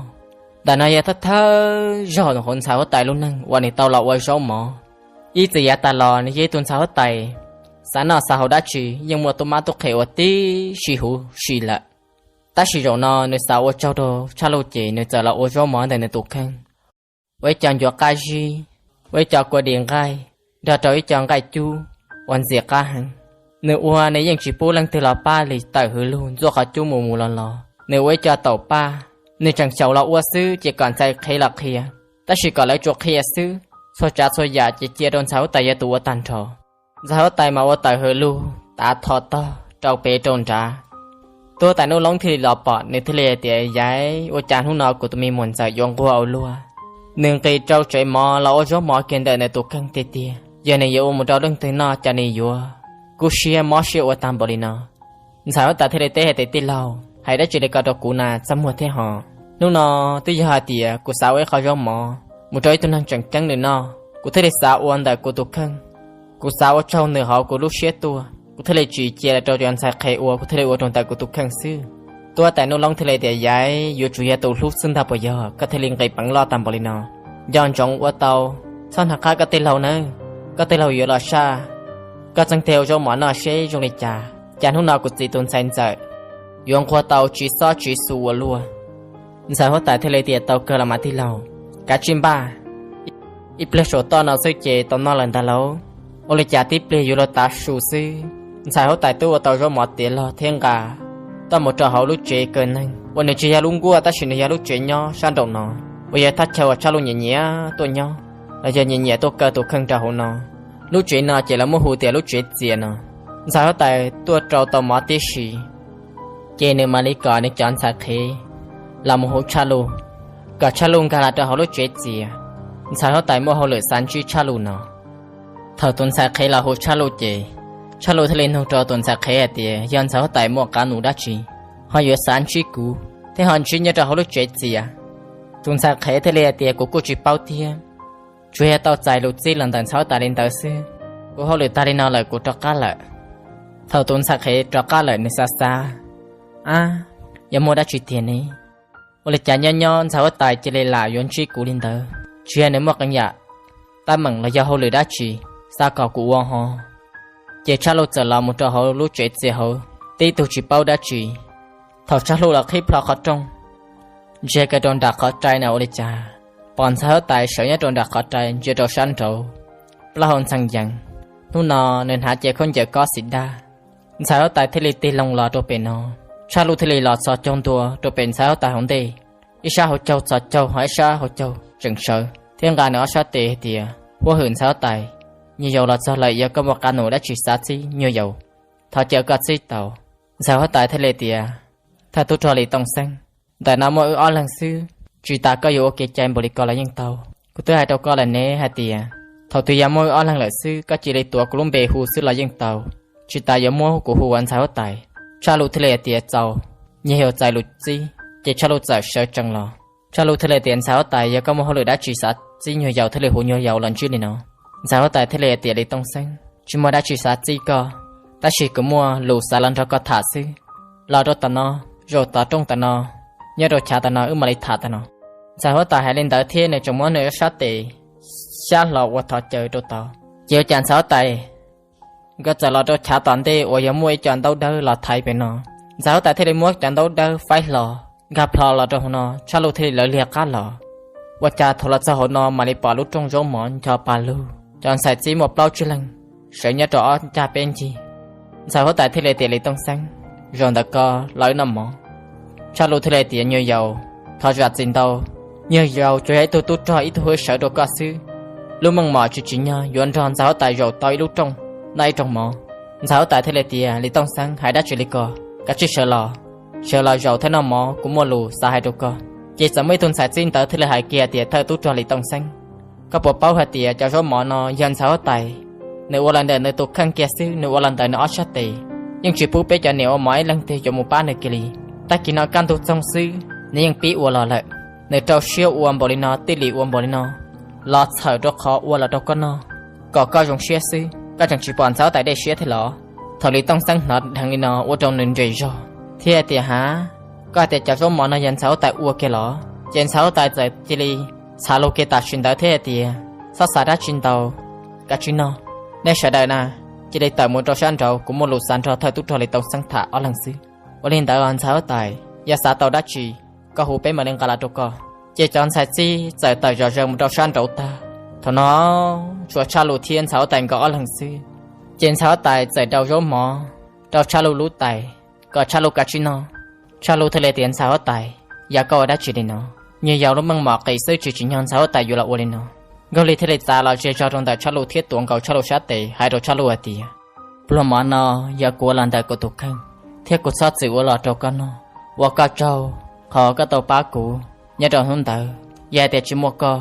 Ntawm no yog thawj thawj zaug hauv ntxhais huab tais lub neej uas nws tau los ua zaub mov. Ib txwm yav tas los nws yog ib tug ntxhais huab tais, xav noj xav haus dab tsi yeej muaj tub mab tub qhe ua tib si huv si lawm. Tab sis zaum no nws xav ua tsaug rau Tshaj Lus ces nws txawm los ua zaub mov ntawm nws tus kheej, ua ib co ncuav qab zib, ua ib co kua dis nqaij, nrog rau ib co nqaij cub uas ntxim qab heev. Nws ua nws yeej tsis pub leej twg los pab li, tawm hwv lug ntxuaj qhov cub mus mus los los. Nws ua ib co taum paj, nws tseem xyaum los ua xwb ces kom ntxhais qhev los qhia. Tab sis kom lawv tsuas qhia xwb, txhua tsav txhua yam ces cia rau ntxhais huab tais yog tus ua tag nrho. Ntxhais huab tais mas ua tawm hwv lug tav tho tog rau pem rau nrad. Tub huab tais Nuj Loob thiaj li los pom, nws thiaj li hais tias, Yaiv, ua cas hnub no kuv tus me muam ntxawm yuav nquag ua luaj? Nws nqis rau tsev mov los ua zaub mov kiag ntawm nws tus kheej tiag tiag, yog nws yuav ua mus rau leej twg noj cas nws yuav kub siab mob siab ua tag npaum li no? Ntxhais huab tais thiaj li teb hais tias, Tij laug, hais dab tsi li ko rau kuv na, txaj muag thiab ho. Hnub no twb yog hais tias kuv xav ua ib qho zaub mov mus rau ib tug neeg tseem ceeb nws noj, kuv thiaj li xav ua ntawm kuv tus kheej. Kuv xav ua tsaug nws hauv kuv lub siab tuaj, kuv thiaj li tsis cia rau cov ntxhais qhev ua, kuv thiaj li ua rau ntawm kuv tus kheej xwb. Tub huab tais Nuj Loob thiaj li tias, Yaiv, yuav tsum yog tus hlub xwb ntag puas yog koj thiaj li nqis peev loj tag npaum li no? Nco ntsoov ua tau, txhob nag qab koj tij laug nawb. Koj tij laug yuav los saj, koj txeeg teg ua zaub mov noj seb zoo li cas, cas hnub no kuv txiv tus ntxhais ntxawm yuav nquag tau tsis xob tsis xu ua luaj. Ntxhais huab tais thiaj li tias, Tau kawg los mas tij laug, kav tsij npaj, ib pliag saum toj no xwb ces tau noj lawm ntag lauj. Ua li cas tib pliag yuav luag tav su xwb, ntxhais huab tais twb ua tau zaub mov tiav log thiab nqa toj mus rau hauv lub tsev kaw neeg uas nws tsis yog lub nkuaj tab sis nws yog lub tsev nyob sab nraum no, uas yog thaj chaw uas Tshaj Lus nyiam nyiam tuaj nyob, los yog nyiam nyiam tuaj kaw tus kheej rau hauv no. Lub tsev no ces lawv muab hu tias lub tsev txias no. Ntxhais huab tais tuaj rau tau mov tib si, ces nws mam li kom nws cov ntxhais qhev los mus hu Tshaj Lus, kom Tshaj Lus nkag los rau hauv lub tsev txias. Ntxhais huab tais muaj hauj lwm xav ntsib Tshaj Lus no. Thaum tus ntxhais qhev los hu Tshaj Lus ces Tshaj Lus thiaj li nug rau tus ntxhais qhev hais tias, Yog ntxhais huab tais muaj qab nus dab tsi ho yuav xav ntsib kuv thiab ho ntsib nyob rau hauv lub tsev txias? Tus ntxhais qhev thiaj li hais tias, Kuv kuj tsis paub thiab, tsuas yog tau txais lus txib los ntawm ntxhais huab tais li ntawd xwb. Kuv hauj lwm tag li no lawm kuv rov qab lawm. Thaum tus ntxhais qhev rov qab lawm nws xav xav, Ab, yog muaj dab tsi tiag ne? Ua li cas nyob nyob ntxhais huab tais cia li lam yuav ntsib kuv li ntawd? Tsis yog nws muaj qee yam teeb meem los yog hauj lwm dab tsi xav kom kuv ua ho? Ces Tshaj Lus txawm los mus rau hauv lub tsev txias hauv, tib tug tsis paub dab tsi. Thaum Tshaj Lus los qhib plho qhov rooj, ntsia kiag rau nram qhov rai na ua li cas pom ntxhais huab tais sawv nyob rau nram qhov rai ntsia rau sab nraud, plaub hau ntxhee yees. Hnub no nws hnav cev khaub ncaws kob xim daj. Ntxhais huab tais thiaj li tig loo los rau pem no, Tshaj Lus thiaj li los txhos caug ntua rau pem ntxhais huab tais hauv ntej, ib sab hauv caug txhos caug ho ib sab hauv caug tseem sawv thiab nqa nws ob sab tes hais tias, Huab hwm ntxhais huab tais, nyuag yaus los txog lawm, yog koj muaj qab nus dab tsi xav txib nyuag yaus, thov caw koj txib tau. Ntxhais huab tais thiaj li tias, Thawj tub rog Lis Tooj Xeeb, ntawm no muaj wb ob leeg xwb, tsis tas koj yuav ua kev cai npaum li ko los yeej tau. Kuv twb hais rau koj lawm ne hais tias thaum twg yog muaj wb ob leeg lawm xwb koj cia li tuav kuv lub npe hu xwb los yeej tau, tsis tas yuav muab kuv hu ua ntxhais huab tais. Tshaj Luj thiaj li hais tias txaus, nyias yog txais lus txib ces Tshaj Luj txawm sawv tsees los. Tshaj Luj thiaj li tias ntxhais huab tais, yog koj muaj hauj lwm dab tsi xav txib nyuag yaus thiaj li hu nyuag yaus los ntsib li no. Ntxhais huab tais thiaj li hais tias Lis Tooj Xeeb, tsis muaj dab tsi xav txib koj, tab sis kuv muaj lus xav los nrog koj tham xwb. Los rau tom no, zaum tom rooj tom no, nyob rau chav tom no wb mam li tham tom no. Ntxhais huab tais hais li ntawd thiab nws tseem muab nws sab tes xyab hlo ua thov caw rau tod. Ces ua cas ntxhais huab tais nkawd txawm los rau chav tom ntej uas yog muaj ib co ntaub dawb los thaiv pem no. Ntxhais huab tais thiaj li muab cov ntaub dawb faib hlo, nkag plho los rau hauv no, Tshaj Luj thiaj li lawv liag qab los. Ua cas thaum los txog hauv no mam li pom lub rooj zaub mov ncho pa lug, cov ntxhais txib muaj plaub tsib leeg sawv nyob rau ob ncaj peb ncig. Ntxhais huab tais thiaj li tias Lis Tooj Xeeb, zaum ntawm ko los wb noj mov. Tshaj Luj thiaj li tias nyuag yaus, thov zam txim ntau, nyuag yaus tsuas yog ib tug tub rog ib tug hwj sawv rau koj xwb. Lub meej mom tsis tsim nyog yuav nrog ntxhais huab tais zaum tau ib lub rooj noj ib rooj mov. Ntxhais huab tais thiaj li tias Lis Tooj Xeeb, hais dab tsi li ko, kav tsij sawv los, sawv los zaum thiab noj mov, kuv muaj lus xav hais rau koj. Ces txawm muaj ib tug ntxhais txib ntawd thiaj li hais kiag tias thawj tub rog Lis Tooj Xeeb, koj puas paub hais tias cov zaub mov no yog ntxhais huab tais nws ua los ntawm nws tus kheej kiag xwb, nws ua los ntawm nws ob sab tes, yeej tsis pub peb cov niam ua mov ib leeg twg yuav mus pab nws kiag li. Tag kis no kaj ntug txoog xwb nws yeej pib ua los lawm. Nws rau siab ua npaum li no, tij lim ua npaum li no, los txhawm rau qhov ua los rau koj noj, kom koj zoo siab xwb. Koj tseem tsis pom ntxhais huab tais dej siab thiab los? Thaum Lis Tooj Xeeb hnov dheev li no ua rau nws nres zog thiab hais tias, hav, koj hais tias cov zaub mov no yog ntxhais huab tais ua kiag los? Ces ntxhais huab tais txawm cia li txhav lus kiag tam sim ntawd thiab hais tias, txhob xav dab tsi ntau, kav tsij noj. Nej sawv daws na, cia li tawm mus rau sab nraud, kuv muaj lus xav nrog thawj tub rog Lis Tooj Xeeb tham ob leeg xwb. Ua li ntawd ntxhais huab tais, yog xav tau dab tsi, koj hu peb mam li nqa los rau koj. Ces cov ntxhais txib txawm tawm zom zaws mus rau sab nraud tag. Thaum no tshuav Tshaj Luj thiab ntxhais huab tais nkawd ob leeg xwb. Ces ntxhais huab tais txawm rau zaub mov rau Tshaj Luj lub tais, kom Tshaj Luj kav tsij noj. Tshaj Luj thiaj li tias ntxhais huab tais, yog koj ua dab tsi li no? Nyuag yaus lub meej mom qis xwb tsis tsim nyog ntxhais huab tais yuav los ua li no. Nkauj Lis thiaj li txav los ze zog rau ntawm Tshaj Luj thiab tuav nkaus Tshaj Luj sab tes hais rau Tshaj Luj hais tias, pluag mov no yog kuv ua los ntawm kuv tus kheej, thiab kuv txhob txwm ua los rau koj noj. Ua koj tsaug qhov koj tau pab kuv nyob rau hnub ntawd, yog hais tias tsis muaj koj,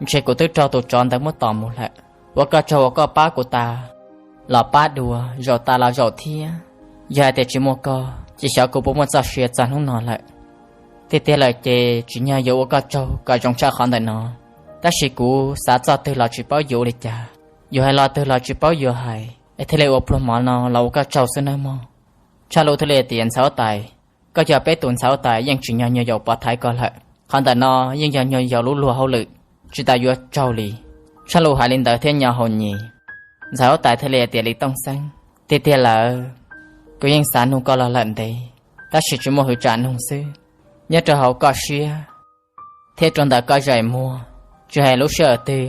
ntshe kuv twb raug tus tsov ntawd muab tom mus lawm. Ua koj tsaug uas koj pab kuv tas los pab dua, zaum tas los zaum thiab. Yog hais tias tsis muaj koj ces xyov kuv puas muaj txoj sia txog hnub no lawm. Tiag tiag lawm ces tsim nyog yuav ua koj tsaug kom zoo tshaj qhov ntawm no, tab sis kuv xav txog twg los tsis paub yuav ua li cas, yuav hais lo twg los tsis paub yuav hais, es thiaj li ua pluag mov no los ua koj tsaug xwb nawb mog. Tshaj Luj thiaj li tias ntxhais huab tais, koj yog peb tus ntxhais huab tais yeej tsim nyog nyuag yaus pov thaiv koj lawm, qhov ntawm no yeej yog nyuag yaus lub luag hauj lwm, tsis tas yuav tsaug li. Tshaj Luj hais li ntawd thiab nyo hau nyem. Ntxhais huab tais thiaj li tias Lis Tooj Xeeb, tiag tiag lawm, kuv yeej xav nug koj los lawm ntev, tab sis tsis muaj hwv tsam nug xwb. Nyob rau hauv koj siab thiab rau ntawm koj zais muag, tsis hais lub sij hawm twg,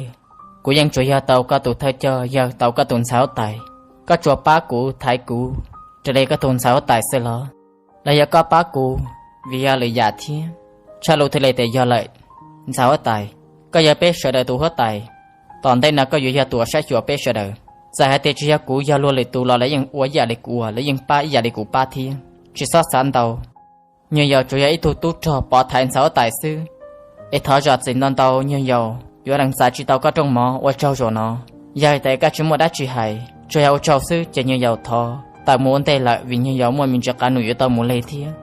kuv yeej tsuas yog tau koj tus thawj coj, yog tau koj tus ntxhais huab tais. Koj tsuas pab kuv thaiv kuv raws li koj tus ntxhais huab tais xwb los? Los yog koj pab kuv vim yog lwm yam thiab? Tshaj Luj thiaj li tias yog lawm, ntxhais huab tais, koj yog peb sawv daws tus huab tais, tom ntej no koj yuav yog tus uas saib xyuas peb sawv daws. Txawm hais tias tsis yog kuv, yog luag lwm tus los lawv yeej ua ib yam li kuv ua, lawv yeej pab ib yam li kuv pab thiab. Tsis txhob xav ntau, nyuag yaus tsuas yog ib tug tub rog pov thaiv ntxhais huab tais xwb. Es thov zam txim ntau ntau, nyuag yaus yuav lees txais tsis tau koj rooj mov, ua tsaug zaum no. Yog hais tias koj tsis muaj dab tsi hais, tsuas yog ua tsaug xwb ces nyuag yaus thov tawm mus ua ntej lawm, vim nyuag yaus muaj me ntsis qab num yuav tau mus li thiab.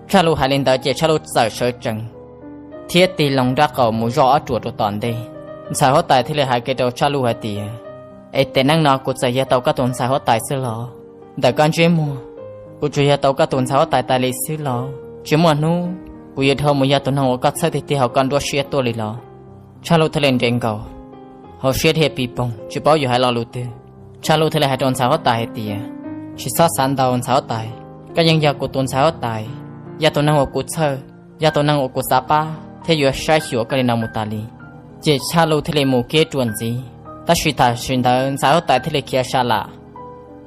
Tshaj Luj hais li ntawd ces Tshaj Luj txawm sawv tsees thiab tig loo nraub qaum mus zoj ob ruam rau tom ntej. Ntxhais huab tais thiaj li hais kiag rau Tshaj Luj hais tias, es tiam neej no kuv txawm yog tau koj tus ntxhais huab tais xwb los? Ntawm koj ntsej muag, kuv tsuas yog tau koj tus ntxhais huab tais tas li xwb los? Tsis muaj hnub kuv yuav dhau mus yog tus neeg uas koj txhawj tiag tiag hauv koj nruab siab tuaj li los? Tshaj Luj thiaj li nres nkaus, hauv siab dhia pis poog tsis paub yuav hais lo lus twg. Tshaj Luj thiaj li hais rau ntxhais huab tais hais tias, tsis txhob xav ntau ntxhais huab tais, koj yeej yog kuv tus ntxhais huab tais, yog tus neeg uas kuv txhawj, yog tus neeg uas kuv xav pab thiab yuav saib xyuas koj li no mus tas li. Ces Tshaj Luj thiaj li mus kiag rau ntxiv, tab sis tam sim ntawd ntxhais huab tais thiaj li khiav sa lam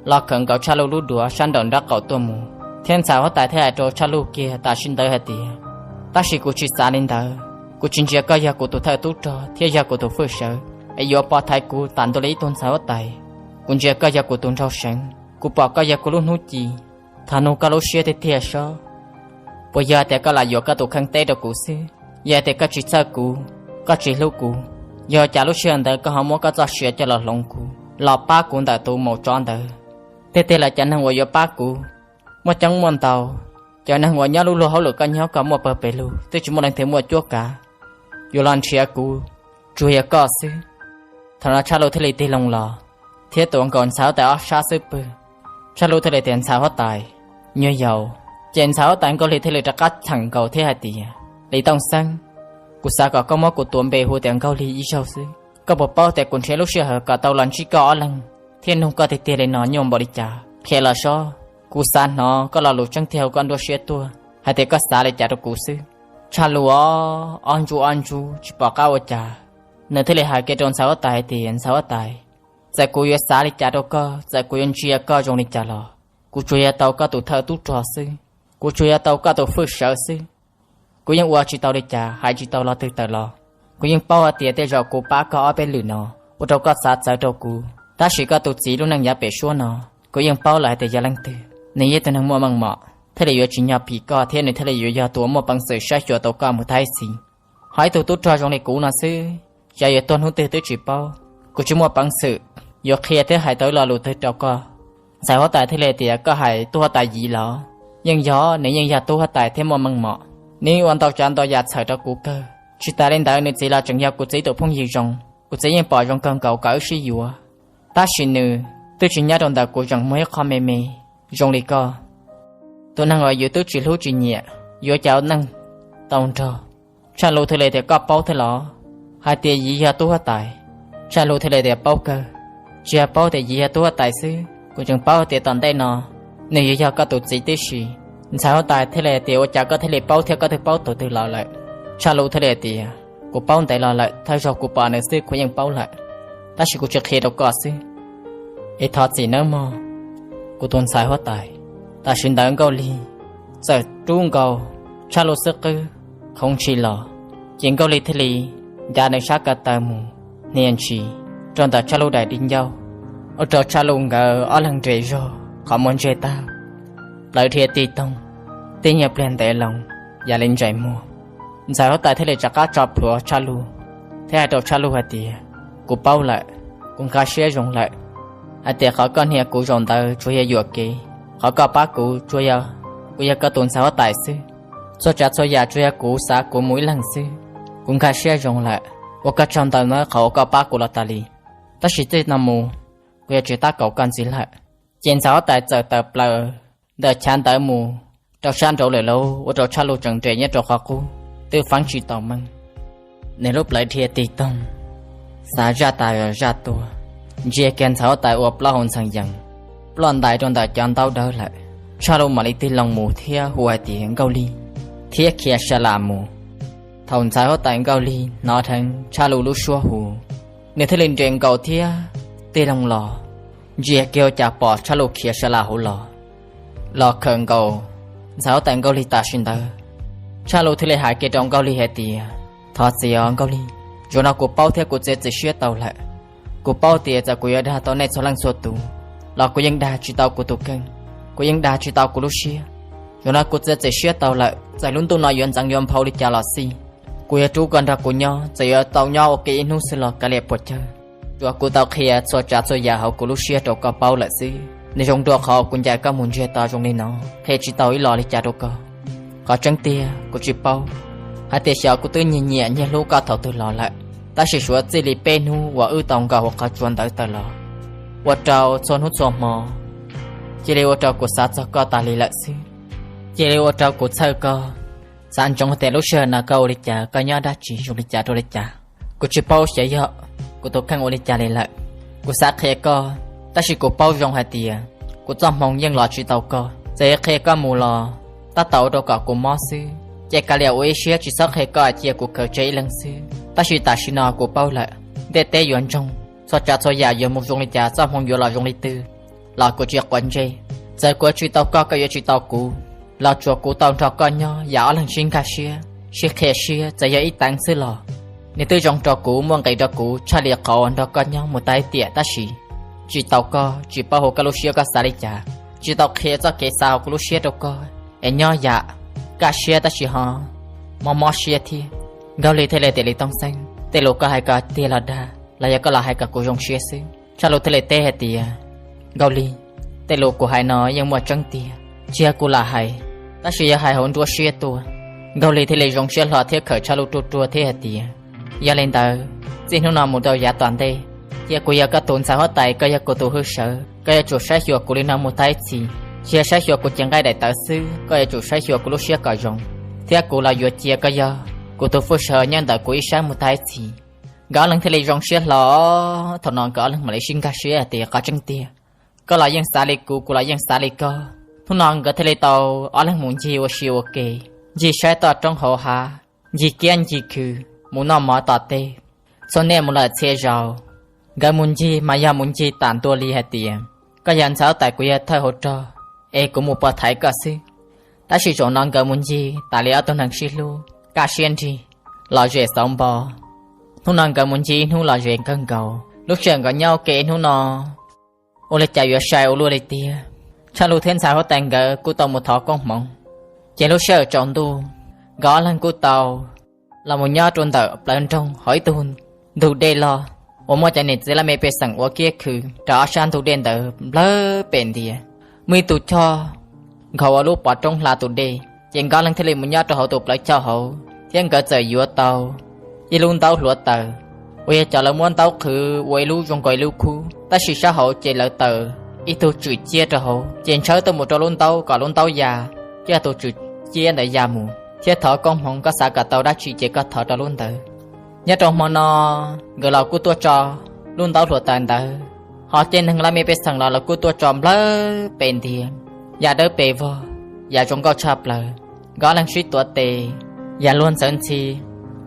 los khawm nkaus Tshaj Luj lub duav sab nraum nraub qaum tuaj mus, thiab ntxhais huab tais thiaj hais rau Tshaj Luj kiag tam sim ntawd hais tias, tab sis kuv tsis xav li ntawd, kuv tsis ntsia koj yog kuv tus thawj tub rog thiab yog kuv tus hwj sawv es yuav pov thaiv kuv tam ntua li ib tug ntxhais huab tais. Kuv ntsia koj yog kuv tus nraug seev, kuv pom koj yog kuv lub hnub ci. Thov nug koj lub siab tiag tiag sob, Puas yog tias koj lam yuam koj tus kheej teb rau kuv xwb? Yog tias koj tsis txhawj kuv, koj tsis hlub kuv, yog cas lub sij hawm ntawd koj ho muab koj txoj sia coj los hloov kuv, los pab kuv ntawm tus maum tsov ntawd? Tiag tiag lawm cov neeg uas yuav pab kuv muaj coob muaj ntau, cov neeg uas nyob lub luag hauj lwm koj nyob kom muaj pawg pes lug twb tsis muaj leej twg muaj cuab kav yuav los nrhiav kuv, tsuas yog koj xwb. Thaum no Tshaj Lug thiaj li tig loo los thiab tuav nkaus ntxhais huab tais ob sab xub pwg. Tshaj Lug thiaj li tias, Ntxhais huab tais, nyuag yaus. Ces ntxhais huab tais Nkauj Lig thiaj li rov qab cheem nkaus thiab hais tias, Lis Tooj Xeeb, kuv xav kom koj muab kuv tuav npe hu tias Nkauj Lig ib zaug xwb. Koj puas paub tias kuv nrhiav lub sij hawm kom tau los ntsib koj ob leeg thiab nug koj tiag tiag li no nyuaj npaum li cas? Qhia los sob, kuv xav hnov koj lo lus tseeb thiab haum koj nruab siab tuaj hais tias koj xav li cas rau kuv xwb. Tshaj Lug ob ntsuj ob ntsuj tsis pom qab ua cas, nws thiaj li hais kiag rau ntxhais huab tais hais tias, Ntxhais huab tais, txawm kuv yuav xav li cas rau koj, txawm kuv yuav ntsia koj zoo li cas los kuv tsuas yog tau koj tus thawj tub rog xwb, kuv tsuas yog tau koj tus fwj sawv xwb. Kuv yeej ua tsis tau li cas, hais tsis tau lo twg tawm los. Kuv yeej paub hais tias tej zaum kuv pab koj ob peb lwm no ua rau koj xav txawv rau kuv, tab sis koj tus txiv lub neej yav pem suab no, kuv yeej paub lawm hais tias yog leej twg. Nws yog ib tug neeg muaj meej mom thiaj li yuav tsim nyog phim koj thiab nws thiaj li yuav yog tus uas muaj peev xwm saib xyuas tau koj mus tag ib txhis. Ho ib tug tub rog zoo li kuv no xwb, xyov yuav tuag hnub twg twb tsis paub. Kuv tsis muaj peev xwm yuav qhia thiab hais tau ib lo lus twg rau koj. Ntxhais huab tais thiaj li tias, Koj hais tub huab tais Yiv los? Yeej yog, nws yeej yog tub huab tais thiab muaj meej mom, nws ua ntau tsav ntau yam txhawm rau kuv kawg. Tsis tas li ntawd nws txiv los tseem yog kuv txiv tus phooj ywg zoo, kuv txiv yeej pom zoo kawg nkaus kom wb sib yuav. Tab sis nws twb tsis nyob rau ntawm kuv, tseem muaj ib qho me me zoo li koj. Tus neeg uas yus twb tsis hlub tsis nyiam yuav cas ua neej tau nrog. Tshaj Lug thiaj li tias, Koj paub thiab los hais tias Yiv yog tub huab tais? Tshaj Lug thiaj li tias, Paub kawg. Tsis yog paub tias Yiv yog tub huab tais xwb, kuv tseem paub tias tom ntej no nws yuav yog koj tus txiv tib si. Ntxhais huab tais thiaj li tias, Ua cas koj thiaj li paub thiab koj twb paub tus twg los lawm? Tshaj Lug thiaj li tias, Kuv paub ntev los lawm, thawj zaug kuv pom nws xwb kuv yeej paub lawm, tab sis kuv tsis qhia rau koj xwb. Es thov txim nawb mog, kuv tus ntxhais huab tais. Tam sim ntawd Nkauj Lig txawm rub nkaus Tshaj Lug xub qwb khoov ntshis los, ces Nkauj Lig thiaj li ncav nws sab ko taw mus hnia ntshis rau ntawm Tshaj Lug daim di ncauj, ua rau Tshaj Lug nkawd ob leeg nres zog qhov muag ntseg tag, plawv dhia tig toog, tib nyuag pliag ntev loo yam li ntsais muag. Ntxhais huab tais thiaj li rov qab tso plhuav Tshaj Lug thiab hais rau Tshaj Lug hais tias, Kuv paub lawm, kuv nkag siab zoo lawm hais tias qhov koj hnia kuv zaum ntawd tsuas yog yuam kev, qhov koj pab kuv tsuas yog kuv yog koj tus ntxhais huab tais xwb. Txhua tsav txhua yam tsuas yog kuv xav kuv mus ib leeg xwb. Kuv nkag siab zoo lawm, ua koj tsaug ntau nawb qhov uas koj pab kuv los tas li. Tab sis txij no mus kuv yuav tsis tab kaum koj ntxiv lawm. Ces ntxhais huab tais txawm tawm plaws ntawm chav ntawd mus rau sab nraud lawm lauj, ua rau Tshaj Lug tseem nres nyob rau qhov qub twb feeb tsis tau meej. Nws lub plawv dhia tig toog, xav zaj tas zaj tuaj, ntsia kiag ntxhais huab tais ua plaub hau ntxhee yees ploj ntais rau ntawm cov ntaub dawb lawm. Tshaj Lug mam li tig loo mus thiab hu hais tias, Nkauj Lig, thiab khiav sa las mus. Thaum ntxhais huab tais Nkauj Lig hnov dheev Tshaj Lug lub suab hu, nws thiaj li nres nkaus thiab tig loo los, ntsia kiag ua cas pom Tshaj Lug khiav sa las hauv los, los khawm nkaus ntxhais huab tais Nkauj Lig tam sim ntawd. Tshaj Lug thiaj li hais kiag rau Nkauj Lig hais tias, Thov txim os Nkauj Lig, zaum no kuv paub thiab kuv txiav txim siab tau lawm. Kuv paub tias txawm kuv yuav dag tau nej txhua leej txhua tus los kuv yeej dag tsis tau kuv tus kheej, kuv yeej dag tsis tau kuv lub siab. Zaum no kuv txiav txim siab tau lawm, txawm lub ntuj no yuav ntxeev yuav nphau li cas los xij, kuv yuav rub koj nrog kuv nyob, txawm yuav tau nyob ua ke ib hnub xwb los kav liam puas cawg. Tsuas kuv tau qhia txhua tsav txhua yam hauv kuv lub siab rau koj paub lawm xwb. Nws zoo dua qhov kuv ncaim koj mus ntsiag to zoo li no, qhia tsis tau ib lo li cas rau koj. Qhov tseeb tiag kuv tsis paub hais tias xyov kuv twb nyiag nyiam nyiag hlub koj thaum twg los lawm, tab sis suav txij li peb hnub uas wb tau nkaum hauv qhov tsua ntawd tawm los, ua rau txhua hnub txhua hmo cia li ua rau kuv xav txog koj tas li lawm xwb. Cia li ua rau kuv txhawj koj, xav ntsoov tias lub sij hawm no koj ua li cas, koj nyob dab tsi zoo li cas rau li cas. Kuv tsis paub xyov yog kuv tus kheej ua li cas li lawm. Kuv xav qhia koj, tab sis kuv paub zoo hais tias kuv txoj hmoo yeej los tsis tau koj. Txawm yuav qhia koj mus los tab tom ua rau kom kuv mob xwb. Ces kav liam ua ib siab tsis txhob qhia koj, cia kuv khaws tseg ib leeg xwb. Tab sis tam sim no kuv paub lawm, ntiaj teb yuav ntsoog, txhua tsav txhua yam yuav mus zoo li cas, txoj hmoo yuav los zoo li twg los kuv tsis quav ntsej. Txawm kuv tsis tau koj, koj yuav tsis tau kuv, los tsuas kuv tau nrog koj nyob, yam ob leeg sib nkag siab sib qhia siab txawm yog ib teev xwb los nws twb zoo rau kuv, muaj nqis rau kuv tshaj li qhov uas nrog koj nyob mus tag ib tiam. Tab sis tsis tau koj, tsis paub hauv koj lub siab koj xav li cas, tsis tau qhia txoj kev xav hauv kuv lub siab rau koj, es nyob yam kaj siab tab sis ho mob mob siab thiab. Nkaus li thiaj li tias, Lis Tooj Xeeb, tej lus koj hais ko tiag los dag los yog koj los hais kom kuv zoo siab xwb? Tshaj Lug thiaj li teb hais tias, Nkaus li, tej lus kuv hais no yeej muaj tseeb tiag, tsis yog kuv lam hais, tab sis yog hais hauv nruab siab tuaj. Nkaus li thiaj li zoo siab hlo thiab khawm Tshaj Lug ruaj ruaj thiab hais tias, Yog li ntawd, txij hnub no mus rau yav tom ntej, cia kuv yog koj tus ntxhais huab tais, koj yog kuv tus hwj sawv, koj yuav tsum saib xyuas kuv li no mus tag ib txhis. Tsis yog saib xyuas kuv cev nqaij daim tawv xwb, koj yuav tsum saib xyuas kuv lub siab kom zoo, thiab kuv los yuav cia koj yog kuv tus hwj sawv nyob ntawm kuv ib sab mus tag ib txhis. Nkawd ob leeg thiaj li zoo siab hlo. Thaum no nkawd ob leeg mam li sib nkag siab hais tias, Qhov tseeb tiag, koj los yeej xav li kuv, kuv los yeej xav li koj. Hnub no nkawd thiaj li tau ob leeg mus ncig ua si ua ke, ncig saib toj roob hauv hav, ncig kiab ncig khw, mus noj mov tom teb, txhua niaj mus lawm txhia zaus. Nkawd mus ncig mas yog mus ncig tas ntua li hais tias, Koj yog ntxhais huab tais, kuv yog thawj hauv rog, es kuv mus pov thaiv koj xwb. Tab sis zaum no nkawd mus ncig tas li ob tug neeg sib hlub, kaj siab nrig, lom zem xauv npo. Hnub no nkawd mus ncig ib hnub lom zem kawg nkaus. Lub sij hawm nkawd nyob ua ke ib hnub no, ua li cas yuav sai ua luaj li tiag. Tshaj Lug thiab ntxhais huab tais nkawd kuj tau mus thov koob hmoov, ces lub sij hawm tsaus ntuj, nkawd ob leeg kuj tau los mus nyob rau ntawm plawv nroog hauv ib tug ntug dej loj uas muaj cov niam txiv laj mej pej xeem ua kiab khw rau ob sab ntug dej ntawd nplawg pem ntiag. Muaj ib tug choj nkhaus ua lub pov roob hla tus dej, ces nkawd ob leeg thiaj li mus nyob rau hauv tus plawv choj hauv, thiab nkawd txawm yuav tau ib lub ntaub hluav taws uas yog cov lawv muab ntaub qhwv ua ib lub zoo nkaus ib lub khub, tab sis sab hauv ces lawv taws ib tug tswm ciab rau hauv, ces ntshawb tuaj mus rau lub ntaub kom lub ntaub ya, coj tus tswm ciab ntawd ya mus, thiab thov koob hmoov, koj xav kom tau dab tsi ces koj thov rau lub ntawd. Nyob rau hmo no, nkawd los kuj tuaj tso lub ntaub hluav taws ntawd, ho tej neeg laj mej pej xeem los lawv kuj tuaj tso nplawg pem ntiag, ya dawb pes vog, ya zoo nkauj tshaj plaws. Nkawd ob leeg sib tuav tes, ya luag ntxawv ntxhi,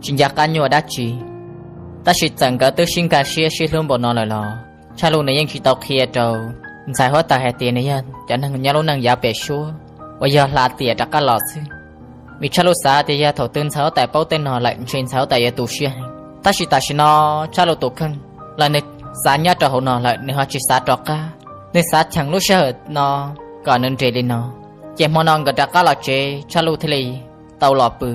tsis nco qab nyuaj dab tsi. Tab sis txawm nkawd twb sib nkag siab sib hlub npaum no lawm los Tshaj Lug nws yeej tsis tau qhia rau ntxhais huab tais hais tias nws yog cov neeg nyob lub neej yav pem suab uas yog hla tiam rov qab los xwb. Vim Tshaj Lug xav tias yog thaum twg ntxhais huab tais paub tej no lawm ntshe ntxhais huab tais yuav tu siab heev. Tab sis tam sim no Tshaj Lug tus kheej los nws xav nyob rau hauv no lawm, nws ho tsis xav rov qab. Nws xav cheem lub sij hawm no kom nws nres li no. Ces hmo no nkawd rov qab los tsev, Tshaj Lug thiaj li tau los pw.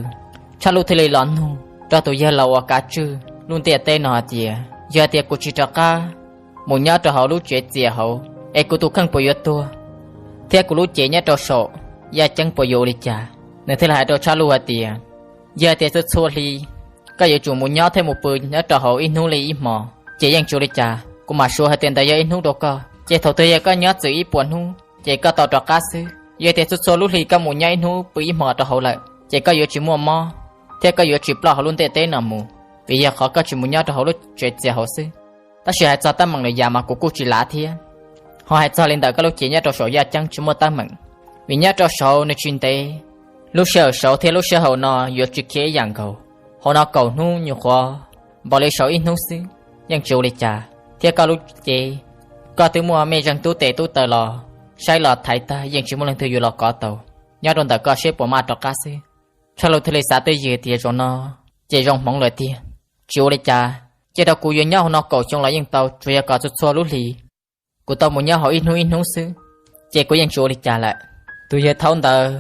Tshaj Lug thiaj li los nug rau tus yawg laus uas kav tswj lub ntiaj teb no hais tias, Yog tias kuv tsis rov qab mus nyob rau hauv lub tsev txias hauv, es kuv tus kheej puas yuav tuag, thiab kuv lub cev nyob rau saum yaj ceeb puas yuav ua li cas? Nws thiaj li hais rau Tshaj Lug hais tias, Yog tias txhua txhua hli koj yuav tsum mus nyob thiab mus pw nyob rau hauv ib hnub li ib hmos, ces yeej tsis ua li cas, kuv mam suav hais tias ntawd yog ib hnub rau koj. Ces thaum twg yog koj nyob txwm ib puas hnub, ces koj tau rov qab xwb. Yog tias txhua txhua lub hli koj mus nyob ib hnub pw ib hmos rau hauv lawm, ces koj yuav tsis muaj mob, thiab koj yuav tsis ploj hauv lub ntiaj teb no mus, vim yog qhov koj tsis mus nyob rau hauv lub tsev txias hauv xwb. Tab sis hais txog teeb meem lwm yam mas kuv kuj tsis lav thiab. Ho hais txog li ntawm koj lub cev nyob rau saum yaj ceeb tsis muaj teeb meem, vim nyob rau saud nws tsis ntev, lub sij hawm saud thiab lub sij hawm no yuav tsis khiav ib yam nkaus. Hauv no kaum hnub nyuam qhuav npaum li saud ib hnub xwb, yeej tsis ua li cas. Thiab koj lub cev, koj twb muaj mej zeej tub tes tub taw los saib los thaiv tag, yeej tsis muaj leej twg yuav los kov tau. Nyob rau ntawm koj seb puas maj rov qab xwb. Tshaj Lug thiaj li xav twj ywm tias zaum no ces zoo hmoov lawm tiag, tsis ua li cas, cia rau kuv yuav nyob hauv no kaum xyoo los yeej tau, tsuas yog kom txhua txhua lub hlis kuv tau mus nyob hauv ib hnub ib hnub xwb, ces kuv yeej tsis ua li cas lawm. Tus yawg thaub ntawd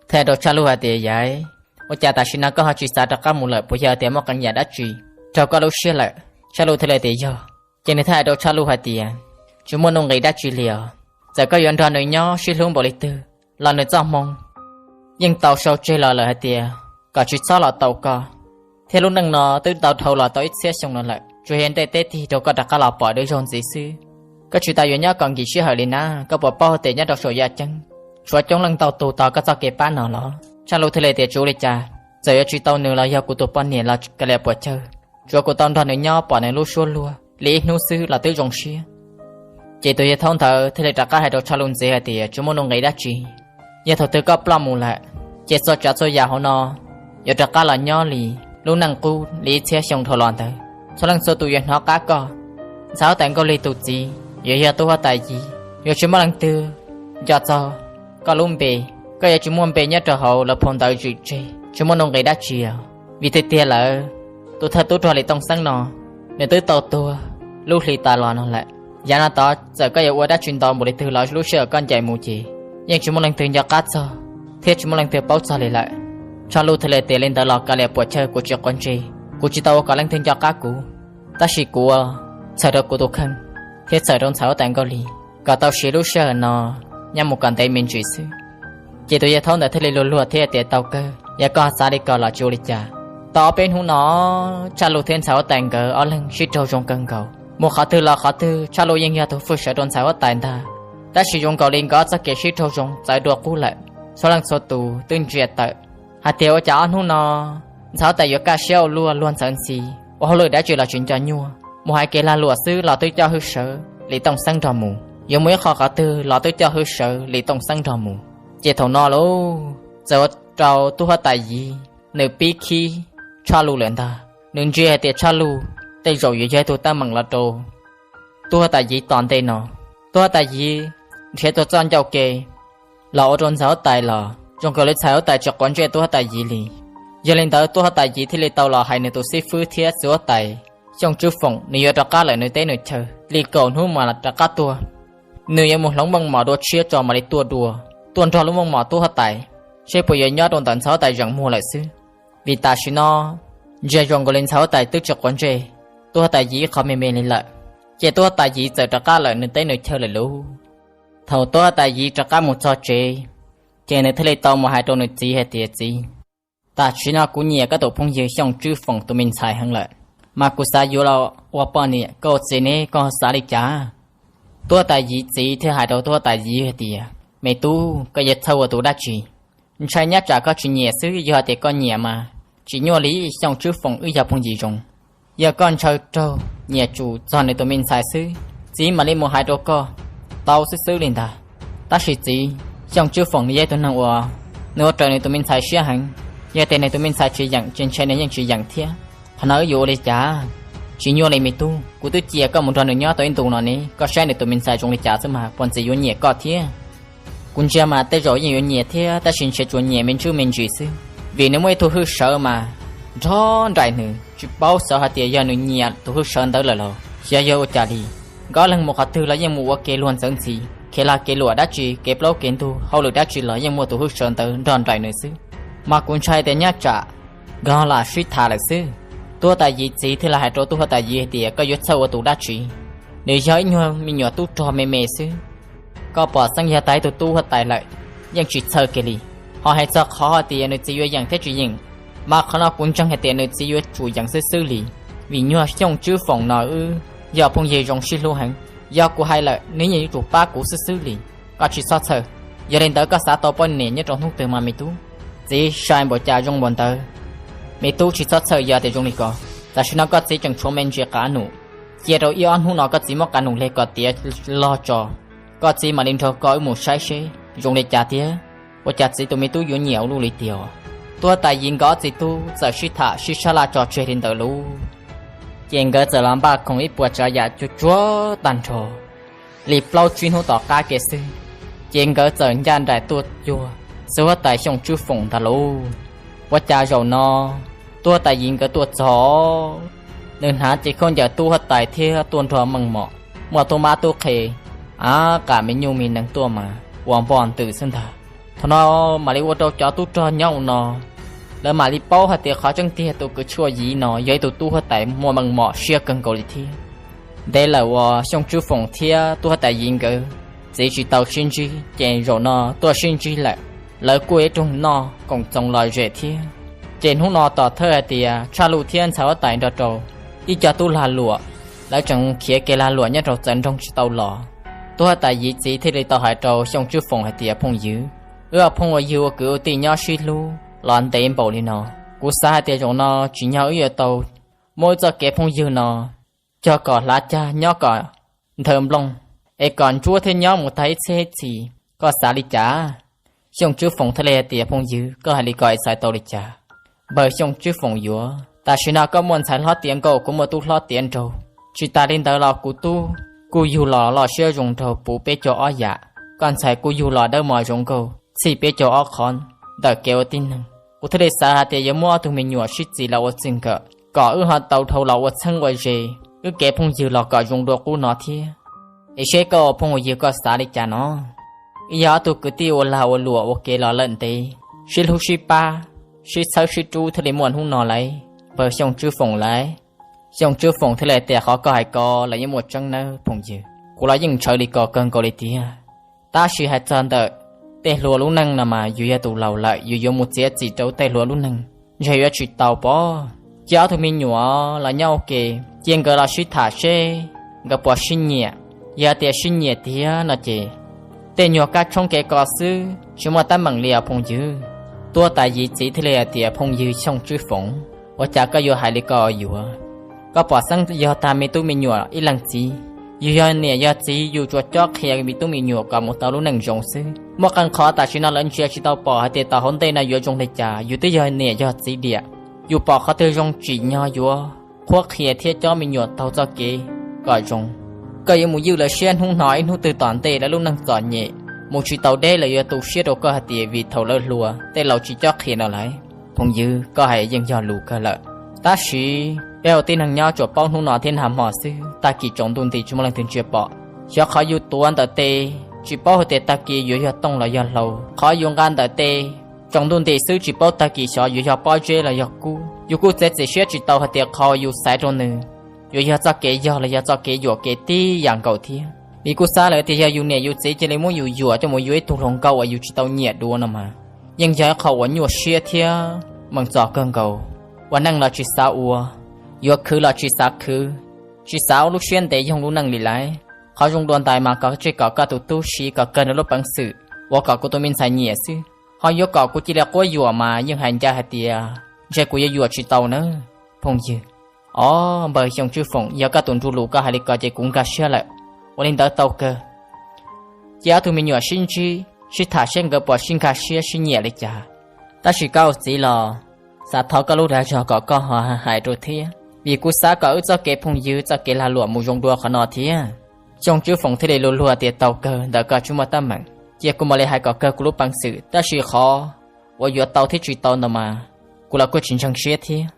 thiaj rau Tshaj Lug hais tias, Yawg, ua cas tam sim no koj ho tsis xav rov qab mus lawm? Puas yog tias muaj qee yam dab tsi raug koj lub siab lawm? Tshaj Lug thiaj li tias, Yog. Ces nws thiaj hais rau Tshaj Lug hais tias, Tsis muaj nuj nqis dab tsi li os. Txawm koj yuav nrog nws nyob sib hlub npaum li twg los nws txoj hmoo yeej tau sau tseg los lawm hais tias kom tsis txhob los tau koj. Thiab lub neej no twb tau dhau los tau ib txhiab xyoo no lawm, tsuas yog ntiaj teb tig rau koj rov qab los pom dua zaug ntxiv xwb. Koj tsis tas yuav nyob kom nkim sij hawm li na. Koj puas paub tias nyob rau saum yaj ceeb tshuav coob leej ntau tus tos koj txoj kev pab no los? Tshaj Lug thiaj li tias, Tsis ua li cas, txawm yuav tsis tau nws los yog kuv tus poj niam los kav liam puas chawj, tsuav kuv tau nrog nws nyob pom nws lub suab luag li ib hnub xwb los twb zoo siab. Ces tus yawg thaub ntawd thiaj li rov qab hais rau Tshaj Lug ntxiv hais tias, Tsis muaj nuj nqis dab tsi. Yog thaum twg koj ploj mus lawm, ces txhua tsav txhua yam hauv no yuav rov qab los nyob li lub neej qub li ib txhiab xyoo dhau los ntawd. Txhua leej txhua tus yuav hnov qab koj. Ntxhais huab tais Nkauj Lig tus txiv yuav yog tub huab tais Yiv, yuav tsis muaj leej twg nco txog koj lub npe. Koj yuav tsis muaj npe nyob rau hauv lawv phau ntawv zwm tseg, tsis muaj nuj nqis dab tsi os. Vim tiag tiag lawm, tus thawj tub rog Lis Tooj Xeeb no nws twb tau tuag lub hli tas los no lawm. Yav no tod txawm koj yuav ua dab tsi ntau npaum li twg los lub sij hawm koj ncaim mus ces yeej tsis muaj leej twg nco qab txog thiab tsis muaj leej twg paub txog li lawm. Tshaj Luj thiaj li tias, li ntawd los kav liam puam chawj, kuv tsis quav ntsej, kuv tsis tau ua kom leej twg nco qab kuv, tab sis kuv ua txhawm rau kuv tus kheej thiab txhawm rau ntxhais huab tais Nkauj Lis kom tau siv lub sij hawm no nyob mus kom ntev me ntsis xwb. Ces tus yawg thaub ntawd thiaj li luag luag thiab tias, tau kawg, yog koj xav li ko los tsis ua li cas. Tau ob peb hnub no, Tshaj Luj thiab ntxhais huab tais nkawd ob leeg sib raug zoo kawg nkaus. Mus qhov twg los qhov twg Tshaj Luj yeej yog tus hwj sawv rau ntxhais huab tais ntag. Tab sis zoo nkaus li nkawd txoj kev sib raug zoo txawv dua qub lawm. Txhua leej txhua tus twb ntsia tawm hais tias, ua cas ob hnub no ntxhais huab tais yuav kaj siab ua luaj luag ntxawv ntxhi, ua hauj lwm dab tsi los tsis nco nyuaj, mus hais kev lag luam xwb los twb coj hwj sawv li tooj xeeb nrog mus, yuav mus ib qho qhov twg los twb coj hwj sawv li tooj xeeb nrog mus. Ces thaum no lauj, txawm ua rau tub huab tais Yiv nws pib khib Tshaj Luj lawm ntag. Nws ntsia hais tias Tshaj Luj tej zaum yuav yog ib tug teeb meem los rau tub huab tais Yiv tom ntej no. Tub huab tais Yiv nrhiav tau txoj ncauj ke los ua rau ntxhais huab tais los zoo nkaus li ntxhais huab tais tsis quav ntsej tub huab tais Yiv li. Yog li ntawd tub huab tais Yiv thiaj li tau los hais nws tus xib fwb thiab txiv huab tais Xyooj Tswb Foom, nws yuav rov qab lawm nws teb nws chaw li kaum hnub mas rov qab tuaj. Nws yuav mus hloov meej mom dua tshiab tso mam li tuaj dua, tuaj nrog lub meej mom tub huab tais, seb puas yuav nyob rau ntawm ntxhais huab tais zeem muag lawm xwb. Vim tam sim no ntsia zoo nkaus li ntxhais huab tais twb tsis quav ntsej tub huab tais Yiv ib qho me me li lawm. Ces tub huab tais Yiv txawm rov qab lawm nws teb nws chaw lawm lauj. Thaum tub huab tais Yiv rov qab mus txog tsev, ces nws thiaj li tau mus hais rau nws txiv hais tias, txiv, tam sim no kuv nyiam koj tus phooj ywg Xyooj Tswb Foom tus me ntxhais heev lawm, mas kuv xav yuav los ua poj niam, koj ua txiv ne koj xav li cas? Tub huab tais Yiv txiv thiaj hais rau tub huab tais Yiv hais tias, me tub, koj yuav txhawj ua tus dab tsi? Ntshai nyob tsam koj tsis nyiam xwb, yog tias koj nyiam mas tsis nyuaj li, Xyooj Tswb Foom wb yog phooj ywg zoo. Yog koj ntshaw raug nyiam tsum txog nws tus me ntxhais xwb, txiv mam li mus hais rau koj tau xwb xwb li ntag. Tab sis txiv, Xyooj Tswb Foom nws yog ib tug neeg uas nws ua raws nws tus me ntxhais siab heev. Yog tias nws tus me ntxhais tsis yeem ces ntshai nws yeej tsis yeem thiab. Qhov no wb yuav ua li cas? Tsis nyuaj li me tub, kuv twb cia koj mus nrog nws nyob tau ib ntus no ne, koj saib nws tus me ntxhais zoo li cas xwb mas puas ntxim yuav nyiam koj thiab? Kuv ntsia mas tej zaum yeej yuav nyiam thiab, tab sis ntshe tsuas nyiam me ntsuj me ntsis xwb, vim nws muaj ib tug hwj sawv mas nrog nraim nws, tsis paub xyov hais tias yog nws nyiam tus hwj sawv ntawd lawm los xyov yog ua cas li. Nkawd ob leeg mus qhov twg los yeej mus ua kev luag ntxawv ntxhi, kev lag kev luam dab tsi, kev plaub kev ntug, hauj lwm dab tsi los yeej muaj tus hwj sawv ntawd nrog nraim nws xwb. Mas kuv ntshai tias nyob tsam nkawd lam sib tham lawm xwb. Tub huab tais Yiv txiv thiaj li hais rau tub huab tais Yiv hais tias, koj yuav txhawj ua tus dab tsi? Nws yog ib nyuag me nyuam tub rog me me xwb. Koj pom xeeb yog tag ib tug tub huab tais lawm, yeej tsis txhawj kiag li. Ho hais txog qhov hais tias nws txiv yuav yeem thiab tsis yeem, mas qhov no kuv ntseeg hais tias nws txiv yuav tsum yeem xwb xwb li, vim nyuag Xyooj Tswb Foom no wb yog phooj ywg zoo sib hlub heev. Yog kuv hais lawm nws yeej yuav tsum pab kuv xwb xwb li. Koj tsis txhob txhawj, yog li ntawd koj xav tau poj niam nyob rau hnub twg mas me tub? Txiv, sai npaum cas zoo npaum ntawd. Me tub tsis txhob txhawj, yog tias zoo li ko, tam sim no koj txiv tseem tshuav me ntsis qab num, cia rau ib ob hnub no koj txiv muab qab num hle kom tiav log tso, koj txiv mam li nrog koj wb mus saib seb zoo li cas thiab. Ua cas txiv tus me tub yuav nyiam ua luaj li tiag? Tub huab tais Yiv nkawd ob txiv tub txawm sib tham sib sab laj tso tseg li ntawd lauj. Ces nkawd txawm los npaj khoom ib puas tsav yam cuag tsuag tag nrho. Li plaub tsib hnub tom qab kiag xwb, ces nkawd txawm ncaj nraim tuaj cuag txiv huab tais Xyooj Tswb Foom ntag lauj. Ua cas zaum no tub huab tais Yiv nkawd tuaj txog, nws hnav cev khaub ncaws tub huab tais thiab tuaj nrog meej mom, muaj tub mab tub qhe, av qam me nyuj me nees tuaj mas ua npoj ntws xwb ntag. Thaum no mam li ua rau cov tub rog nyob u no, lawv mam li paub hais tias qhov tseeb tiag tus kwv Tshuaj Yiv no yog ib tug tub huab tais muaj meej mom siab kawg nkaus li thiab. Ntev lawm uas Xyooj Tswb Foom thiab tub huab tais Yiv nkawd txiv tsis tau sib ntsib, ces zaum no tuaj sib ntsib lawm, lawv kuj ib rooj noj koom txoos lom zem thiab. Ces hnub no tom thawj hais tias Tshaj Luj thiab ntxhais huab tais nrog rau ib co tub lag luam, lawv tseem khiav kev lag luam nyob rau txawv nroog tsis tau los. Tub huab tais Yiv txiv thiaj li tau hais rau Xyooj Tswb Foom hais tias, phooj ywg, wb ob phooj ua ywg ua kwv ua tij nyob sib hlub los ntev npaum li no, kuv xav hais tias zaum no tsim nyog wb yuav tau muab wb txoj kev phooj ywg no cog kom hlav cag, nyob kom nthawv nplooj, es kom ntsuab thiab nyob mus tag ib txhiab ib txhis, koj xav li cas? Xyooj Tswb Foom thiaj li hais tias, phooj ywg, koj hais li ko es txhais tau li cas? Npawg Xyooj Tswb Foom yuav, tam sim no koj muaj ntxhais hlob tiav nkauj, kuv muaj tub hlob tiav nraug, tsis tas li ntawd los kuv tub kuj yug los loj siab zoo nraug puv peb caug ob yam, koj ntxhais kuj yug los dawb mos zoo nkauj txhij peb caug ob qhov ntawm kev ua tib neeg. Kuv thiaj li xav hais tias yuav muab ob tug me nyuam sib txis los ua txij nkawm kom wb ho tau dhau los ua txheeb ua ze, wb kev phooj ywg los kom zoo dua qub no thiab. Es seb koj ua phooj ua ywg koj xav li cas no? wb yog ob tug kwv tij ua lag ua luam ua ke los lawm ntev, sib hlub sib pab, sib txhawb sib rub thiaj li muaj hnub no lauj, npawg Xyooj Tswb Foom lauj. Xyooj Tswb Foom thiaj li tias, qhov koj hais ko los yeej muaj tseeb nawb phooj ywg, kuv los yeej ntshaw li ko kawg nkaus li tiag. Tab sis hais txog ntawm tej hluas lub neej no mas yus yog tus laus lawm, yus yuav mus txiav txim rau tej hluas lub neej, ntshe yuav tsis tau pob. Cia ob tug me nyuam los nyob ua ke, cia nkawd los sib tham seb nkawd puas sib nyiam. Yog tias sib nyiam tiag no ces tej nyuag kab tshoob kev ko xwb tsis muaj teeb meem li os phooj ywg. Tub huab tais Yiv txiv thiaj li hais tias, phooj ywg Xyooj Tswb Foom, ua cas koj yuav hais li ko yuav? Koj pom xeeb yog tag me tub me nyuam ib leeg txiv. Yus yog niam yog txiv yus tsuas cob qhia me tub me nyuam kom mus tau lub neej zoo xwb. Muaj qee qhov tam sim no lawv ntsia tsis tau pom hais tias tom hauv ntej no yuav zoo li cas, yus twb yog niam yog txiv diam. Yus pom qhov twg zoo tsim nyog yuav qhuab qhia thiab cob me nyuam taug txoj kev kom zoo. Koj yuav mus ywj lawv siab hnub no ib hnub twg tom ntej lawv lub neej txom nyem, mus tsis tau deb lawv yuav tu siab rau koj hais tias vim thaum lawv hluas tej laus tsis cob qhia no lauj. Phooj ywg, koj hais yeej yog lus kawg lawm. Tab sis peb ua tib neeg nyob tsuas paub hnub no thiab nag hmo xwb, tag kis tsaus ntuj nti tsis muaj leej twg ntsia pom. Xyov qhov yus tuav ntawm tes tsis paub hais tias tag kis yuav yog tooj los yog hlau. Qhov yus nqa ntawm tes tsaus ntuj nti xwb tsis paub tag kis xyov yuav yog pob zeb los yog kub. Yus kuj txiav txim siab tsis tau hais tias qhov yus xaiv rau nws yuav yog txoj kev yog los yog txoj kev yuam kev tib yam nkaus thiab. Vim kuj xav lawm tias yog yus niam yus txiv cia li muab yus yuam coj mus yuav ib tug hluas nkauj uas yus tsis tau nyiam dua no mas, yeej yog ib qho uas nyuaj siab thiab meem txom kawg nkaus. Ua neej los tsis xav ua, yuav khwv los tsis xav khwv, tsis xav ua lub siab ntev yoog lub neej li lauj. Qhov zoo dua ntais mas kom tsij kom koj tus tub siv kom kawg nrog lub peev xwm uas kom kuv tus me ntxhais nyiam xwb. Ho yuav kom kuv cia li quab yuam mas yeej hais ncaj hais tias ntshe kuv yuav yuam tsis tau nawb phooj ywg. Os, npawg Xyooj Tswb Foom, yog koj tus nruj lus koj hais li ko ces kuv nkag siab lawm. Ua li ntawd tau kawg. Ces ob tug me nyuam sib ntsib sib tham seb nkawd puas sib nkag siab sib nyiam li cas. Tab sis koj ua txiv los xav thov koj lub dag zog kom koj ho hais rau thiab, vim kuv xav kom wb txoj kev phooj ywg txoj kev lag luam mus zoo dua qhov no thiab. Xyooj Tswb Foom thiaj li luag luag tias tau kawg ntawm koj tsis muaj teeb meem, cia kuv mam li hais kom kawg kuv lub peev xwm, tab sis qhov uas yuav tau thiab tsis tau ntawd mas kuv los kuj tsis ntseeg siab thiab.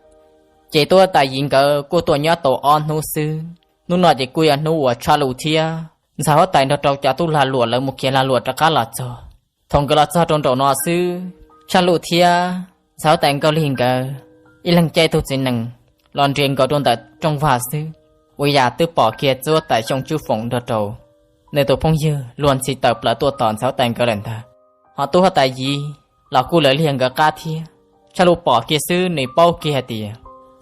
Ces tub huab tais Yiv nkawd kuj tuaj nyob tau ob hnub xwb. Hnub no ces kuj yog hnub uas Tshaj Luj thiab ntxhais huab tais nrog rau cov tub lag luam lawv mus khiav lag luam rov qab los txog. Thaum nkawd los txog rau nraum no xwb, Tshaj Luj thiab ntxhais huab tais Nkauj Lig nkawd ib leeg caij tug txiv nees los nres nkaus rau ntawm rooj vag xwb. Ua yam twb pom kiag tub huab tais Xyooj Tswb Foom nrog rau nws tus phooj ywg luag ntxhi tawm plaws tuaj tos ntxhais huab tais nkawd lawm ntag. Ho tub huab tais Yiv los kuj lawv liag nkawd qab thiab. Tshaj Luj pom kiag xwb nws paub kiag hais tias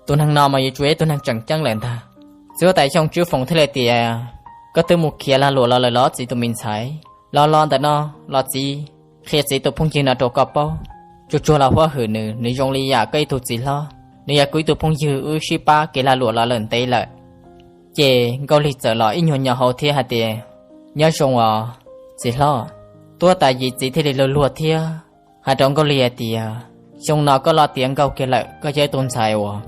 tus neeg no mas yuav tsum yog ib tug neeg tseem ceeb lawm ntag. Txiv huab tais Xyooj Tswb Foom thiaj li tias, koj twb mus khiav lag luam los lawm los txiv tus me ntxhais? Los los ntawm no los txiv, qhia txiv tus phooj ywg no rau koj paub. Tsuag tsuag los huab hwm nws, nws zoo li yam koj ib tug txiv hlob, nws yog kuv ib tug phooj ywg, wb sib pab kev lag luam los lawm ntev lawm. Ces Nkauj Lig txawm los ib nyuag nyo hau thiab hais tias, nyob zoo os txiv hlob. Tub huab tais Yiv txiv thiaj li luag luag thiab hais rau Nkauj Lig hais tias, xyoo no koj loj tiav nkauj kiag lawm, koj yog ib tug ntxhais uas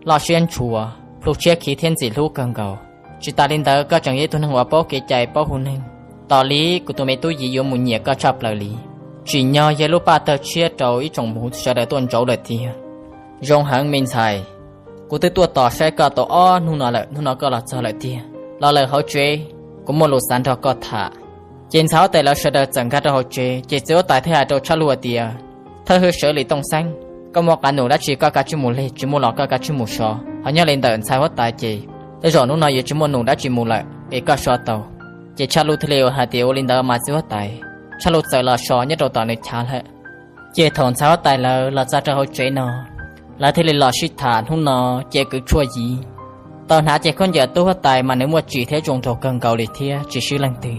loj siab ntshua, plhu tshiab khiv thiab ntxim hlub kawg nkaus. Tsis tas li ntawd koj tseem yog ib tug neeg uas paub kev cai paub hu neeg. Tos li kuv tus me tub Yiv yuav mus nyiam koj tshaj plaws li. Tsim nyog yog lub paj tawg tshiab rau ib tsoom muv sawv daws tuaj ntsauv lawm tiag. Zoo heev me ntxhais, kuv twb tuaj tos saib koj tau ob hnub no lawm, hnub no koj los txog lawm tiag. Los lawm hauv tsev, kuv muaj lus xav nrog koj tham. Ces ntxhais huab tais lawv sawv daws txawm nkag rau hauv tsev, ces txiv huab tais thiaj hais rau Tshaj Luj tias, thawj hwj sawv Lis Tooj Xeeb, koj muaj qab num dab tsi koj kav tsij mus lig, tsis muaj los koj kav tsij mus so. Ho nyob li ntawm ntxhais huab tais ces tej zaum hnub no yuav tsis muaj num dab tsi mus lawm es koj so tau. Ces Tshaj Luj thiaj li hais tias, ua li ntawd mas txiv huab tais. Tshaj Luj txawm los so nyob rau tom nws chav lawm. Ces thaum ntxhais huab tais lawv los txog rau hauv tsev no, lawv thiaj li los sib tham hnub no ces kwv tshuaj Yiv tau hnav cev khaub ncaws tub huab tais mas nws muaj tsim thiab zoo nraug kawg nkaus li thiab tsis swb leej twg.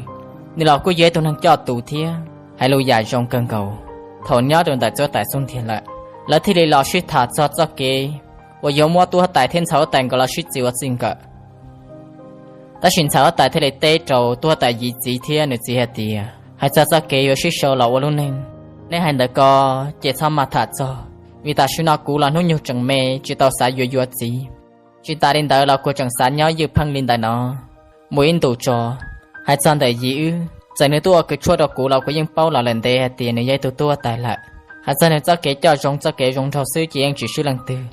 Nws los kuj yog ib tug neeg coj tus thiab hais lus yam zoo kawg nkaus. Thaum nyob rau ntawm txiv huab tais xub ntiag lawm, lawv thiaj li los sib tham txog txoj kev uas yuav muab tub huab tais thiab ntxhais huab tais nkawd los sib txis ua txij nkawm. Tab sis ntxhais huab tais thiaj li teb rau tub huab tais Yiv txiv thiab nws txiv hais tias, hais txog txoj kev yuav sib sau los ua lub neej, nej hais ntawd ko ces txhob maj tham txog, vim tam sim no kuv los hnub nyoog tseem me tsis tau xav yuav yuav txiv. Tsis tas li ntawd los kuv tseem xav nyob ywj pheej li ntawm no mus ib ntus tso. Hais txog ntawm Yiv wb, txawm nws tuaj ua kwv tshuaj rau kuv los kuv yeej paub los lawm ntev hais tias nws yog ib tug tub huab tais lawm. Hais txog nws txoj kev coj zoo txoj kev zoo nraug xwb ces yeej tsis swb leej twg.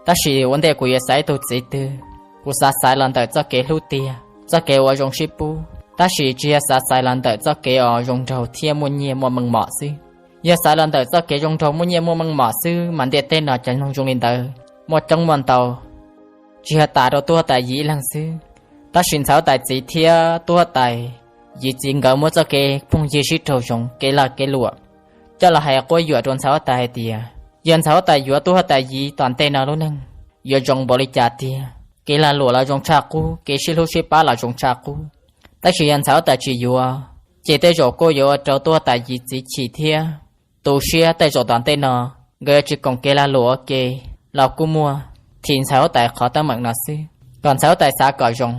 Tab sis ua ntej kuv yuav xaiv ib tug txiv twg, kuv xav xaiv los ntawm txoj kev hlub tiag, txoj kev ua zoo sib pub, Tab sis tsis yog xav xaiv los ntawm txoj kev uas zoo nraug thiab muaj nyiaj muaj meej mom xwb. Yog xaiv los ntawm txoj kev zoo nraug muaj nyiaj muaj meej mom xwb mas ntiaj teb no cov neeg zoo li ntawd muaj coob muaj ntau, tsis yog tas rau tub huab tais Yiv ib leeg xwb, tab sis ntxhais huab tais txiv thiab tub huab tais Yiv txiv nkawd muaj txoj kev phooj ywg sib raug zoo kev lag kev luam coj los hais quab yuam rau ntxhais huab tais hais tias yog ntxhais huab tais yuav tub huab tais Yiv tom ntej no lub neej yuav zoo npaum li cas tiag, kev lag luam los zoo tshaj qub, kev sib hlub sib pab los zoo tshaj qub. Tab sis yog ntxhais huab tais tsis yuav, ces tej zaum kuj yuav ua rau tub huab tais Yiv txiv chim thiab tu siab, tej zaum tom ntej no nkawd yuav tsis koom kev lag luam ua ke los kuj muaj, thim ntxhais huab tais qhov teeb meem no xwb. Kom ntxhais huab tais xav kom zoo,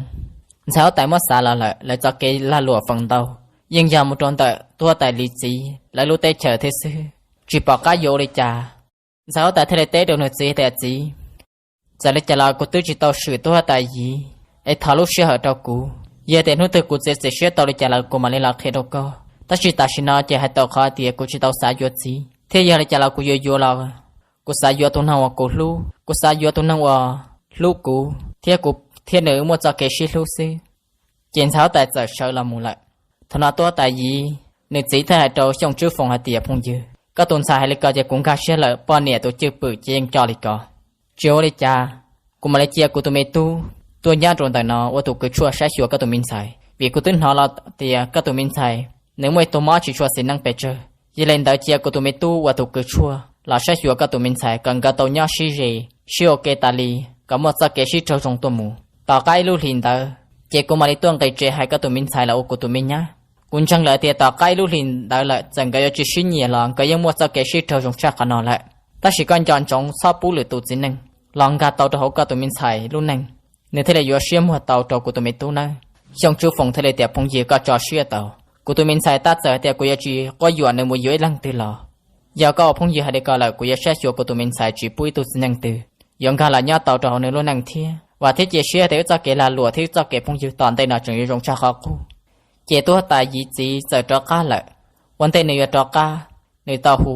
ntxhais huab tais muab xav los lawm, lawv txoj kev lag luam feem ntau yeej yog mus rau ntawm tub huab tais Yiv txiv lawv lub teb chaws thiab xwb, tsis pom qab yuav ua li cas. Ntxhais huab tais thiaj li teb rau nws txiv tias, Txiv, txawm li cas los kuv twb tsis tau swm tub huab tais Yiv, es thov lub sij hawm rau kuv. Yog tias hnub twg kuv txiav txim siab tau li cas lawm kuv mam li los qhia rau koj, tab sis tam sim no ces hais tau qhov tias kuv tsis tau xav yuav txiv, thiab yog li cas los kuv yuav yuav los kuv xav yuav tus neeg uas kuv hlub, kuv xav yuav tus neeg uas hlub kuv thiab kuv thiab nws muaj txoj kev sib hlub xwb. Ces ntxhais huab tais txawm sawv los mus lawm. Thaum no tub huab tais Yiv nws txiv thiaj hais rau Xyooj Tswb Foom hais tias, Phooj ywg, koj tus ntxhais hais li ko ces kuv nkag siab lawm, poj niam tus cwj pwm ces yeej coj li ko. Tsis ua li cas, kuv mam li cia kuv tus me tub tuaj nyob rau ntawm no ua tus kws tshuaj saib xyuas koj tus me ntxhais, vim kuv twb hnov los tias koj tus me ntxhais nws muaj ib tug mob tsis tshua xis neej pes tsawg. Yog li ntawd cia kuv tus me tub ua tus kws tshuaj los saib xyuas koj tus me ntxhais kom nkawd tau nyob sib ze, sib ua ke tas li, kom muaj txoj kev sib raug zoo tuaj mus. Tom qab ib lub hlis ntawd ces kuv mam li tuaj nqis tsev hais koj tus me ntxhais los ua kuv tus me nyab. Kuv ntseeg lawm tias tom qab ib lub hlis ntawd lawm txawm nkawd yuav tsis sib nyiam los nkawd yeej muaj txoj kev sib raug zoo tshaj qhov no lawm. Tab sis koj nco ntsoov txhob pub lwm tus txiv neej los nkag tau rau hauv koj tus me ntxhais lub neej, nws thiaj li yuav siab muag tau rau kuv tus me tub nawb. Xyooj Tswb Foom thiaj li tias, Phooj ywg, koj tso siab tau, kuv tus me ntxhais tab txawm tias kuv yuav tsis quab yuam nws mus yuav ib leeg twg los, yog koj ua phooj ywg hais li ko lawm kuv yuav saib xyuas kuv tus me ntxhais tsis pub ib tug txiv neej twg yuav nkag los nyob tau rau hauv nws lub neej thiab. Vam thiab cia siab tias wb txoj kev lag luam thiab wb txoj kev phooj ywg tom ntej no tseem yuav zoo tshaj qhov qub. Ces tub huab tais Yiv txiv txawm rov qab lawm. Ua ntej nws yuav rov qab, nws tau hu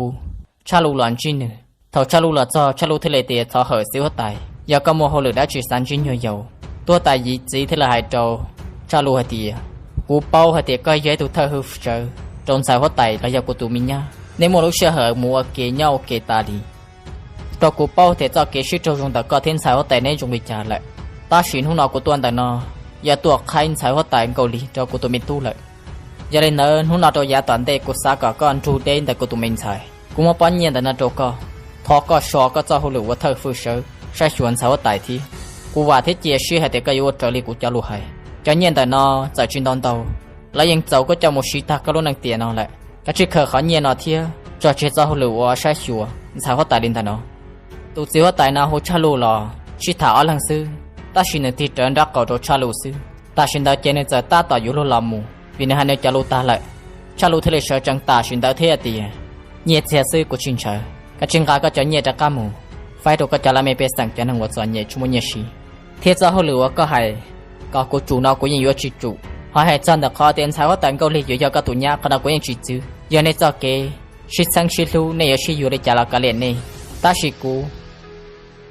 Tshaj Lus los ntsib nws. Thaum Tshaj Lus los txog, Tshaj Lus thiaj li tias, Thov hawm txiv huab tais, yog koj muaj hauj lwm dab tsi xav ntsib nyuag yaus? Tub huab tais Yiv txiv thiaj li hais rau Tshaj Lus hais tias, Kuv paub hais tias koj yog ib tug thawj hwj sawv rau ntxhais huab tais los yog kuv tus me nyab, nej muaj lub sij hawm mus ua ke nyob ua ke tas li. Rau kuv paub tias txoj kev sib raug zoo ntawm koj thiab ntxhais huab tais neb zoo li cas lawm, tab sis hnub no kuv tuaj ntawm no yog tuaj qhaib ntxhais huab tais Nkauj Lig rau kuv tus me tub lawm. Yog li ntawd hnub no rau yav tom ntej kuv xav kom koj nrug deb ntawm kuv tus me ntxhais. Kuv muab pob nyiaj ntawm no rau koj, thov koj so koj txoj hauj lwm ua thawj hwj sawv saib xyuas ntxhais huab tais thiab. Kuv vam thiab cia siab hais tias koj yuav ua raws li kuv cov lus hais. Cov nyiaj ntawm no txawm tsis ntau ntau, los yeej txaus koj coj mus siv tag koj lub neej tiam no lawm. Koj tsij khaws qhov nyiaj no thiab tso tseg txoj hauj lwm ua saib xyuas ntxhais huab tais li ntawm no. Tus txiv huab tais no hu Tshaj Lus los sib tham ob leeg xwb, tab sis nws tig rawv nraub qaum rau Tshaj Lus xwb. Tam sim ntawd ces nws txawm tab tom yuav luag los mus, vim nws hais nws cov lus tag lawm. Tshaj Lus thiaj li sawv tsees tam sim ntawd thiab tias, Nyiaj txiag xwb kuv tsis ntshaw, koj tsij nqa koj cov nyiaj rov qab mus faib rau koj cov laj mej pej xeem cov neeg uas txom nyem tsis muaj nyiaj siv, thiab txoj hauj lwm uas koj hais kom kuv tsum no kuv yeej yuav tsis tsum. Ho hais txog ntawm qhov tias ntxhais huab tais Nkauj Lig yuav yog koj tus nyab, qhov no kuv yeej tsis txwv. Yog nej txoj kev sib txheeb sib hlub, nej yuav sib yuav li cas los kav liam nej, tab sis kuv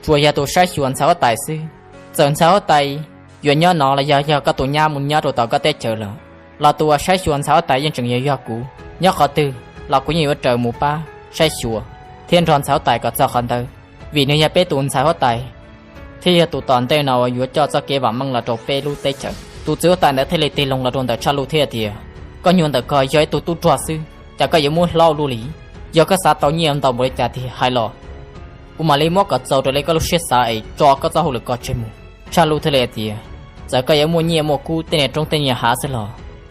tsuas yog tus saib xyuas ntxhais huab tais xwb. Txawm ntxhais huab tais yuav nyob no los yog yog koj tus nyab mus nyob rau tom koj teb chaws los, los tus uas saib xyuas ntxhais huab tais yeej tseem yuav yog kuv. Nyob qhov twg los kuv yeej yuav raws mus pab saib xyuas thiab nrog ntxhais huab tais kom txog qhov ntawd, vim nws yog peb tus ntxhais huab tais thiab yog tus tom ntej no uas yuav coj txoj kev vam meej los rau peb lub teb chaws. Tus txiv huab tais ntawd thiaj li tig loo los rau ntawm Tshaj Lus thiab tias, Koj nyuag ntawm ko yog ib tug tub rog xwb, cas koj yuav muab hlob ua luaj li? Yog koj xav tau nyiaj ntau npaum li cas tiag hais los, kuv mam li muab kom txaus raws li koj lub siab xav es tso koj txoj hauj lwm ko tseg mus. Tshaj Lus thiaj li hais tias, Txawm koj yuav muaj nyiaj muaj kub tej niag roob tej niag hav xwb los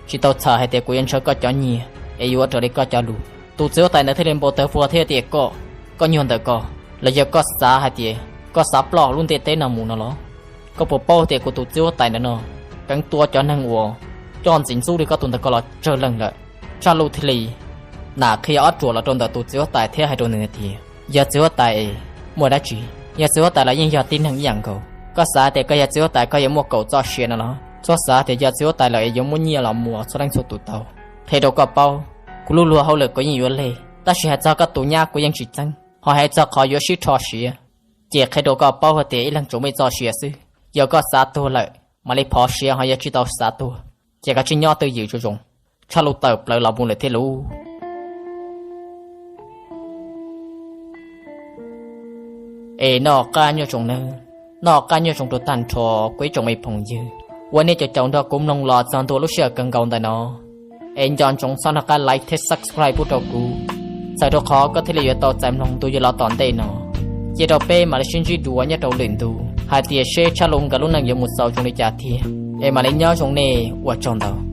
tsis tau txhais hais tias kuv yuav ntshaw koj cov nyiaj es yuav ua raws li koj cov lus. Tus txiv huab tais ntawd thiaj li npau taws vua thiab tias, Koj, koj nyuag ntawm ko, los yog koj xav hais tias koj xav ploj lub ntiaj teb no mus no los? Koj puas paub tias kuv tus txiv huab tais ntawm no keev tua cov neeg uas coj ntxiv ntxub li koj tus ntawm ko los tsawg leej lawm? Tshaj Lus thiaj li nam qhia ob ruam los rau ntawm tus txiv huab tais thiab hais rau nws hais tias, Yog txiv huab tais es muaj dab tsi? Yog txiv huab tais los yeej yog tib neeg ib yam nkaus. Koj xav tias koj yog txiv huab tais koj yuav muaj kaum txoj sia no los? Txhob xav tias yog txiv huab tais lawm es yuav muab nyiaj los muas txhua leej txhua tus tau. Qhia rau koj paub, kuv lub luag hauj lwm kuv yeej yuav leg, tab sis hais txog koj tus nyab kuv yeej tsis txeeb. Ho hais txog qhov yuav sib rho siav, ces qhia rau koj paub hais tias ib leeg tsuas muaj ib txoj sia xwb. Yog koj xav tuag lawm mam li phov siav, ho yog tsis tau xav tuag ces koj tsis nyob twj ywm zoo zoo, tshaj lub tawm plaws los mus lawm thiab lauj. Es noj qab nyob zoo nawb, noj qab nyob zoo rau tag nrho kuv ib tsoom me phooj ywg uas nej cov caum nrog kuv mloog los txog ntua lub sij hawm kawg nkaus ntawm no. Es nco ntsoov txhob nco qab like thiab subscribe pub rau kuv, txawm rau qhov koj thiaj li yuav tau txais mloog ntu yog los tom ntej no. Cia rau peb mam li sib ntsib dua nyob rau lwm ntu hais tias seb Tshaj Lus nkawd lub neej yuav mus xaus zoo li cas thiab. Es mam li nyob zoo nej, ua tsaug ntau.